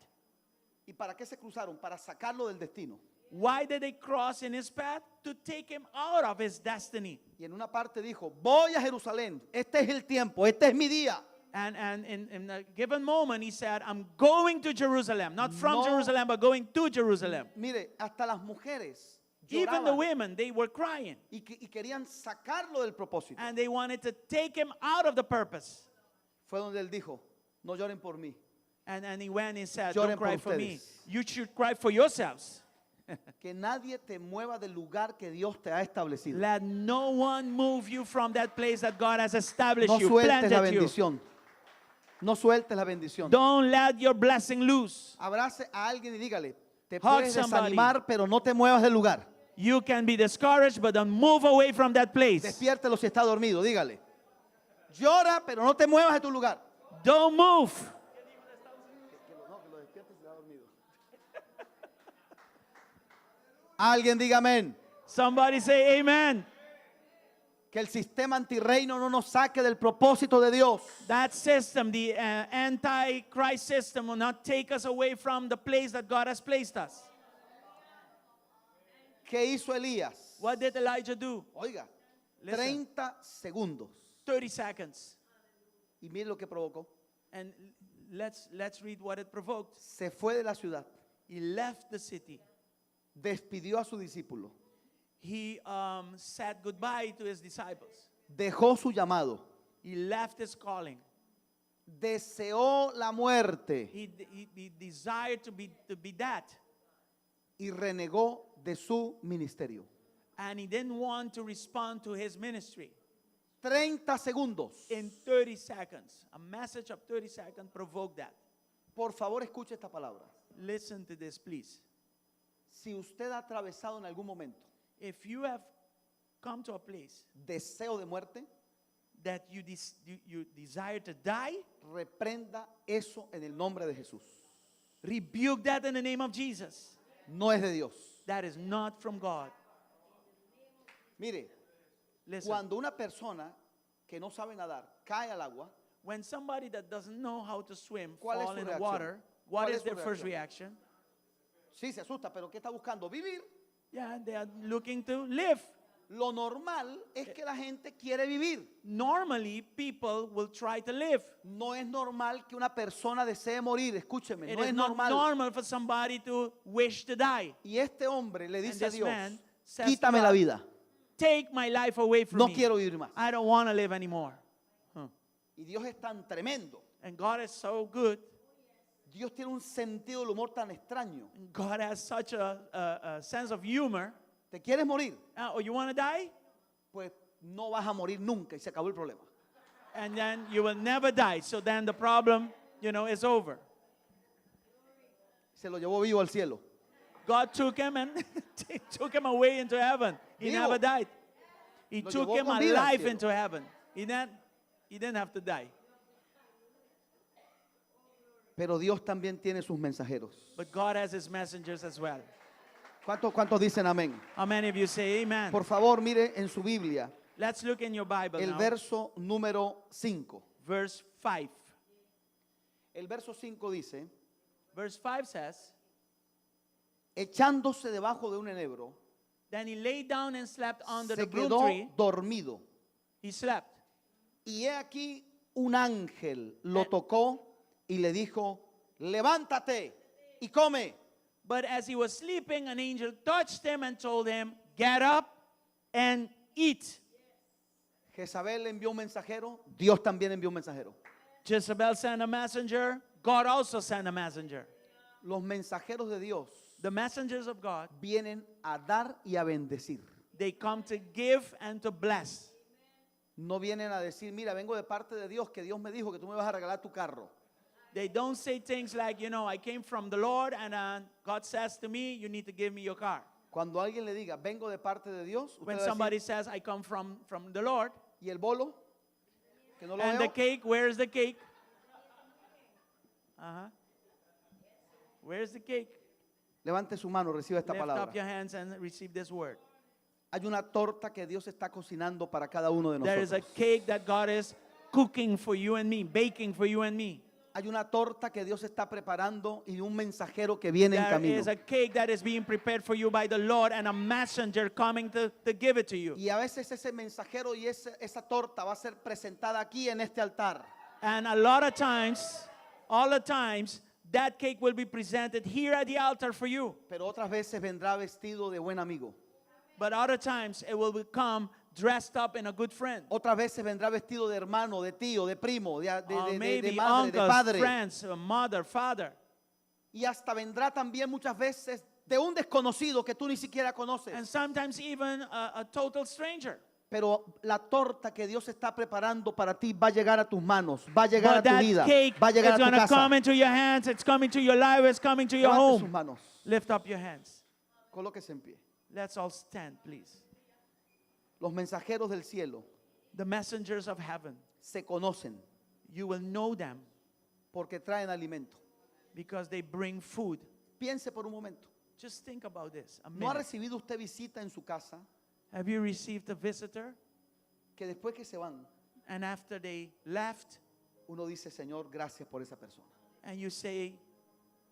¿Y para qué se cruzaron? Para sacarlo del destino. Why did they cross in his path? To take him out of his destiny. Y en una parte dijo, voy a Jerusalén, este es el tiempo, este es mi día. And in a given moment, he said, I'm going to Jerusalem. Not from No. Jerusalem, but going to Jerusalem. Mire, hasta las mujeres Even the lloraban women, they were crying. y querían sacarlo del propósito. And they wanted to take him out of the purpose. Fue donde él dijo, no lloren por mí. And he went and said, Lloren don't cry por for me. ustedes. You should cry for yourselves. Que nadie te mueva del lugar que Dios te ha establecido. Let no one move you from that place that God has established No you, sueltes la planted you. bendición. No sueltes la bendición. Don't let your blessing loose. Abrace a alguien y dígale, te Hug puedes somebody. desanimar, pero no te muevas del lugar. You can be discouraged, but don't move away from that place. Despiértelo si está dormido, dígale. Llora, pero no te muevas de tu lugar. Don't move. Alguien diga amén. Somebody say amen. Que el sistema antirreino no nos saque del propósito de Dios. That system, the anti-Christ system, will not take us away from the place that God has placed us. ¿Qué hizo Elías? What did Elijah do? Oiga, Listen. 30 segundos. 30 seconds. Y mire lo que provocó. And let's read what it provoked. Se fue de la ciudad. He left the city. Despidió a su discípulo. He said goodbye to his disciples. Dejó su llamado. He left his calling. Deseó la muerte. He desired to be dead. Y renegó de su ministerio. And he didn't want to respond to his ministry. 30 segundos. In 30 seconds, a message of 30 seconds provoked that. Por favor, escuche esta palabra. Listen to this, please. Si usted ha atravesado en algún momento If you have come to a place deseo de muerte, that you desire to die, reprenda eso en el nombre de Jesús. rebuke that in the name of Jesus. No es de Dios. That is not from God. Mire, Listen, cuando una persona que no sabe nadar cae al agua, when somebody that doesn't know how to swim ¿Cuál es fall su in the reacción? water, what ¿Cuál is es su their first reacción? reaction? sí se asusta, pero ¿qué está buscando? Vivir. Yeah, they are looking to live. Lo normal es que la gente quiere vivir. Normally, people will try to live. No es normal que una persona desee morir, escúcheme, It no is es not normal. normal for somebody to wish to die. Y este hombre le And dice a this Dios, man says to quítame la God, vida, Take my life away from no me. quiero vivir más. I don't want to live anymore. Y Dios es tan tremendo. And God is so good. Dios tiene un sentido del humor tan extraño. God has such a sense of humor. ¿Te quieres morir? Oh, you want to die? Pues no vas a morir nunca y se acabó el problema. And then you will never die. So then the problem, is over. Se lo llevó vivo al cielo. God took him and took him away into heaven. He Vivo. never died. He Lo took llevó him con vida al alive cielo. into heaven. He didn't have to die. Pero Dios también tiene sus mensajeros. But God has his messengers as well. ¿Cuántos, cuántos dicen amén? How many of you say amen? Por favor, mire en su Biblia Let's look in your Bible el now. verso número 5. Verse 5. El verso 5 dice, Verse 5 says, echándose debajo de un enebro, Then he lay down and slept under se the broom quedó tree. dormido. He slept. Y he aquí un ángel lo tocó y le dijo, levántate y come. But as he was sleeping, an angel touched him and told him, Get up and eat. Jezabel envió un mensajero, Dios también envió un mensajero. Jezebel sent a messenger. God also sent a messenger. Los mensajeros de Dios The messengers of God, vienen a dar y a bendecir. they come to give and to bless. No vienen a decir, mira, vengo de parte de Dios, que Dios me dijo que tú me vas a regalar tu carro. They don't say things like, you know, I came from the Lord and God says to me, you need to give me your car. Cuando alguien le diga, vengo de parte de Dios, usted When va a decir, somebody says, I come from the Lord, ¿y el bolo? Que no lo and the veo. cake, where's the cake? Uh huh. Where's the cake? Levante su mano, reciba esta Lift palabra. up your hands and receive this word. Hay una torta que Dios está cocinando para cada uno de There is a nosotros. cake that God is cooking for you and me, baking for you and me. Hay una torta que Dios está preparando y un mensajero que viene en There camino. is a cake that is being prepared for you by the Lord and a messenger coming to give it to you. Y a veces ese mensajero y esa torta va a ser presentada aquí en este altar. And a lot of times, all the times, that cake will be presented here at the altar for you. Pero otras veces vendrá vestido de buen amigo. But other times, it will become dressed up in a good friend. Otras veces vendrá vestido de hermano, de tío, de primo, de, de- Or de- de- de maybe madre, de uncles, padre. friends, mother, father. Y hasta vendrá también muchas veces de un desconocido que tú ni siquiera conoces. And sometimes even a total stranger. Pero la torta que Dios está preparando para ti va a llegar a tus manos, va a llegar But a tu that vida, cake va a llegar is a tu going to casa. come into your hands. It's coming to your life. It's coming to your Levante sus home. manos, Lift up your hands. colóquese en pie. Let's all stand, please. Los mensajeros del cielo The messengers of heaven, se conocen you will know them porque traen alimento. because they bring food. Piense por un momento. Just think about this. A ¿No ha minute. recibido usted visita en su casa Have you received a visitor? que después que se van, And after they left, uno dice, Señor, gracias por esa persona? and you say,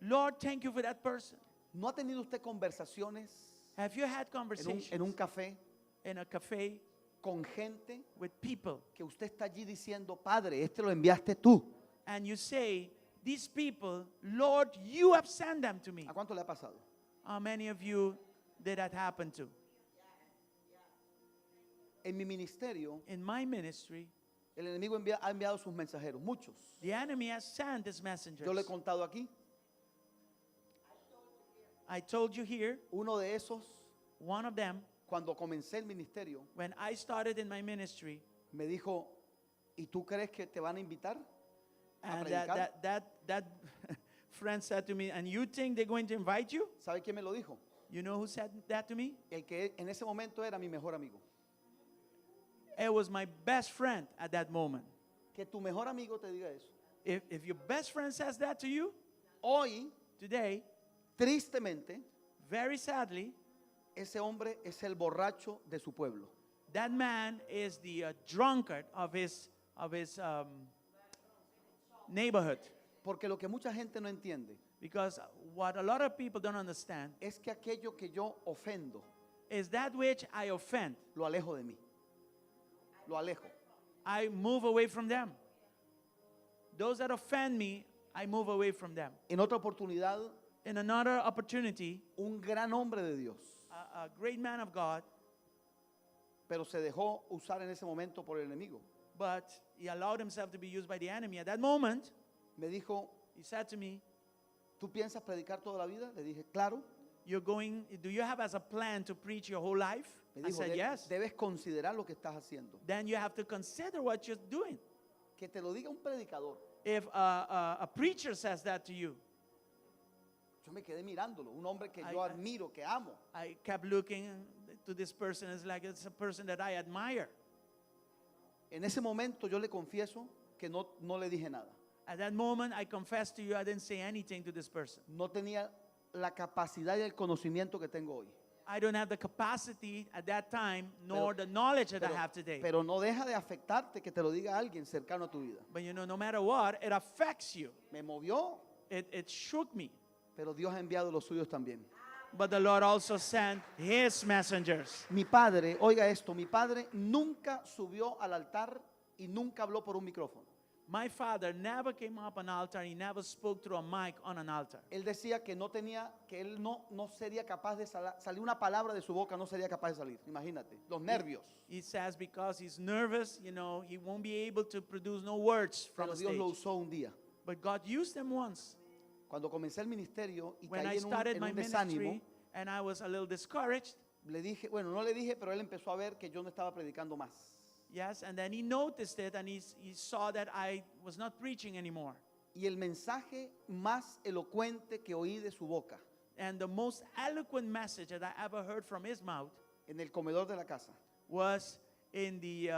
Lord, thank you for that person. ¿No ha tenido usted conversaciones Have you had en un, conversations en un café in a cafe con gente with people? que usted está allí diciendo, Padre, este lo enviaste tú? And you say, These people, Lord, you have sent them to me. ¿A cuánto le ha pasado? How many of you did that happen to? En mi ministerio, In my ministry, el enemigo envía- ha enviado sus mensajeros, muchos. the enemy has sent his messengers. Yo le he contado aquí, I told you here, uno de esos, one of them, cuando comencé el ministerio, when I started in my ministry, me dijo, ¿y tú crees que te van a invitar? ¿A and that, predicar? that, that, that friend said to me, And you think they're going to invite you? ¿Sabe quién me lo dijo? You know who said that to me? El que en ese momento era mi mejor amigo. It was my best friend at that moment. Que tu mejor amigo te diga eso. If your best friend says that to you Hoy, today, tristemente, very sadly, ese hombre es el borracho de su pueblo. that man is the drunkard of his neighborhood. Porque lo que mucha gente no entiende Because what a lot of people don't understand es que aquello que yo ofendo, is that which I offend, lo alejo de mí. Lo alejo. I move away from them. Those that offend me, I move away from them. En otra oportunidad, In another opportunity, un gran hombre de Dios, a great man of God, pero se dejó usar en ese momento por el enemigo. but he allowed himself to be used by the enemy. At that moment, Me dijo, he said to me, ¿tú piensas predicar toda la vida? Le dije, claro. You're going, do you have as a plan to preach your whole life? Me I dijo, said, "De- Yes. debes considerar lo que estás haciendo. Then you have to consider what you're doing. Que te lo diga un predicador If a preacher says that to you, Yo me quedé mirándolo, un hombre que Ay, yo ay. admiro, que amo. I kept looking to this person. It's like it's a person that I admire. En ese momento yo le confieso que no, no le dije nada. At that moment, I confess to you, I didn't say anything to this person. No tenía la capacidad y el conocimiento que tengo hoy. I don't have the capacity at that time, nor Pero- the knowledge that Pero, I have today. pero no deja de afectarte que te lo diga alguien cercano a tu vida. But no matter what, it affects you. Me movió, It shook me. pero Dios ha enviado los suyos también. But the Lord also sent his messengers. Mi padre, oiga esto, mi padre nunca subió al altar y nunca habló por un micrófono. My father never came up an altar. He never spoke through a mic on an altar. Él decía que no tenía, que él no, no sería capaz de salir una palabra de su boca, no sería capaz de salir. Imagínate, los nervios. He says because he's nervous, he won't be able to produce no words from Pero the Dios lo stage. usó un día. But God used him once. Cuando comencé el ministerio y When caí I en un, started en my un desánimo, ministry and I was a little discouraged, le dije, bueno, no le dije, pero él empezó a ver que yo no estaba predicando más. Yes, and then he noticed it and he saw that I was not preaching anymore. Y el mensaje más elocuente que oí de su boca And the most eloquent message that I ever heard from his mouth en el comedor de la casa, was in me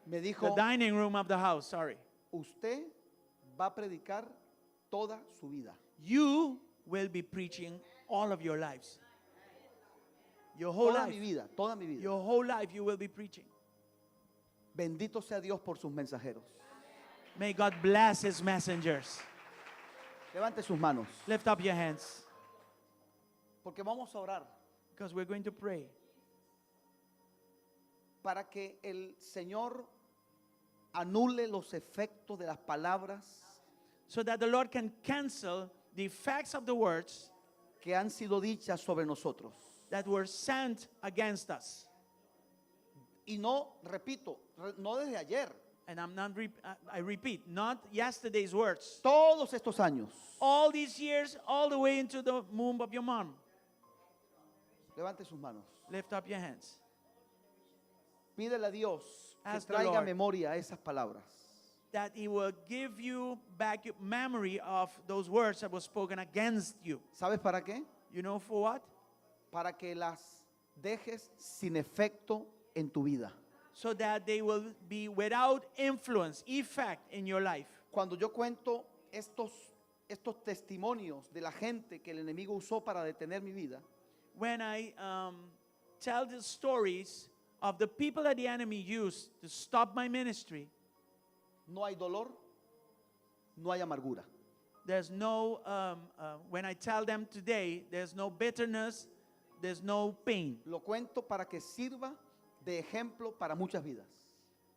the dijo, dining room of the house. Sorry. Usted va a predicar toda su vida. You will be preaching all of your lives. Your whole Toda life. mi vida, toda mi vida. Your whole life you will be preaching. Bendito sea Dios por sus mensajeros. May God bless his messengers. Levante sus manos. Lift up your hands. Porque vamos a orar Because we're going to pray. para que el Señor anule los efectos de las palabras So that the Lord can cancel the effects of the words que han sido dichas sobre nosotros. that were sent against us. Y no, repito, no desde ayer, And I'm not, I repeat, not yesterday's words. todos estos años. All these years, all the way into the womb of your mom. Levante sus manos. Lift up your hands. Pídele a Dios que Ask the traiga Lord. memoria a esas palabras. That he will give you back your memory of those words that were spoken against you. ¿Sabes para qué? You know for what? Para que las dejes sin efecto en tu vida. So that they will be without influence, effect in your life. Cuando yo cuento estos testimonios de la gente que el enemigo usó para detener mi vida, when I tell the stories of the people that the enemy used to stop my ministry, no hay dolor, no hay amargura. There's no, when I tell them today, there's no bitterness, there's no pain. Lo cuento para que sirva de ejemplo para muchas vidas.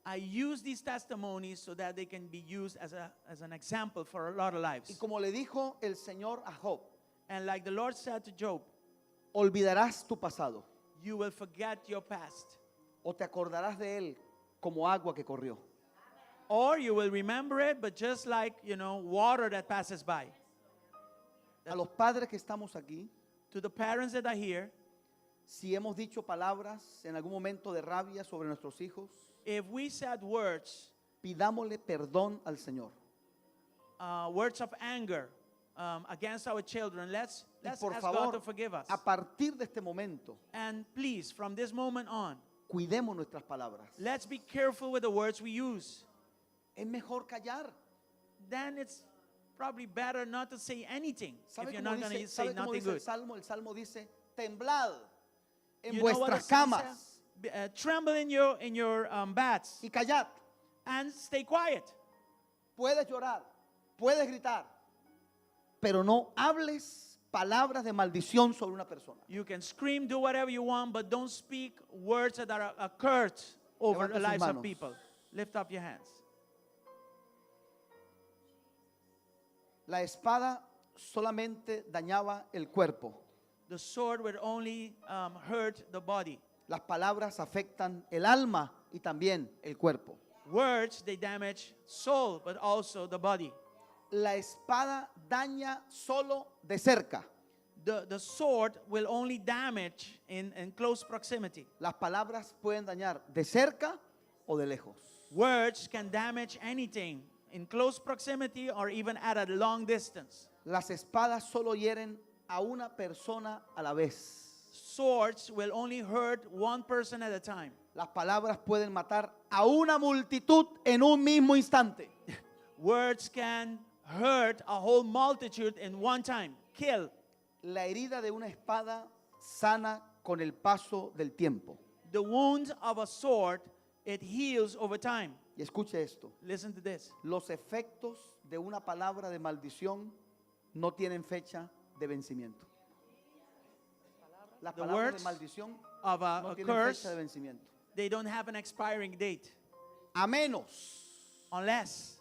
I use these testimonies so that they can be used as an example for a lot of lives. Y como le dijo el Señor a Job, And like the Lord said to Job, olvidarás tu pasado you will forget your past. o te acordarás de él como agua que corrió. Or you will remember it, but just like water that passes by. A los padres que estamos aquí, To the parents that are here, si hemos dicho palabras en algún momento de rabia sobre nuestros hijos, if we said words, pidámosle perdón al Señor. words of anger against our children, Y let's por ask God favor, to forgive us. a partir de este momento, And please, from this moment on, cuidemos nuestras palabras. let's be careful with the words we use. Es mejor callar. Then it's probably better not to say anything if ¿Sabe you're cómo not going to dice, say sabe cómo nothing dice el good. Salmo? El Salmo dice, temblad en You know what the vuestras Psalm camas says? Tremble in your beds y callad. and stay quiet. Puedes llorar, puedes gritar, pero no hables palabras de maldición sobre una persona. You can scream, do whatever you want, but don't speak words that are a curse over Levante the sus lives of manos. people. Lift up your hands. La espada solamente dañaba el cuerpo. The sword would only hurt the body. Las palabras afectan el alma y también el cuerpo. Words, they damage soul, but also the body. La espada daña solo de cerca. The sword will only damage in close proximity. Las palabras pueden dañar de cerca o de lejos. Words can damage anything in close proximity or even at a long distance. Las espadas solo hieren a una persona a la vez. Swords will only hurt one person at a time. Las palabras pueden matar a una multitud en un mismo instante. Words can hurt a whole multitude in one time. Kill. La herida de una espada sana con el paso del tiempo. The wound of a sword, it heals over time. Y escuche esto. Listen to this. Los efectos de una palabra de maldición no tienen fecha de vencimiento. Las The palabras de words maldición Of a, no a tienen curse, fecha de vencimiento. they don't have an expiring date A menos unless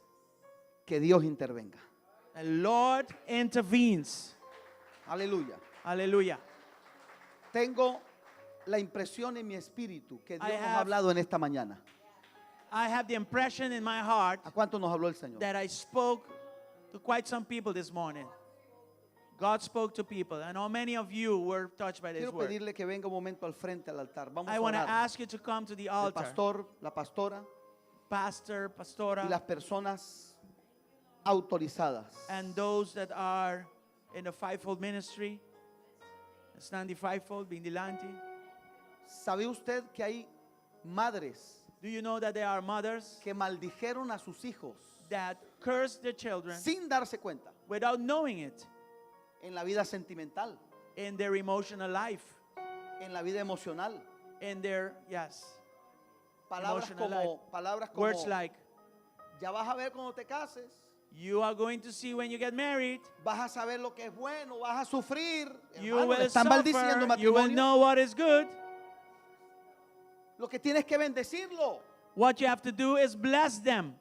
que Dios intervenga. the Lord intervenes. Aleluya. Hallelujah. Tengo la impresión en mi espíritu que Dios I nos ha have- hablado en esta mañana. I have the impression in my heart ¿A cuánto nos habló el Señor? that I spoke to quite some people this morning. God spoke to people, and how many of you were touched by this Quiero word? pedirle que venga un momento al frente al altar. Vamos I a want to orar. ask you to come to the El altar. pastor, la pastora Pastor, pastora, y las personas autorizadas. and those that are in the fivefold ministry. Stand the fivefold, Bindilanti. ¿Sabe usted que hay madres Do you know that there are mothers que maldijeron a sus hijos that curse their children sin darse cuenta without knowing it en la vida sentimental, in their emotional life, en la vida emocional? in their, yes, Palabras Emotional como, life. palabras como, words like, ya vas a ver cuando te cases, you are going to see when you get married, vas a saber lo que es bueno, vas a sufrir. you Hermano, le will están maldiciendo el suffer, you will matrimonio. know what is good. Lo que tienes que bendecirlo. What you have to do is bless them.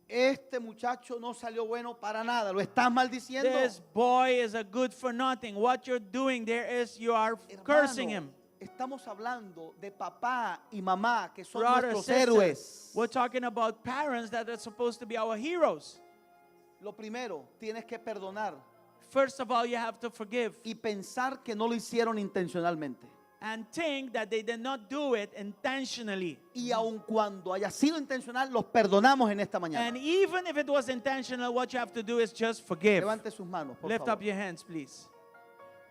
Este muchacho no salió bueno para nada, lo estás maldiciendo. This boy is a good for nothing. What you're doing there is you are cursing Hermano, him. Estamos hablando de papá y mamá que son Brothers, nuestros sisters, héroes. we're talking about parents that are supposed to be our heroes. Lo primero, tienes que perdonar First of all, you have to forgive y pensar que no lo hicieron intencionalmente. and think that they did not do it intentionally. Y aun cuando haya sido intencional, los perdonamos en esta mañana. And even if it was intentional, what you have to do is just forgive. Levante sus manos, por Lift favor. up your hands, please.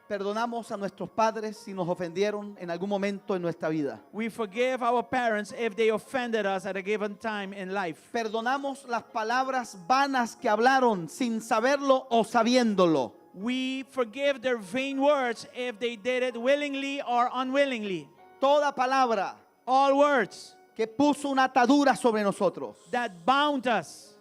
Perdonamos a nuestros padres si nos ofendieron en algún momento en nuestra vida. We forgive our parents if they offended us at a given time in life. Perdonamos las palabras vanas que hablaron sin saberlo o sabiéndolo. We forgive their vain words if they did it willingly or unwillingly. Toda palabra All words que puso una atadura sobre nosotros, that bound us,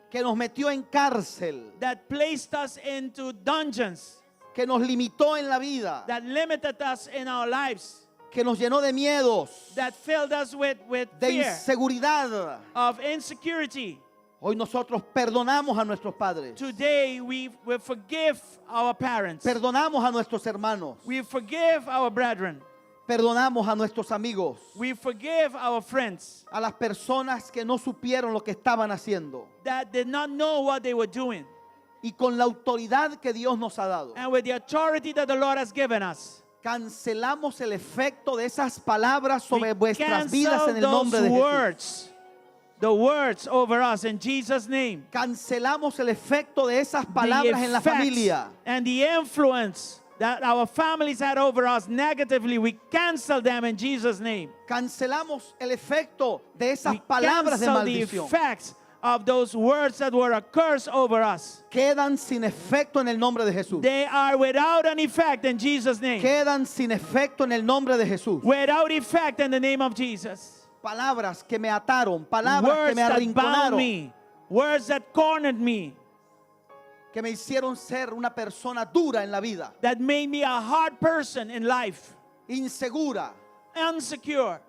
que nos metió en cárcel, that placed us into dungeons, que nos limitó en la vida, that limited us in our lives, que nos llenó de miedos, that filled us with, with de fear inseguridad. of insecurity. Hoy nosotros perdonamos a nuestros padres, Today we, we forgive our parents. perdonamos a nuestros hermanos, We forgive our brethren. perdonamos a nuestros amigos, We forgive our friends a las personas que no supieron lo que estaban haciendo. that did not know what they were doing. Y con la autoridad que Dios nos ha dado, And with the authority that the Lord has given us, cancelamos el efecto de esas palabras sobre we vuestras cancel vidas en el those nombre de Jesús. words, the words over us in Jesus' name. Cancelamos el efecto de esas The palabras en la effects familia. and the influence that our families had over us negatively, we cancel them in Jesus' name. Cancelamos el efecto de esas We palabras de cancel the maldición. effects of those words that were a curse over us. Quedan sin efecto en el nombre de Jesús. They are without an effect in Jesus' name. Quedan sin efecto en el nombre de Jesús. Without effect in the name of Jesus. Palabras que me ataron, palabras que Words me that bound arrinconaron, me, words that cornered me, que me hicieron ser una persona dura en la vida, that made me a hard person in life, insegura. insecure.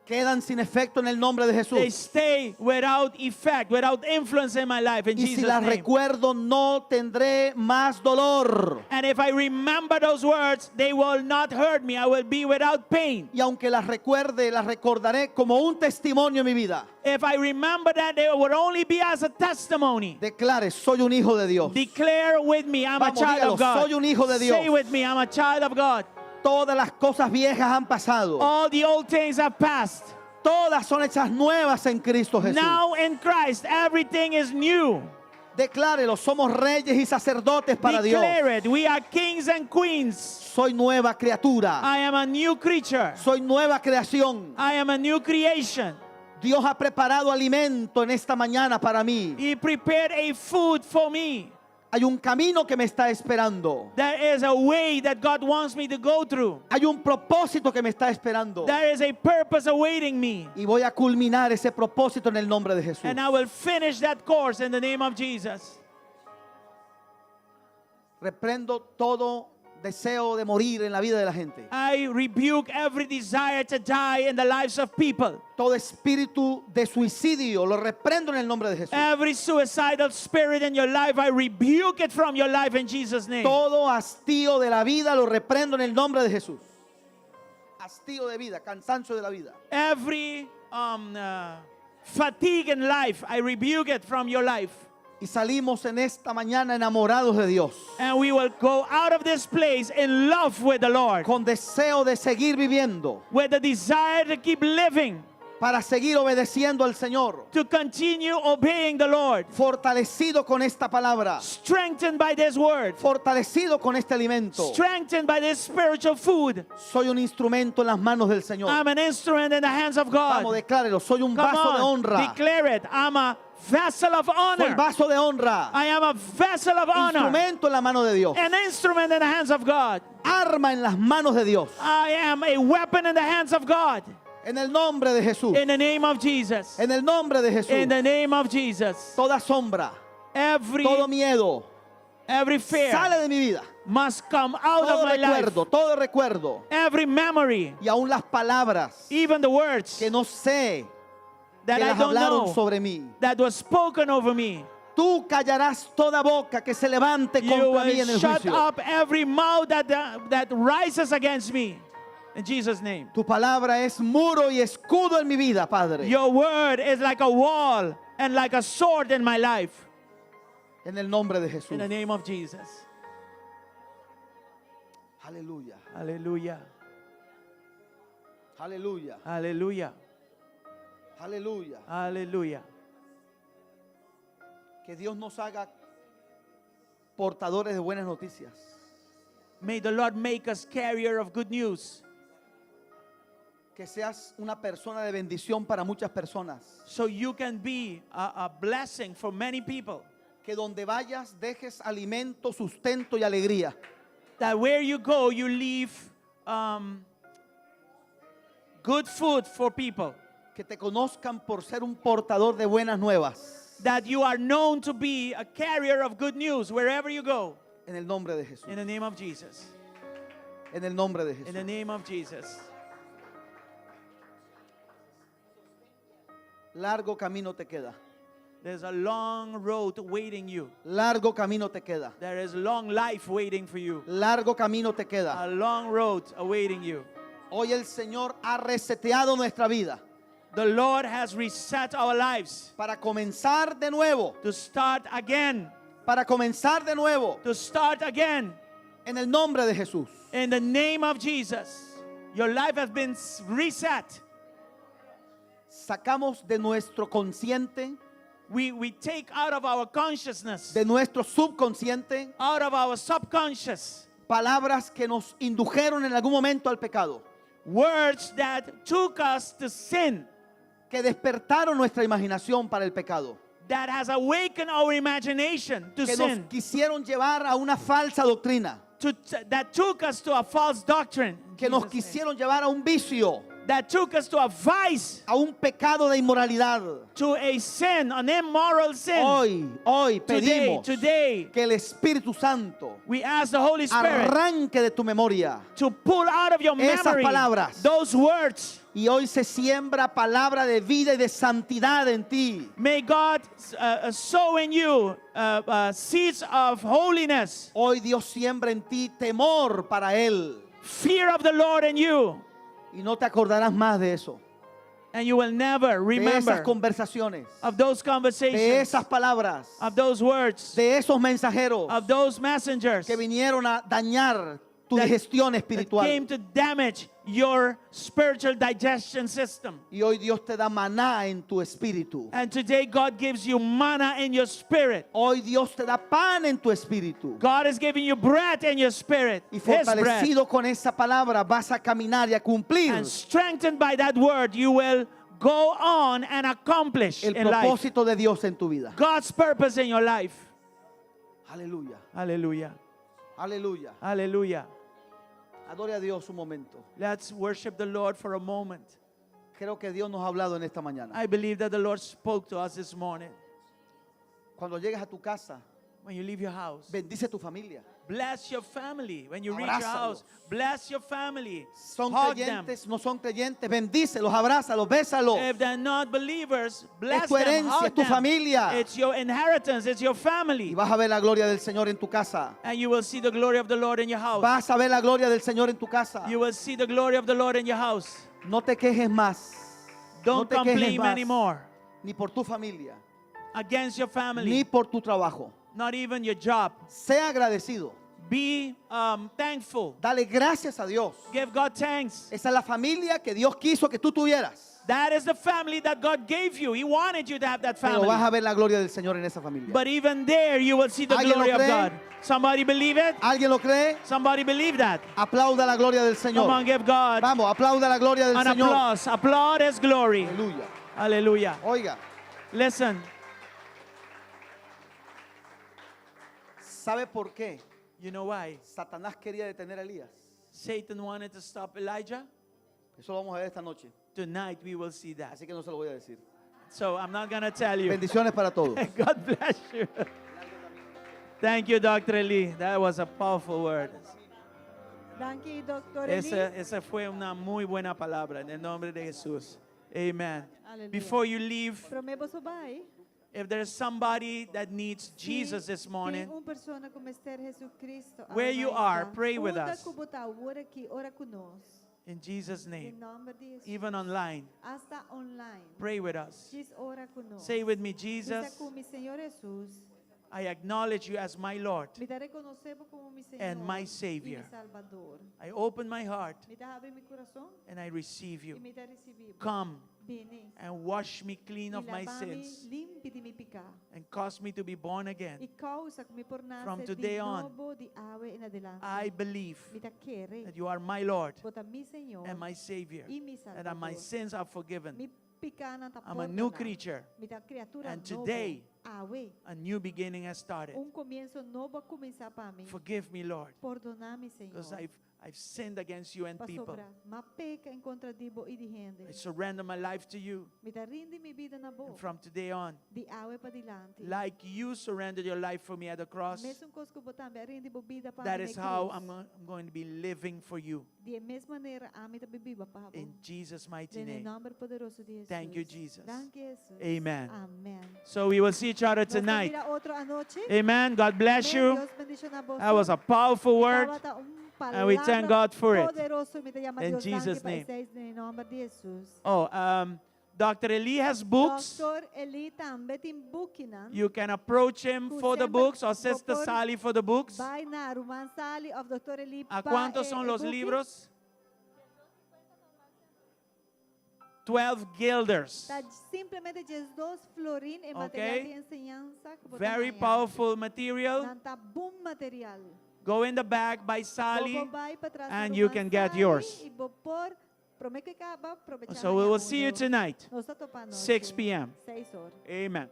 Quedan sin efecto en el nombre de They Jesús. stay without effect, without influence in my life in Y si Jesus' las name. recuerdo, no tendré más dolor. And if I remember those words, they will not hurt me. I will be without pain. Y aunque las recuerde, las recordaré como un testimonio en mi vida. If I remember that, they will only be as a testimony. Declare, soy un hijo de Dios. Declare with me, I'm Vamos, a child dígalo, of God. soy un hijo de Dios. Say with me, I'm a child of God. Todas las cosas viejas han pasado. All the old things have passed. Todas son hechas nuevas en Cristo Jesús. Now in Christ, everything is new. Declárelo, somos reyes y sacerdotes para Dios. Declare it. We are kings and queens. Soy nueva criatura. I am a new creature. Soy nueva creación. I am a new creation. Dios ha preparado alimento en esta mañana para mí. He prepared a food for me. Hay un camino que me está esperando. There is a way that God wants me to go through. Hay un propósito que me está esperando. There is a purpose awaiting me. Y voy a culminar ese propósito en el nombre de Jesús. And I will finish that course in the name of Jesus. Reprendo todo deseo de morir en la vida de la gente. I rebuke every desire to die in the lives of people. Todo espíritu de suicidio lo reprendo en el nombre de Jesús. Every suicidal spirit in your life, I rebuke it from your life in Jesus' name. Todo hastío de la vida lo reprendo en el nombre de Jesús. Hastío de vida, cansancio de la vida. Every fatigue in life, I rebuke it from your life. Y salimos en esta mañana enamorados de Dios. And we will go out of this place in love with the Lord, Con deseo de seguir viviendo. with the desire to keep living, Para seguir obedeciendo al Señor. to continue obeying the Lord, Fortalecido con esta palabra. strengthened by this word, Fortalecido con este alimento. strengthened by this spiritual food. Soy un instrumento en las manos del Señor. I'm an instrument in the hands of God. Vamos, declárelo. Soy un Come vaso de on, honra. declare it. I'm a vessel of Soy honor. vaso de honra. I am a vessel of honor. Instrumento en la mano de Dios. An instrument in the hands of God. Arma en las manos de Dios. I am a weapon in the hands of God. En el nombre de Jesús. In the name of Jesus. En el nombre de Jesús. In the name of Jesus. Toda sombra, Every todo miedo every fear sale de mi vida. must come out Todo of my life. recuerdo, todo recuerdo. Every memory, Y aún las palabras even the words que no sé that que I las don't hablaron know sobre mí. that was spoken over me. Tú callarás toda boca que se levante You contra mí will en el shut juicio. up every mouth that rises against me. In Jesus' name. Tu palabra es muro y escudo en mi vida, Padre. Your word is like a wall and like a sword in my life. En el nombre de Jesús. In the name of Jesus. Aleluya. Hallelujah. Aleluya. Hallelujah. Aleluya. Hallelujah. Que Dios nos haga portadores de buenas noticias. May the Lord make us carrier of good news. Que seas una persona de bendición para muchas personas. So you can be a blessing for many people. Que donde vayas dejes alimento, sustento y alegría. That where you go, you leave good food for people. Que te conozcan por ser un portador de buenas nuevas. That you are known to be a carrier of good news wherever you go. En el nombre de Jesús. In the name of Jesus. En el nombre de In the Jesús. name of Jesus. Largo camino te queda. There's a long road waiting you. Largo camino te queda. There is long life waiting for you. Largo camino te queda. A long road awaiting you. Hoy el Señor ha reseteado nuestra vida The Lord has reset our lives para comenzar de nuevo. to start again. Para comenzar de nuevo. To start again. En el nombre de Jesús. In the name of Jesus. Your life has been reset. Sacamos de nuestro consciente, We take out of our consciousness, de nuestro subconsciente, out of our subconscious, palabras que nos indujeron en algún momento al pecado, words that took us to sin, que despertaron nuestra imaginación para el pecado, that has awakened our imagination to que nos sin, quisieron llevar a una falsa doctrina, that took us to a false doctrine, que nos Jesus' name. quisieron llevar a un vicio, that took us to a vice, a un pecado de inmoralidad. to a sin, an immoral sin. Hoy Today, pedimos today, que el Espíritu Santo we ask the Holy Spirit arranque de tu memoria to pull out of your esas memory palabras. those words. Y hoy se siembra palabra de vida y de santidad en ti. May God sow in you seeds of holiness, Hoy Dios siembra en ti temor para Él. fear of the Lord in you, Y no te acordarás más de eso. and you will never De esas remember conversaciones, of those de conversations, esas palabras, of those words, de esos mensajeros of those messengers que vinieron a dañar tu that- digestión that espiritual. came to damage your spiritual digestion system. Y hoy Dios te da maná en tu espíritu. And today God gives you manna in your spirit. Hoy Dios te da pan en tu espíritu. God is giving you bread in your spirit. Y His bread. fortalecido con esa palabra vas a caminar y a cumplir And strengthened by that word, you will go on and accomplish el in life propósito de Dios en tu vida. God's purpose in your life. Aleluya. Hallelujah. Aleluya. Hallelujah. Adore a Dios un momento. Let's worship the Lord for a moment. Creo que Dios nos ha hablado en esta mañana. I believe that the Lord spoke to us this morning. Cuando llegues a tu casa, When you leave your house, bendice tu familia. bless your family. When you reach your house, Abrázalos. bless your family. Son Hug them. creyentes, no son creyentes, bendícelos, abrázalos, bésalos. If they're not believers, bless tu them. herencia, Hug es tu them. familia. It's your inheritance. It's your family. Y vas a ver la gloria del Señor en tu casa. And you will see the glory of the Lord in your house. Vas a ver la gloria del Señor en tu casa. You will see the glory of the Lord in your house. No te quejes más. No Don't te quejes complain más. anymore Ni por tu familia, against your family, ni por tu trabajo. not even your job. Sea agradecido. Be thankful. Dale gracias a Dios. Give God thanks. Esa es la familia que Dios quiso que tú tuvieras. That is the family that God gave you. He wanted you to have that Pero vas a family. ver la gloria del Señor en esa familia. But even there, you will see the ¿Alguien lo glory of cree? God. Somebody believe it? ¿Alguien lo cree? Somebody believe that? Aplauda la gloria del Come on, Señor. give God Vamos, aplauda la gloria del an Señor. applause. Applaud His glory. Aleluya. Hallelujah. Oiga, Listen, ¿sabe por qué you know why? Satanás quería detener a Elías? Satan wanted to stop Elijah. Eso lo vamos a ver esta noche. Tonight we will see that. Así que no se lo voy a decir. So I'm not going to tell you. Bendiciones para todos. God bless you. Thank you, Dr. Lee. That was a powerful word. Danki, Dr. Eli. Esa, esa fue una muy buena palabra en el nombre de Jesús. Amen. Aleluya. Before you leave, Promé boso bai. if there's somebody that needs Jesus this morning, Tin un persona ku mester Jesucristo. Where you are, pray with us. Unda ku bo ta awor aki, ora ku nos. in Jesus' Den name, nòmber di Jesus. even online, Hasta online. pray with us. Djis ora ku nos. Say with me, Bisa Jesus, ku mi Señor Jesus. I acknowledge you as my Lord. Mi ta rekonosé bo komo mi Señor And my i Savior. mi Salbador. I open my heart Mi ta habri mi kurason and I receive i you. mi ta risibí. Come Bini. and wash me clean I of my laba mi sins limpi di mi piká. and cause me to be born again. I kousa ku mi por nase From today di on, nobo di awe en adelante. I believe Mi ta kere. that you are my Lord Bo ta mi Señor and my Savior, i mi and that my Salbador. sins are forgiven. Mi pikánan ta I'm a new pordoná. creature. Mi ta kriatura And nobo. today, Awe. A new beginning has started. Un komienso nobo a kuminsá pa mi. Forgive me, Lord, Pordoná mi, because Señor. I've, I've sinned against you and people. Pasobra, m'a peka en kontra di bo i di hende. I surrender my life to you. Mi ta rindi mi bida na bo. And from today on, Di awe padilanti. like you surrendered your life for me at the cross, Mesun kos ku bo tambe a rindi bo bida pa that mi is na how krus. I'm going to be living for you. Di e mes manera ami ta bai biba pa bo. In Jesus' mighty Den name. nòmber poderoso di Jesus. Thank you, Jesus. Danki, Jesus. Amen. Amen. So we will see each other Nos ta tonight. mira otro anochi. Amen. God bless Amen. you. Dios bendishoná boso. That was a powerful word. Tabata un And we thank palabra God for it. poderoso. Mi ta yama In Dios danki Jesus' pa name. esei den nòmber di Jesus. Oh, Dr. Eli has books. Dr. Eli tambe tin bukinan. You can approach him Ku for the semper books or Sister bo por Sally for the books. Bai na ruman Sally òf Dr. Eli ¿A pa cuántos e- son e los buki. libros? 12 guilders. Ta simplemente 12 florin e material Okay. di enseñansa. ku bo ta Very haña. powerful material. Nan ta bon material. Go in the back by Sally. Bo por bai patras and na you ruman can get Sally yours. I bo por promé ku kaba, probechá So we will see you tonight, Nos ta topa 6 p.m. 6 or. Amen.